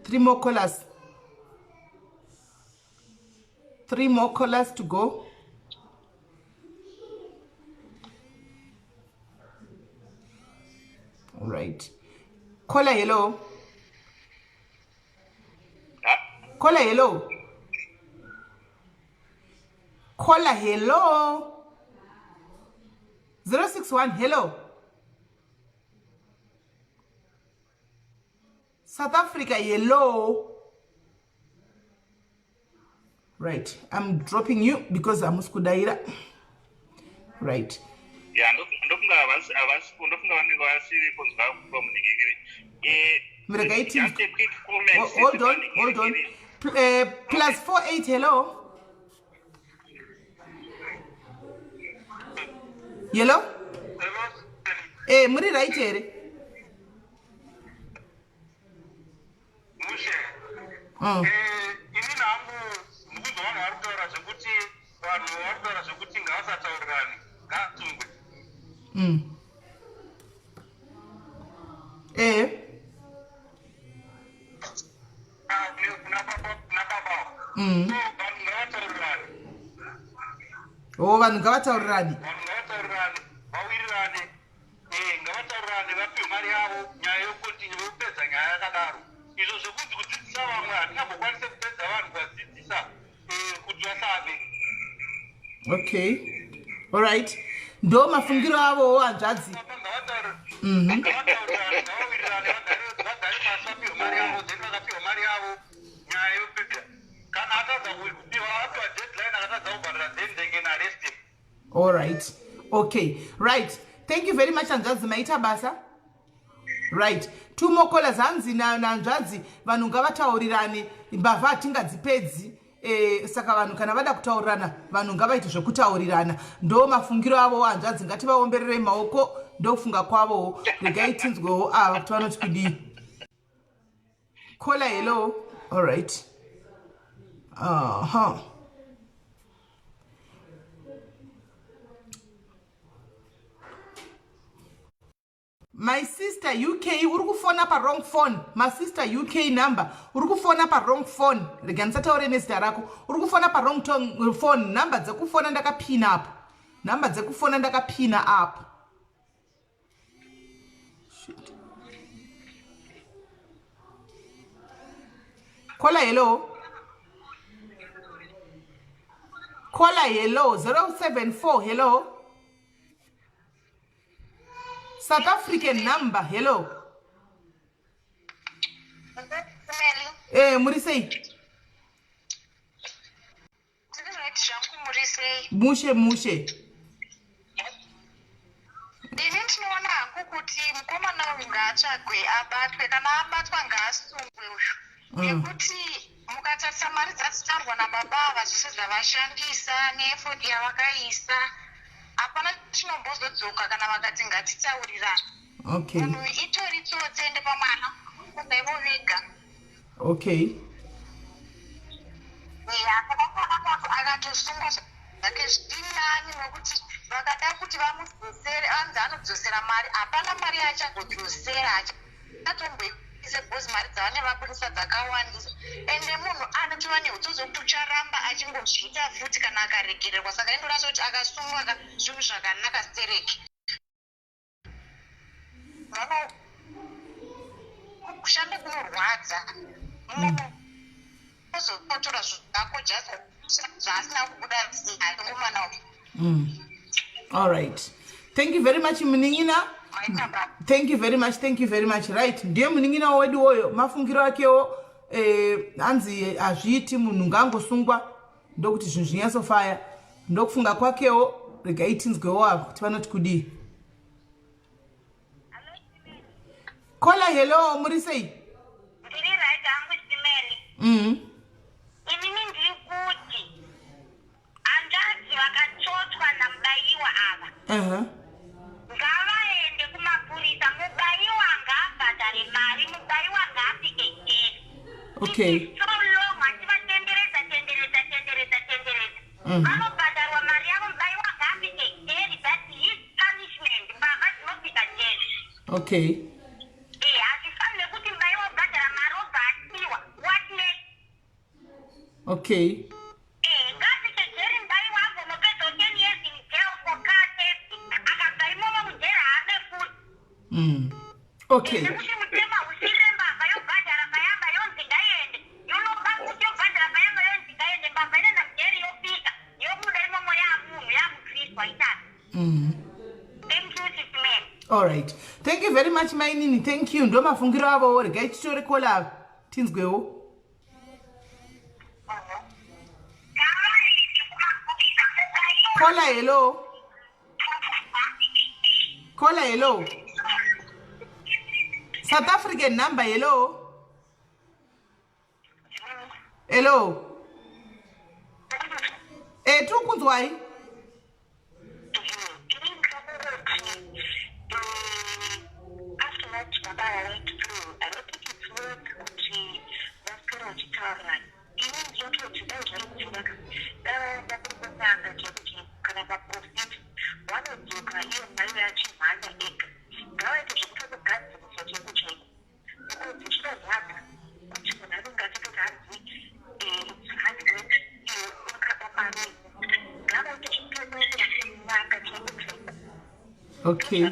three more callers, three more callers to go. All right, caller, hello. Ha? Caller, hello. Caller, hello. 061, hello. South Africa, hello. Right, I'm dropping you because hamusi kudaira. Right. Ya, ndofunga ndofunga vanenge vasiri kunzwa from Ningiri. Mregai. Just a quick comment. Hold on, hold on. Plus 48, hello. Hello? Muri right here? Mushe. Ini nangu ndikuzwa vanhu vari kutaura zvekuti vanhu vari kutaura zvekuti ngavasataurirane, ngaasungwe. Ah, kuna baba, kuna baba. So vanhu ngavataurirane. Oh, vanhu ngavataurirane. Vanhu ngavataurirane, vawirirane. Ngavataurirane, vapiwe mari yavo, nyaya yokontinue, vopedza nyaya yakadaro. Izvo zvokunzi kudzidzisa vamwe, hatingambokwanise kupedza vanhu kuvadzidzisa kuti vasabe. Okay. All right. Ndo mafungiro avowo hanzvadzi. Baba ngavataurirane, ngavawirirane, vagare pasi, vapiwe mari yavo, then vakapiwa mari yavo nyaya yopedza. Kana atadza kupiwa, apiwa deadline, akatadza kubhadhara, then they can arrest him. All right. Okay. Right. Thank you very much, hanzvadzi, maita basa. Right. Two more callers. Hanzi nanzvadzi vanhu ngavataurirane, mbavha hatingadzipedzi. Saka vanhu kana vada kutaurirana, vanhu ngavaite zvekutaurirana. Ndo mafungiro avowo hanzvadzi, ngativaombererei maoko, ndokufunga kwavowo. Regai tinzwewo ava kuti vanoti kudii. Caller, hello. All right. My sister UK, uri kufona pa-wrong phone. My sister UK number, uri kufona pa-wrong phone. Rega ndisataure nezita rako. Uri kufona pa-wrong phone. Nhamba dzekufona ndakapina apo, nhamba dzekufona ndakapina apo. Shit. Caller, hello. Caller, hello. 074, hello. South African number, hello. Meli, Muri sei? Ndiri right zvangu, muri sei? Mushe mushe. Ini ndinoona hangu kuti mukomana uyu ngaatsvagwe abatwe, kana abatwa ngaasungwe uyu. Nekuti mukatarisa mari dzadzitaurwa nababa ava zvese zvavashandisa neefodi yavakaisa, hapana chinombozodzoka kana vakati ngatitaurirane. Munhu itori tsotsi, ende pamwana ivo vega. Ya, akatosungwa. Zvake zviri nani nokuti vakada kuti vamudzosere anzi anodzosera mari hapana mari yaachagodzosera achatomboise bhozi mari dzavane vabudisa dzakawandisa ende munhu anotova neutsotsi wekuti ucharamba achingozviita futi kana akaregererwa saka indorasa kuti akasungwa ka zvinhu zvakanaka stereki kushanda kunorwadza ozotora zvako just zvaasina kubuda ngomwana uyu mm. all right thank you very much munin'ina thank you very much thank you very much right ndiye munin'ina wedu woyo mafungiro akewo eh, hanzi hazviiti munhu ngaangosungwa ndokuti zvinhu zvinyatsofaya ndokufunga kwakewo regai tinzwewo ava kuti vanoti kudii kola hello muri sei ndiri right hangu simeli mm. Inini ndiri kuti hanzvadzi vakatsotswa naMubayiwa ava ngavaende kumapurisa. Mubayiwa ngaabhadhare mari, Mubayiwa ngaapike jeri. Okay. It is so long achivatenderedza tenderedza tenderedza tenderedza. Vanobhadharwa mari yavo, Mubayiwa ngaapike jeri. That's his punishment. Mbavha dzinopika jeri. Okay. Eh, hazvifani nekuti Mubayiwa obhadhara mari obva asiwa. What next? Okay. Eh, ngaapike jeri Mubayiwa ambonopedzawo 10 years in jail for car theft. Akabva imomo mujeri haabe futi. Okay. Nekuti mutemo hausire mbavha yobhadhara payamba yonzi ngaiende. Yonoba futi yobhadhara payamba yonzi ngaiende. Mbavha inoenda mujeri yopika. Yobuda imomo yaamunhu yaamukristu haitani. Thank you, Sis Mary. All right. Thank you very much mainini. Thank you. Ndo mafungiro avowo. Regai titore kola tinzwewo. Kola hello. Kola hello. South African number hello. Hello. Eh tiri kunzwai? After that baba went through, I don't think it's worth kuti vaswere vachitaurirana. Ini ndinototi dai zvari kubvira dai vaenda kuri kun'anga chaiko chaiko kana maprofita vanodzoka iye mai achimhanya ega ngavaite zvekutokugadzirisa chaiko chaiko because zvinorwadza kuti munhu anenge achitoti hanzi it's hard work iwe wakaba mari ngavaite zvekutonoendera kun'anga chaiko chaiko. Okay.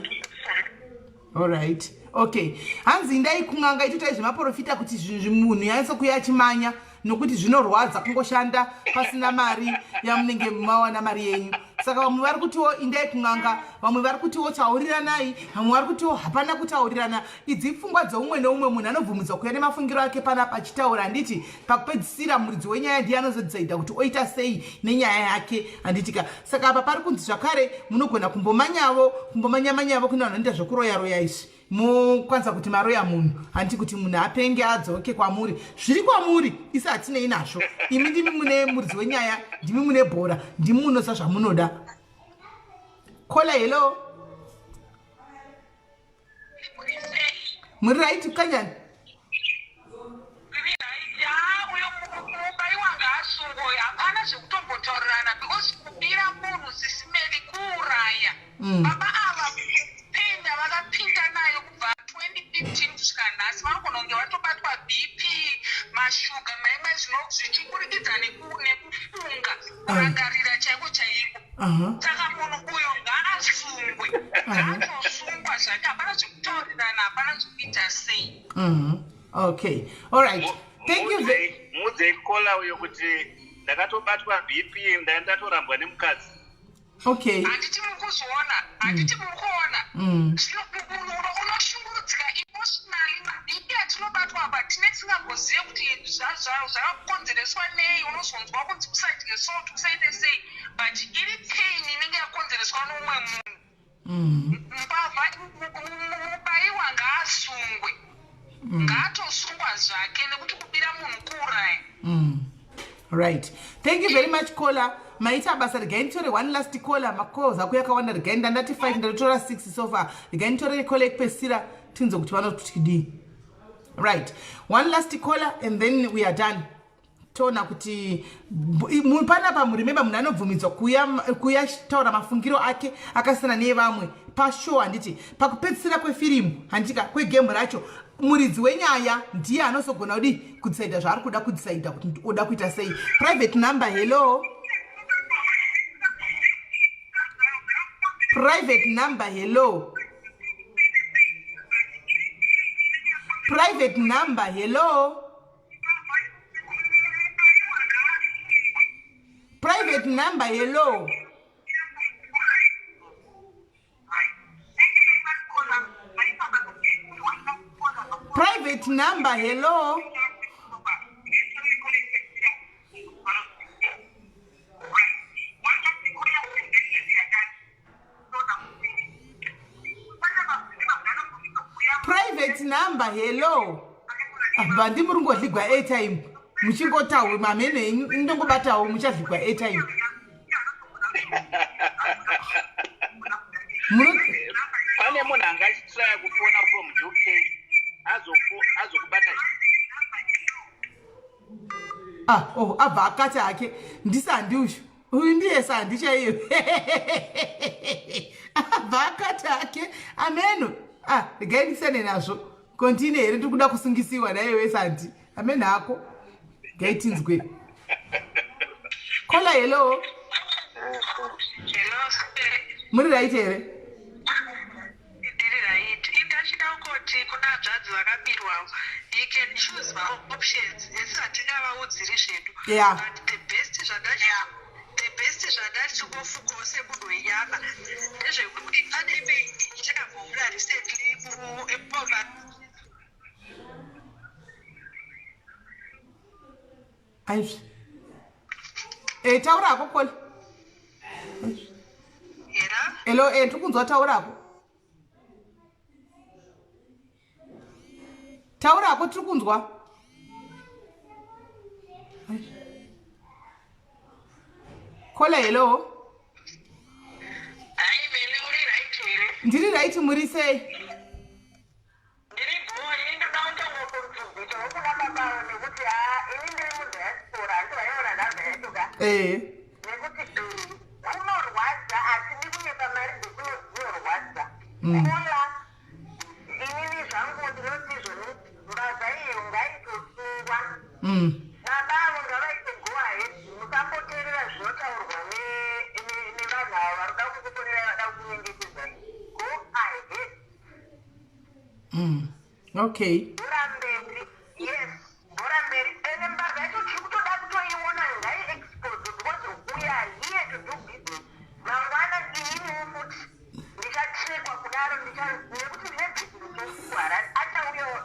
All right. Okay. Hanzi indai kun'anga itotai zvemaprofita kuti zvinhu munhu yanyatso kuya achimanya nokuti zvinorwadza kungoshanda pasina mari yamunenge mawana mari yenyu. Saka vamwe vari kutiwo indai kun'anga, vamwe vari kutiwo tauriranai, vamwe vari kutiwo hapana kutaurirana. Idzi pfungwa dzeumwe neumwe munhu anobvumidzwa kuya nemafungiro ake panapa achitaura handiti pakupedzisira muridzi wenyaya ndiye anozodhisaidha kuti oita sei nenyaya yake handitika. Saka apa pari kunzi zvakare munogona kumbomanyavo kumbomanyamanyavo kune vanhu vanoita zvekuroya-roya izvi mokwanisa kuti maroya munhu handiti kuti munhu apenge adzoke kwamuri zviri kwamuri isi hatinei nazvo imi ndimi mune muridzi wenyaya ndimi mune bhora ndimi munoziva zvamunoda. Kola hello. Muri right kanjani? Uyo mubaiwa ngaasungwe hapana zvekutombotaurirana because kubira munhu sisimeli kuuraya. Baba ava pain yavakapinda nayo kubva 2015 kusvika nhasi vanogona kunge vatobatwa BP mashuga maimwe zvichiburikidza nekufunga kurangarira chaiko chaiko. Saka munhu uyo ngaasungwe ngaatosungwa zvake hapana zvekutaurirana hapana zvekuita sei. Okay. All right. Thank you. Mudzei kola uyo kuti ndakatobatwa BP ndatorambwa nemukadzi. Okay. Handiti muri kuzviona handiti muri kuona zvino munhu unoshungurudzika emotionally maBP atinobatwa apa tine tisingambozive kuti zvakakonzereswa nei unozonzwa kunzi usadye salt usaite sei but iri pain inenge yakonzereswa noumwe munhu mbavha mubaiwa ngaasungwe ngaatosungwa zvake nekuti kubira munhu kuuraya. Right. Thank you very much caller. Maita basa regai nditore one last caller macalls ako yakawanda regai ndandati 5 ndatotora 6 so far. Regai nditore caller yekupedzisira tinzwe kuti vanoti kudii. Right. One last caller and then we are done. Toona kuti panapa muremember munhu anobvumidzwa kuya kuya taura mafungiro ake akasiyana neevamwe pashow handiti pakupedzisira kwefirimu handitika kwegame racho muridzi wenyaya ndiye anozogona kudii kudisaida zvaari kuda kudisaida kuti oda kuita sei. Private number, hello. Private number, hello. Private number, hello. Private number, hello. Private number, hello. Private number, hello. Bandi muri ngodligwa airtime muchingotaura mamheno enyu indongobatawo muchadligwa airtime. Pane munhu anga achitraya kufona from UK azokubata. Ah, oh, abva akati hake ndisandi uyu uyu ndiye sandi chaiyo abva akati hake ameno. Ah, regai ndisiyane nazvo kontine here ndiri kuda kusungisiwa naiwe sandi ameno hako regai tinzwe kola. Hello. Hello. Muri right here? Ndiri right. Indachida kungoti kuna hanzvadzi vakabirwa, you can choose maoptions esi hatingavaudziri zvedu. But the best zvandati tingofungawo semunhu wenyama ndezvekuti pane imwe ichakambobuda recently muepoma. Aizvi e taura hako kola. Era. Hello, e tiri kunzwa, taura hako, taura hako, tiri kunzwa. Kola, hello. Hai mene, uri right here? Ndiri right, muri sei? Ndiri bho. Ini ndoda kutongocontributa kuna baba nekuti ha, ini ndiri mudiaspora, handi vaiona nhamba yacho ka? Nekuti kunorwadza, asi ndikunyepa, mari dzekuno dzinorwadza. Kola, inini zvangu ndinoti izvoni mbavha iyo ngaitosungwa. Baba avo ngavaite go ahead, musamboteerera zvinotaurwa nevanhu ava vari kuda kukutorerai, vada kukunyengetedzai. Go ahead. Okay. Bhora mberi, yes, bhora mberi. Ende mbavha yacho tiri kutoda kutoiona, ngaiexpose because we are here to do business. Mangwana ininiwo futi ndichatrackwa kudaro nekuti ndine business kuHarare, achauyawo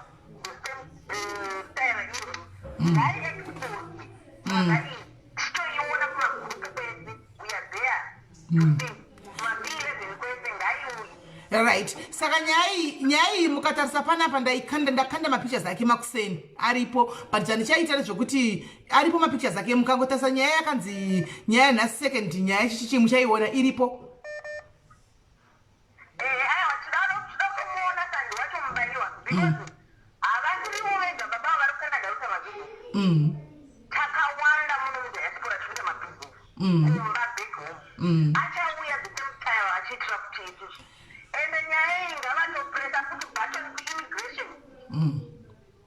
the same style iyoyo. Ngaiexpose mbavha iyi, tichitoiona kumagurupu kwese. We are there to see kuma-B11 kwese, ngaiuye. Right, saka nyaya iyi mukatarisa panapa, ndaikanda ndakanda mapictures ake makuseni aripo, but chandichaita ndezvekuti aripo mapictures ake. Mukangotarisa nyaya yakanzi nyaya yanhasi, second nyaya chichichi, muchaiona iripo. Aiwa, tinoda kumuona sandi wacho mubayiwa because havasirivo vega baba vari kuCanada kuita mabhizinesi. Takawanda muno mudiaspora tinoita mabhizinesi kumba, back home. Achauya the same style achiitira kuti isusu. Ende nyaya iyi ngavatopresa futi button kuimmigration.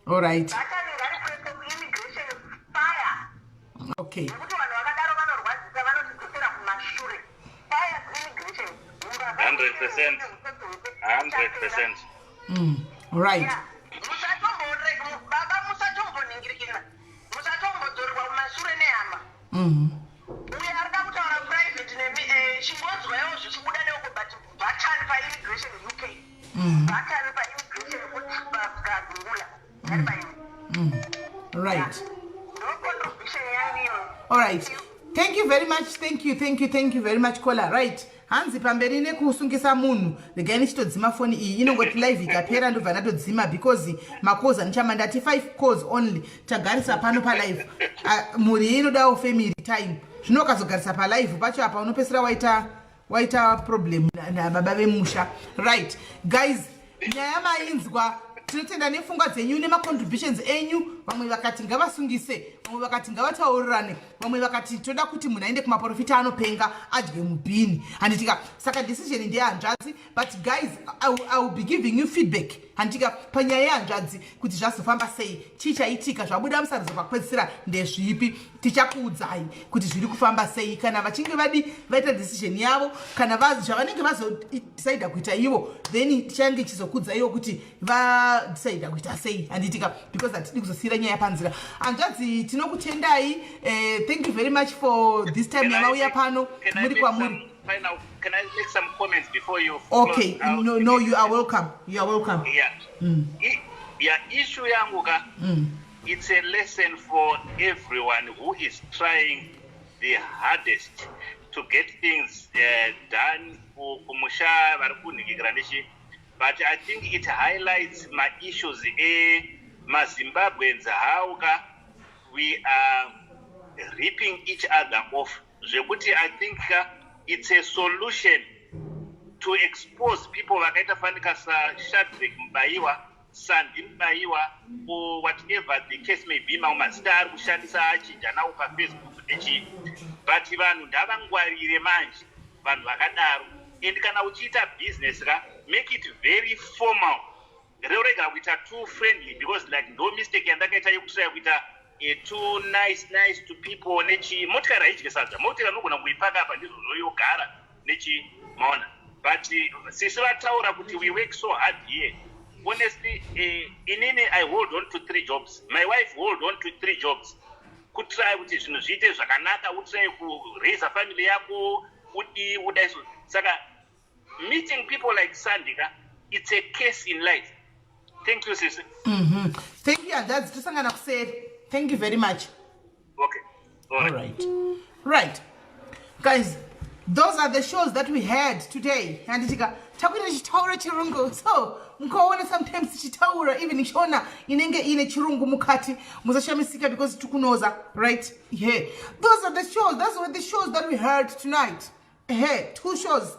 All right. Button ngariprese kuimmigration, fire. Nekuti vanhu vakadaro vanorwadzisa, vanotidzosera kumashure. Fire kuimmigration. 100%. 100%. Right. Baba, musatomboningirikina, musatombodzorerwa kumashure nehama. Uyo arida kutaura private nemi, chingonzwaiwo zvichibuda neuko, but button paimmigration UK, button paimmigration kuti pagungula ngaribaini. Right. Ndo contribution yangu iyoyo. All right, thank you very much. Thank you, thank you, thank you very much, caller. Right, hanzi pamberi nekusungisa munhu. Regai nichitodzima foni iyi, inongoti live ikapera ndobva ndatodzima because macalls andichama ndati 5 calls only. Tagarisa pano palive. Ah, mhuri iyi inodawo family time. Zvino ukazogarisa palive pacho apa unopedzisira waita problem nababa vemusha. Right guys, nyaya mainzwa. Tinotenda nepfungwa dzenyu nemacontributions enyu. Vamwe vakati ngavasungise. Vamwe vakati ngavataurirane, vamwe vakati toda kuti munhu aende kumaprofita anopenga adye mubhini, handitika? Saka decision ndeyehanzvadzi, but guys, I will be giving you feedback, handitika, panyaya yehanzvadzi kuti zvazofamba sei, chii chaitika, zvabuda musarudzo pakupedzisira ndezvipi. Tichakuudzai kuti zviri kufamba sei kana vachinge vadi vaita decision yavo, kana zvavanenge vazodecida kuita ivo, then tichange chizokuudzaiwo kuti vadecida kuita sei, handitika? Because hatidi kuzosiyira nyaya panzira. Hanzvadzi, tinokutendai. Thank you very much for this time yamauya pano muri kwamuri. Can I make some comments before you Okay, no, you are welcome. You are welcome. Yeah. Yeah, issue yangu ka, it's a lesson for everyone who is trying the hardest to get things done kumusha vari kunhikikira nechi, but I think it highlights maissues emaZimbabweans, how ka we are ripping each other off, zvekuti I think ka it's a solution to expose people vakaita fanika saShadrek Mubayiwa, Sandi Mubayiwa, or whatever the case may be, mamwe mazita ari kushandisa achinja nawo paFacebook nechii. But vanhu ndavangwarire manje vanhu vakadaro. And kana uchiita business ka, make it very formal, reurega kuita too friendly, because like ndo mistake yandakaita yekutraya kuita too nice nice to people nechii. Motikari haidye sadza, motikari unogona kuipaka apa ndizvozvo yogara nechii, maona? But sisi vataura kuti we work so hard here. Honestly, inini I hold on to three jobs, my wife hold on to three jobs, kutry kuti zvinhu zviite zvakanaka, utry kuraisa family yako, udii, udai. So saka meeting people like Sandika, it's a case in life. Thank you, sisi. Thank you, hanzvadzi. Tosangana kuseri. Thank you very much. Okay, all right. All right, guys, those are the shows that we had today. Handitika takuita tichitaura chirungu, so mukaona sometimes tichitaura even Shona inenge ine chirungu mukati, musashamisika because tikunoza, right? Yeah, those are the shows, those were the shows that we heard tonight. Hey, two shows,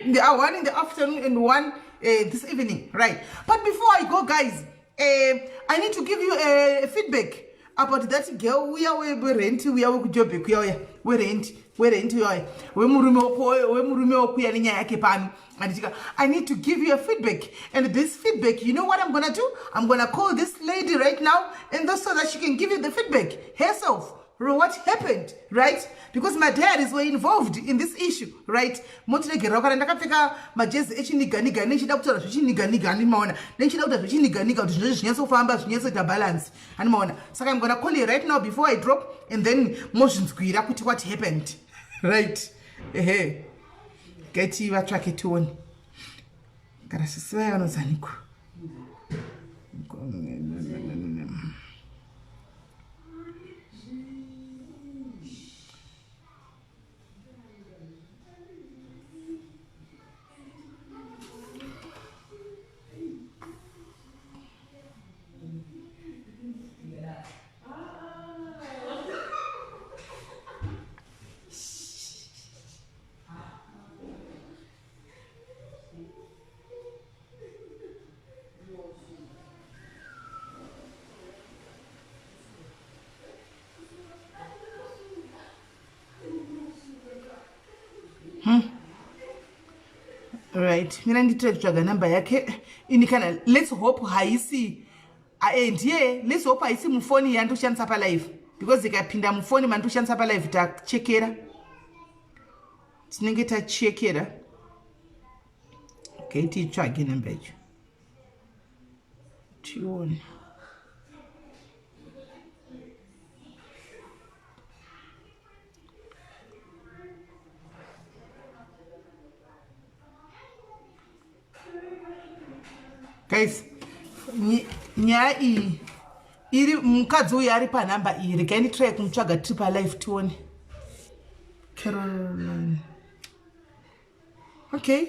one in the afternoon and one this evening, right? But before I go, guys, I need to give you a feedback about that girl uya werent, uya wekuJobek, uya uya werent, werent uya wemurume wokuya nenyaya yake pano, anditika? I need to give you a feedback, and this feedback, you know what I'm gonna do? I'm gonna call this lady right now, and so that she can give you the feedback herself, what happened, right? Because my diaries were involved in this issue, right? Motiregerera kana ndakapfeka majezi echiniganiga, nechida kutaura zvechiniganiga, handimaona? Nechida kuita zvechiniganiga kuti zvinozvi zvinyatsofamba, zvinyatsoita balance, handimaona? Saka I'm gonna call you right now before I drop, and then mozvinzwira kuti what happened, right? Ehe, geti vatsvake tione kana sisi vaya vanozaniko. Right, mina nditire kutsvaga namba yake ini. Kana, let's hope haisi, ndiye, let's hope haisi mufoni yandoshandisa palive, because ikapinda mufoni mandoshandisa palive, tachekera, tinenge tachekera. Okay, tiitsvage namba yacho tione. Guys, nyaya iyi iri, mukadzi uyu ari panhamba iyi. Regai nditry kumutsvaga tiri palive tione. Caroline, okay.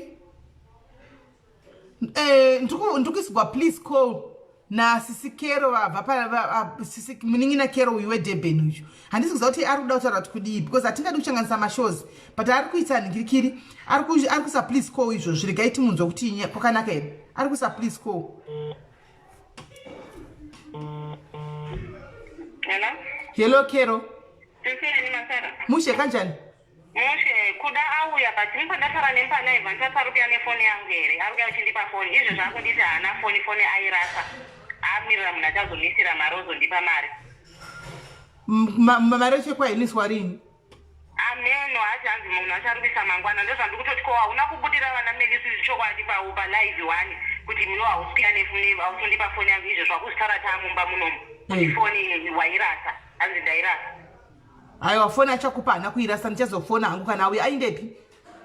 Ndikuisirwa please call nasisi Kero vabva, sisi munin'ina Kero uyu weDurban uyu. Handisi kuziva kuti ari kuda kutaura kuti kudii, because hatingadi kuchanganisa mashows, but ari kuisa nhingirikiri, ari kuisa please call izvozvi. Regai timunzwa kuti kwakanaka here. Ari kuisa please call. Hello? Hello Kero. Sisiyeni masara. Mushe kanjani? Mushe kuda auya but ini pandataura nemi palive handisati ari kuuya nefoni yangu here ari kuuya uchindipa foni izvezvi akunditi haana foni foni airasa amirira munhu achazomisira mari ozondipa mari. Mari yacho kwainiswa rini? Ameno hazi hanzi munhu acharubisa mangwana ndozvandikutoti ko hauna kubudira vana Melisi chokwadi pa pa live wani kuti no hausi kuya hausi kundipa foni yangu izvo zvakuzvitaura taamumba munomu kuti foni wairasa hanzi ndairasa. Aiwa foni achakupa haana kuirasa ndichazofona hangu kana auya aindepi?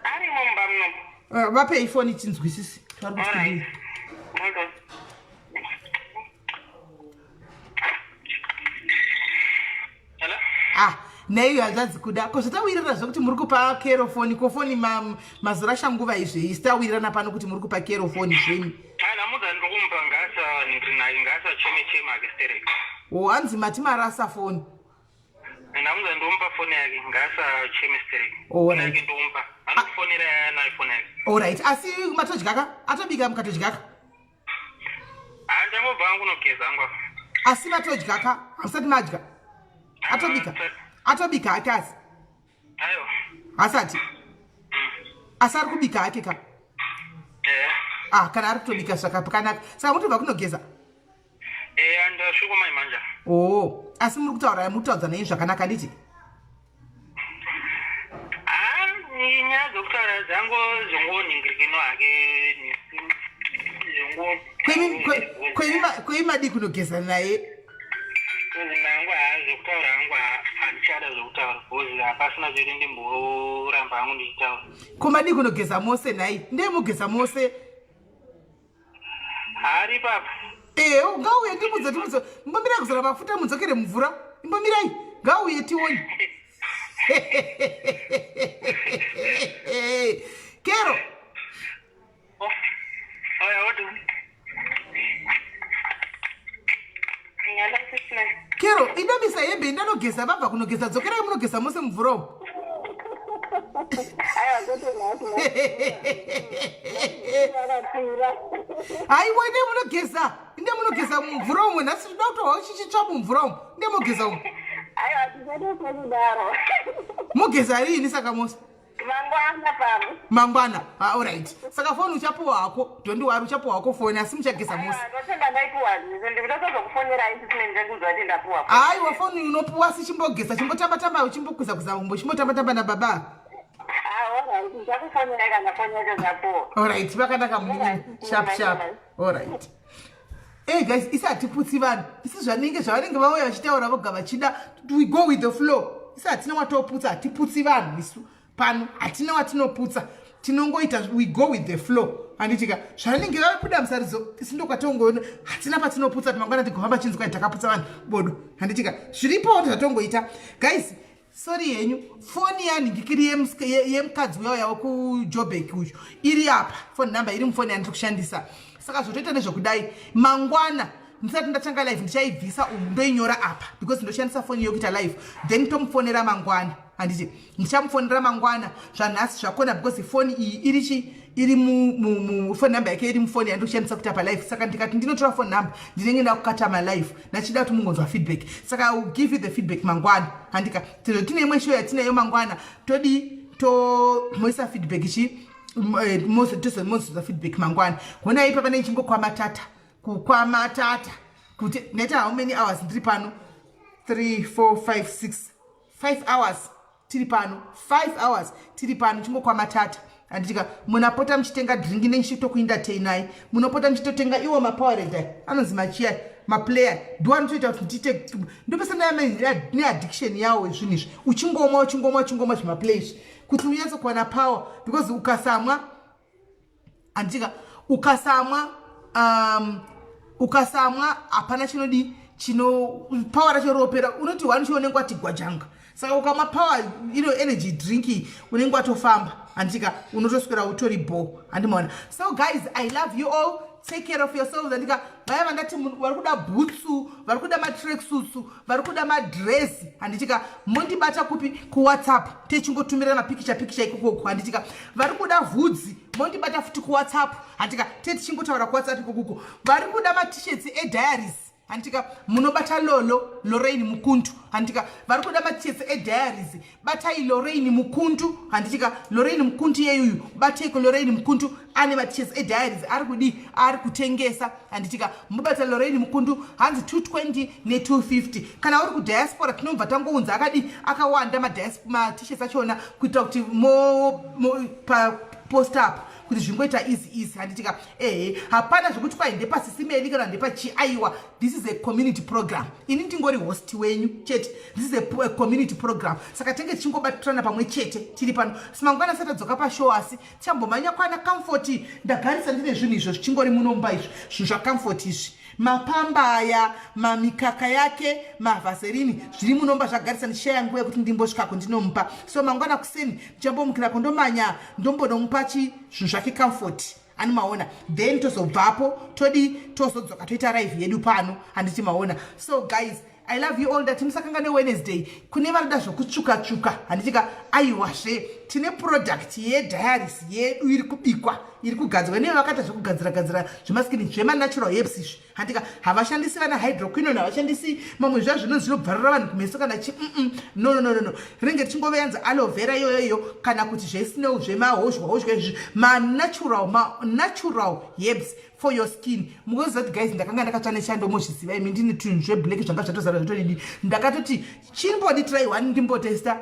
Arimo mumba munomu. Vapei foni tinzwisise. Vari kuti kudii? Okay. Hello? Ah, naiyo hanzvadzi kuda ko zvatawirirana zvekuti muri kupa kero foni ko foni mazorasha nguva izve isi tawirirana pano kuti muri kupa kero foni zvenyu. Hayi namudza ndiri kumupa ngasa ndiri naye ngasa cheme cheme ake sterek. O hanzi mati marasa foni. Ndamudza ndomupa foni yake ngasa cheme sterek. Alright. Foni yake ndomupa. Anokufonera nayo foni yake. Alright, asi matodyaka atobika mukatodyaka. Handichangobva hangu kunogeza hangu apa. Asi matodya ka? Hamusati madya? Atobika. Atobika hake asi. Aiwa. Hasati. Asi ari kubika hake ka? Eh. Ah, kana ari kutobika zvakanaka. Saka mutobva kunogeza? Eh, ndasviko mai manja. Oh, asi muri kutaura muri kutaudza nei zvakanaka handiti? Ah, nyaya dzokutaura dzangu zvongoningirikino hake zvongo Kwemi madii kunogeza naye? Nangu haa zvekutaura hangu handichada zvekutaura because hapasina zvekuti ndimboramba hangu ndichitaura. Ko madii kunogeza mose nhai? Ndee mugeza mose. Haari papa. Ee, ngauye timudze timudze. Imbomirai kuzora mafuta mudzokere mumvura. Imbomirai. Ngauye tione. Kero. Oh, oya what? Kero, indabisa hembe indanogeza vabva kunogeza dzokerai munogeza mose mumvura umu. Haiwa inde munogeza inde munogeza mumvura umu nhasi toda kutohwa chichitsva mumvura umu inde mogeza umu. Mogeza riini saka mose? Mangwana pamwe. Mangwana. Ah, alright. Saka foni uchapuwa hako. Don't worry uchapuwa hako foni asi muchageza mose. Ndotenga ndaipuwa. Ndikutozokufonera isi tine ndingunzwa kuti ndapuwa. Aiwa foni unopuwa asi chimbogeza chimbotamba tamba uchimbokwiza kwiza umbo chimbotamba tamba na baba. Ah, alright. Ndichakufonera kana foni yacho ndapuwa. Alright, vakanaka munini. Sharp sharp. Alright. Hey guys, isi hatiputsi vanhu. Isi zvanenge zvavanenge vauya vachitaura voga vachida we go with the flow. Isi hatina watoputsa, hatiputsi vanhu isu. Pano hatina watinoputsa. Tinongoita we go with the flow. Handitika zvanenge vabuda musaridzo isi ndokwatongoona hatina patinoputsa kuti mangwana tigofamba chinzwa takaputsa vanhu bodo. Handitika zviripo zvatongoita. Guys, Sorry henyu, foni yanhingikiri yemukadzi uya uya wekuJobek uyu iri apa, phone number iri mufoni yandiri kushandisa. Saka zvotoita nezvekudai, mangwana ndisati ndatanga live ndichaibvisa umu ndoinyora apa because ndoshandisa foni yokuita live, then tomufonera mangwana. Handiti ndichamufonera mangwana zvanhasi zvakona because foni iyi iri chi iri mu phone number yake iri mufoni yandiri kushandisa kuita palive. Saka ndikati ndinotora phone number ndinenge ndakukata malive ndachida kuti mungonzwa feedback. Saka I will give you the feedback mangwana. Handika tino tine imwe show yatinayo mangwana todi tomoisa feedback chi mozonzwa feedback mangwana. Honai ipa pane chingokwamatata kukwamatata kuti ndaita how many hours ndiri pano 3 4 5 6 5 hours tiri pano 5 hours tiri pano chingokwamatata. Handitika munapota muchitenga drink nechitokuentertainai, munopota muchitotenga iwo mapowerade aya anonzi machiya maplayer ndiwo anotoita kuti ndiite ndopesa neaddiction yawo zvinhu izvi uchingomwa uchingomwa uchingomwa zvimaplay izvi kuti unyatsokuwana power because ukasamwa handitika ukasamwa ukasamwa hapana chinodi chino power racho ropera unoti one cho unenge wati gwajanga. Saka ukamwa power ino energy drink iyi unenge watofamba handitika unotoswera utori bo handimaona. So guys, I love you all, take care of yourselves. Handika vaya vandati vari kuda bhutsu, vari kuda matracksuits, vari kuda madress handitika mondibata kupi kuWhatsApp techingotumira mapikicha pikicha ikokoko. Handitika vari kuda vhudzi mondibata futi kuWhatsApp handitika techingotaura kuWhatsApp ikokoko. Vari kuda matishets ediaries. Handitika munobata Lolo Lorraine Mukuntu. Handitika vari kuda matshirts ediaries, batai Lorraine Mukuntu. Handitika Lorraine Mukuntu yeyuyu, bateiko Lorraine Mukuntu, ane matshirts ediaries ari kudi, ari kutengesa. Handitika mubata Lorraine Mukuntu, hanzi 220 ne250. Kana uri kudiaspora, tinobva tangounza akadi akawanda mat-shirts achona kuitira kuti mo papost up kuti zvingoita easy easy. Handitika ehe, hapana zvekuti kwai ndepasisimeli kana ndepachi. Aiwa, this is a community program. Ini ndingori host wenyu chete. This is a community program, saka tenge tichingobatirana pamwe chete tiri pano. Simangwana satadzoka pashow, asi tichambomhanya kwana Comfort. Ndagarisa ndine zvinhu izvo zvichingori munomba izvi, zvinhu zvaComfort izvi, mapamba aya, mamikaka yake, mavaserini, zviri munomba zvagarisa. Ndichishaya nguva yekuti ndimbosvikako ndinomupa. So mangwana kuseni ndichambomukirako, ndomanya ndombonomupa chi zvinhu zvake Comfort ani maona. Then tozobvapo, todi tozodzoka, toita live yedu pano. Handiti maona? So guys, I love you all. Ndati musakanga neWednesday kune vanoda zvokutsvuka-tsvuka. Handitika aiwazve, tine product yediaries yedu iri kubikwa, iri kugadzirwa neve vakaita zvekugadzira-gadzira zvemaskin, zvemanatural herbs izvi. Handika havashandisi vana hydroquinone, havashandisi mamwe zviya zvinonzi zvinobvarura vanhu kumeso kana chi. No, no, no, no, no. Rinenge richingove yanzi aloe vera iyoyoyo kana kuti zvesnail, zvemahozhwa hozhwa izvi, manatural, manatural herbs for your skin. Munoziva kuti guys, ndakanga ndakatsva nechando, mozviziva imi. Ndine tunhu zveblack zvanga zvatozara zvotodidi. Ndakatoti chimbodi try one, ndimbotesta.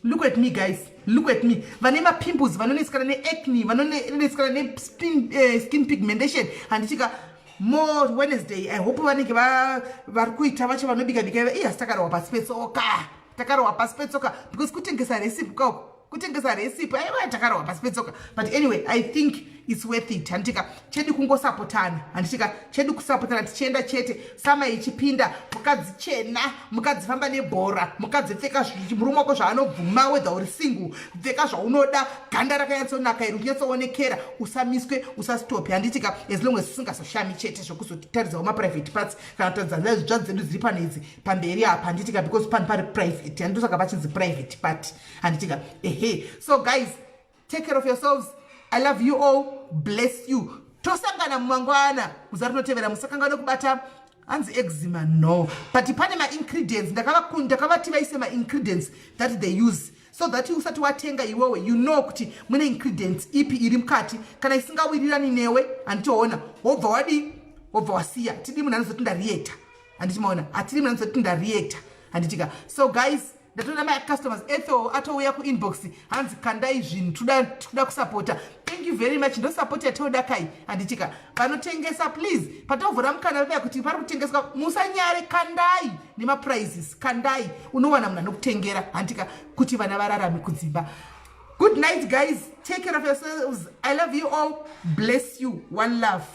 Look at me, guys, look at me. Vane mapimples, vanonetsekana neacne, vanonetsekana neskin skin pigmentation, handichika more Wednesday, I hope vanenge vari kuita vacho vanobika bika. Iya, takarohwa pasi petsoka, takarohwa pasi petsoka because kutengesa recipe kauko, kutengesa recipe. Aiwa, takarohwa pasi petsoka, but anyway, I think it's worth it. Handitika chedu kungosapotana, handitika chedu kusapotana tichienda chete. Sama ichipinda, mukadzi chena, mukadzi famba nebhora, mukadzi pfeka murume wako zvaanobvuma. Whether uri single, pfeka zvaunoda, ganda rakanyatsonaka iri kunyatsoonekera, usamiswe, usastopi. Handitika as long as usingazoshami chete zvekuzotaridzawo maprivate parts kana kutaridza zvidzva dzedu dziri pano idzi pamberi apa. Handitika because pano pari private, handosaka pachinzi private party. Handitika ehe. So guys, take care of yourselves. I love you all, bless you. Tosangana mumangwana kuza rinotevera. Musakangane kubata hanzi eczema. No, but pane maingredients ndakavati vaise maingredients that they use so that usati watenga iwewe, you know kuti mune ingredients ipi iri mukati. Kana isingawirirani newe, handitoona, wobva wadi, wobva wasiya. Tidi munhu anozoti ndareacta. Handiti maona? Hatidi munhu anozoti ndareacta. Handitika? So guys, ndatoona macustomers Ethel atouya kuinbox, hanzi kandai zvinhu, toda kusapota. Thank you very much, ndosapoti yatoda kai. Handitika vanotengesa, please, patovhura mukana vaya kuti pari kutengeswa, musanyare, kandai nemaprices, kandai, unowana munhu anokutengera. Handika kuti vana vararame kudzimba. Good night guys, take care of yourselves. I love you all, bless you, one love.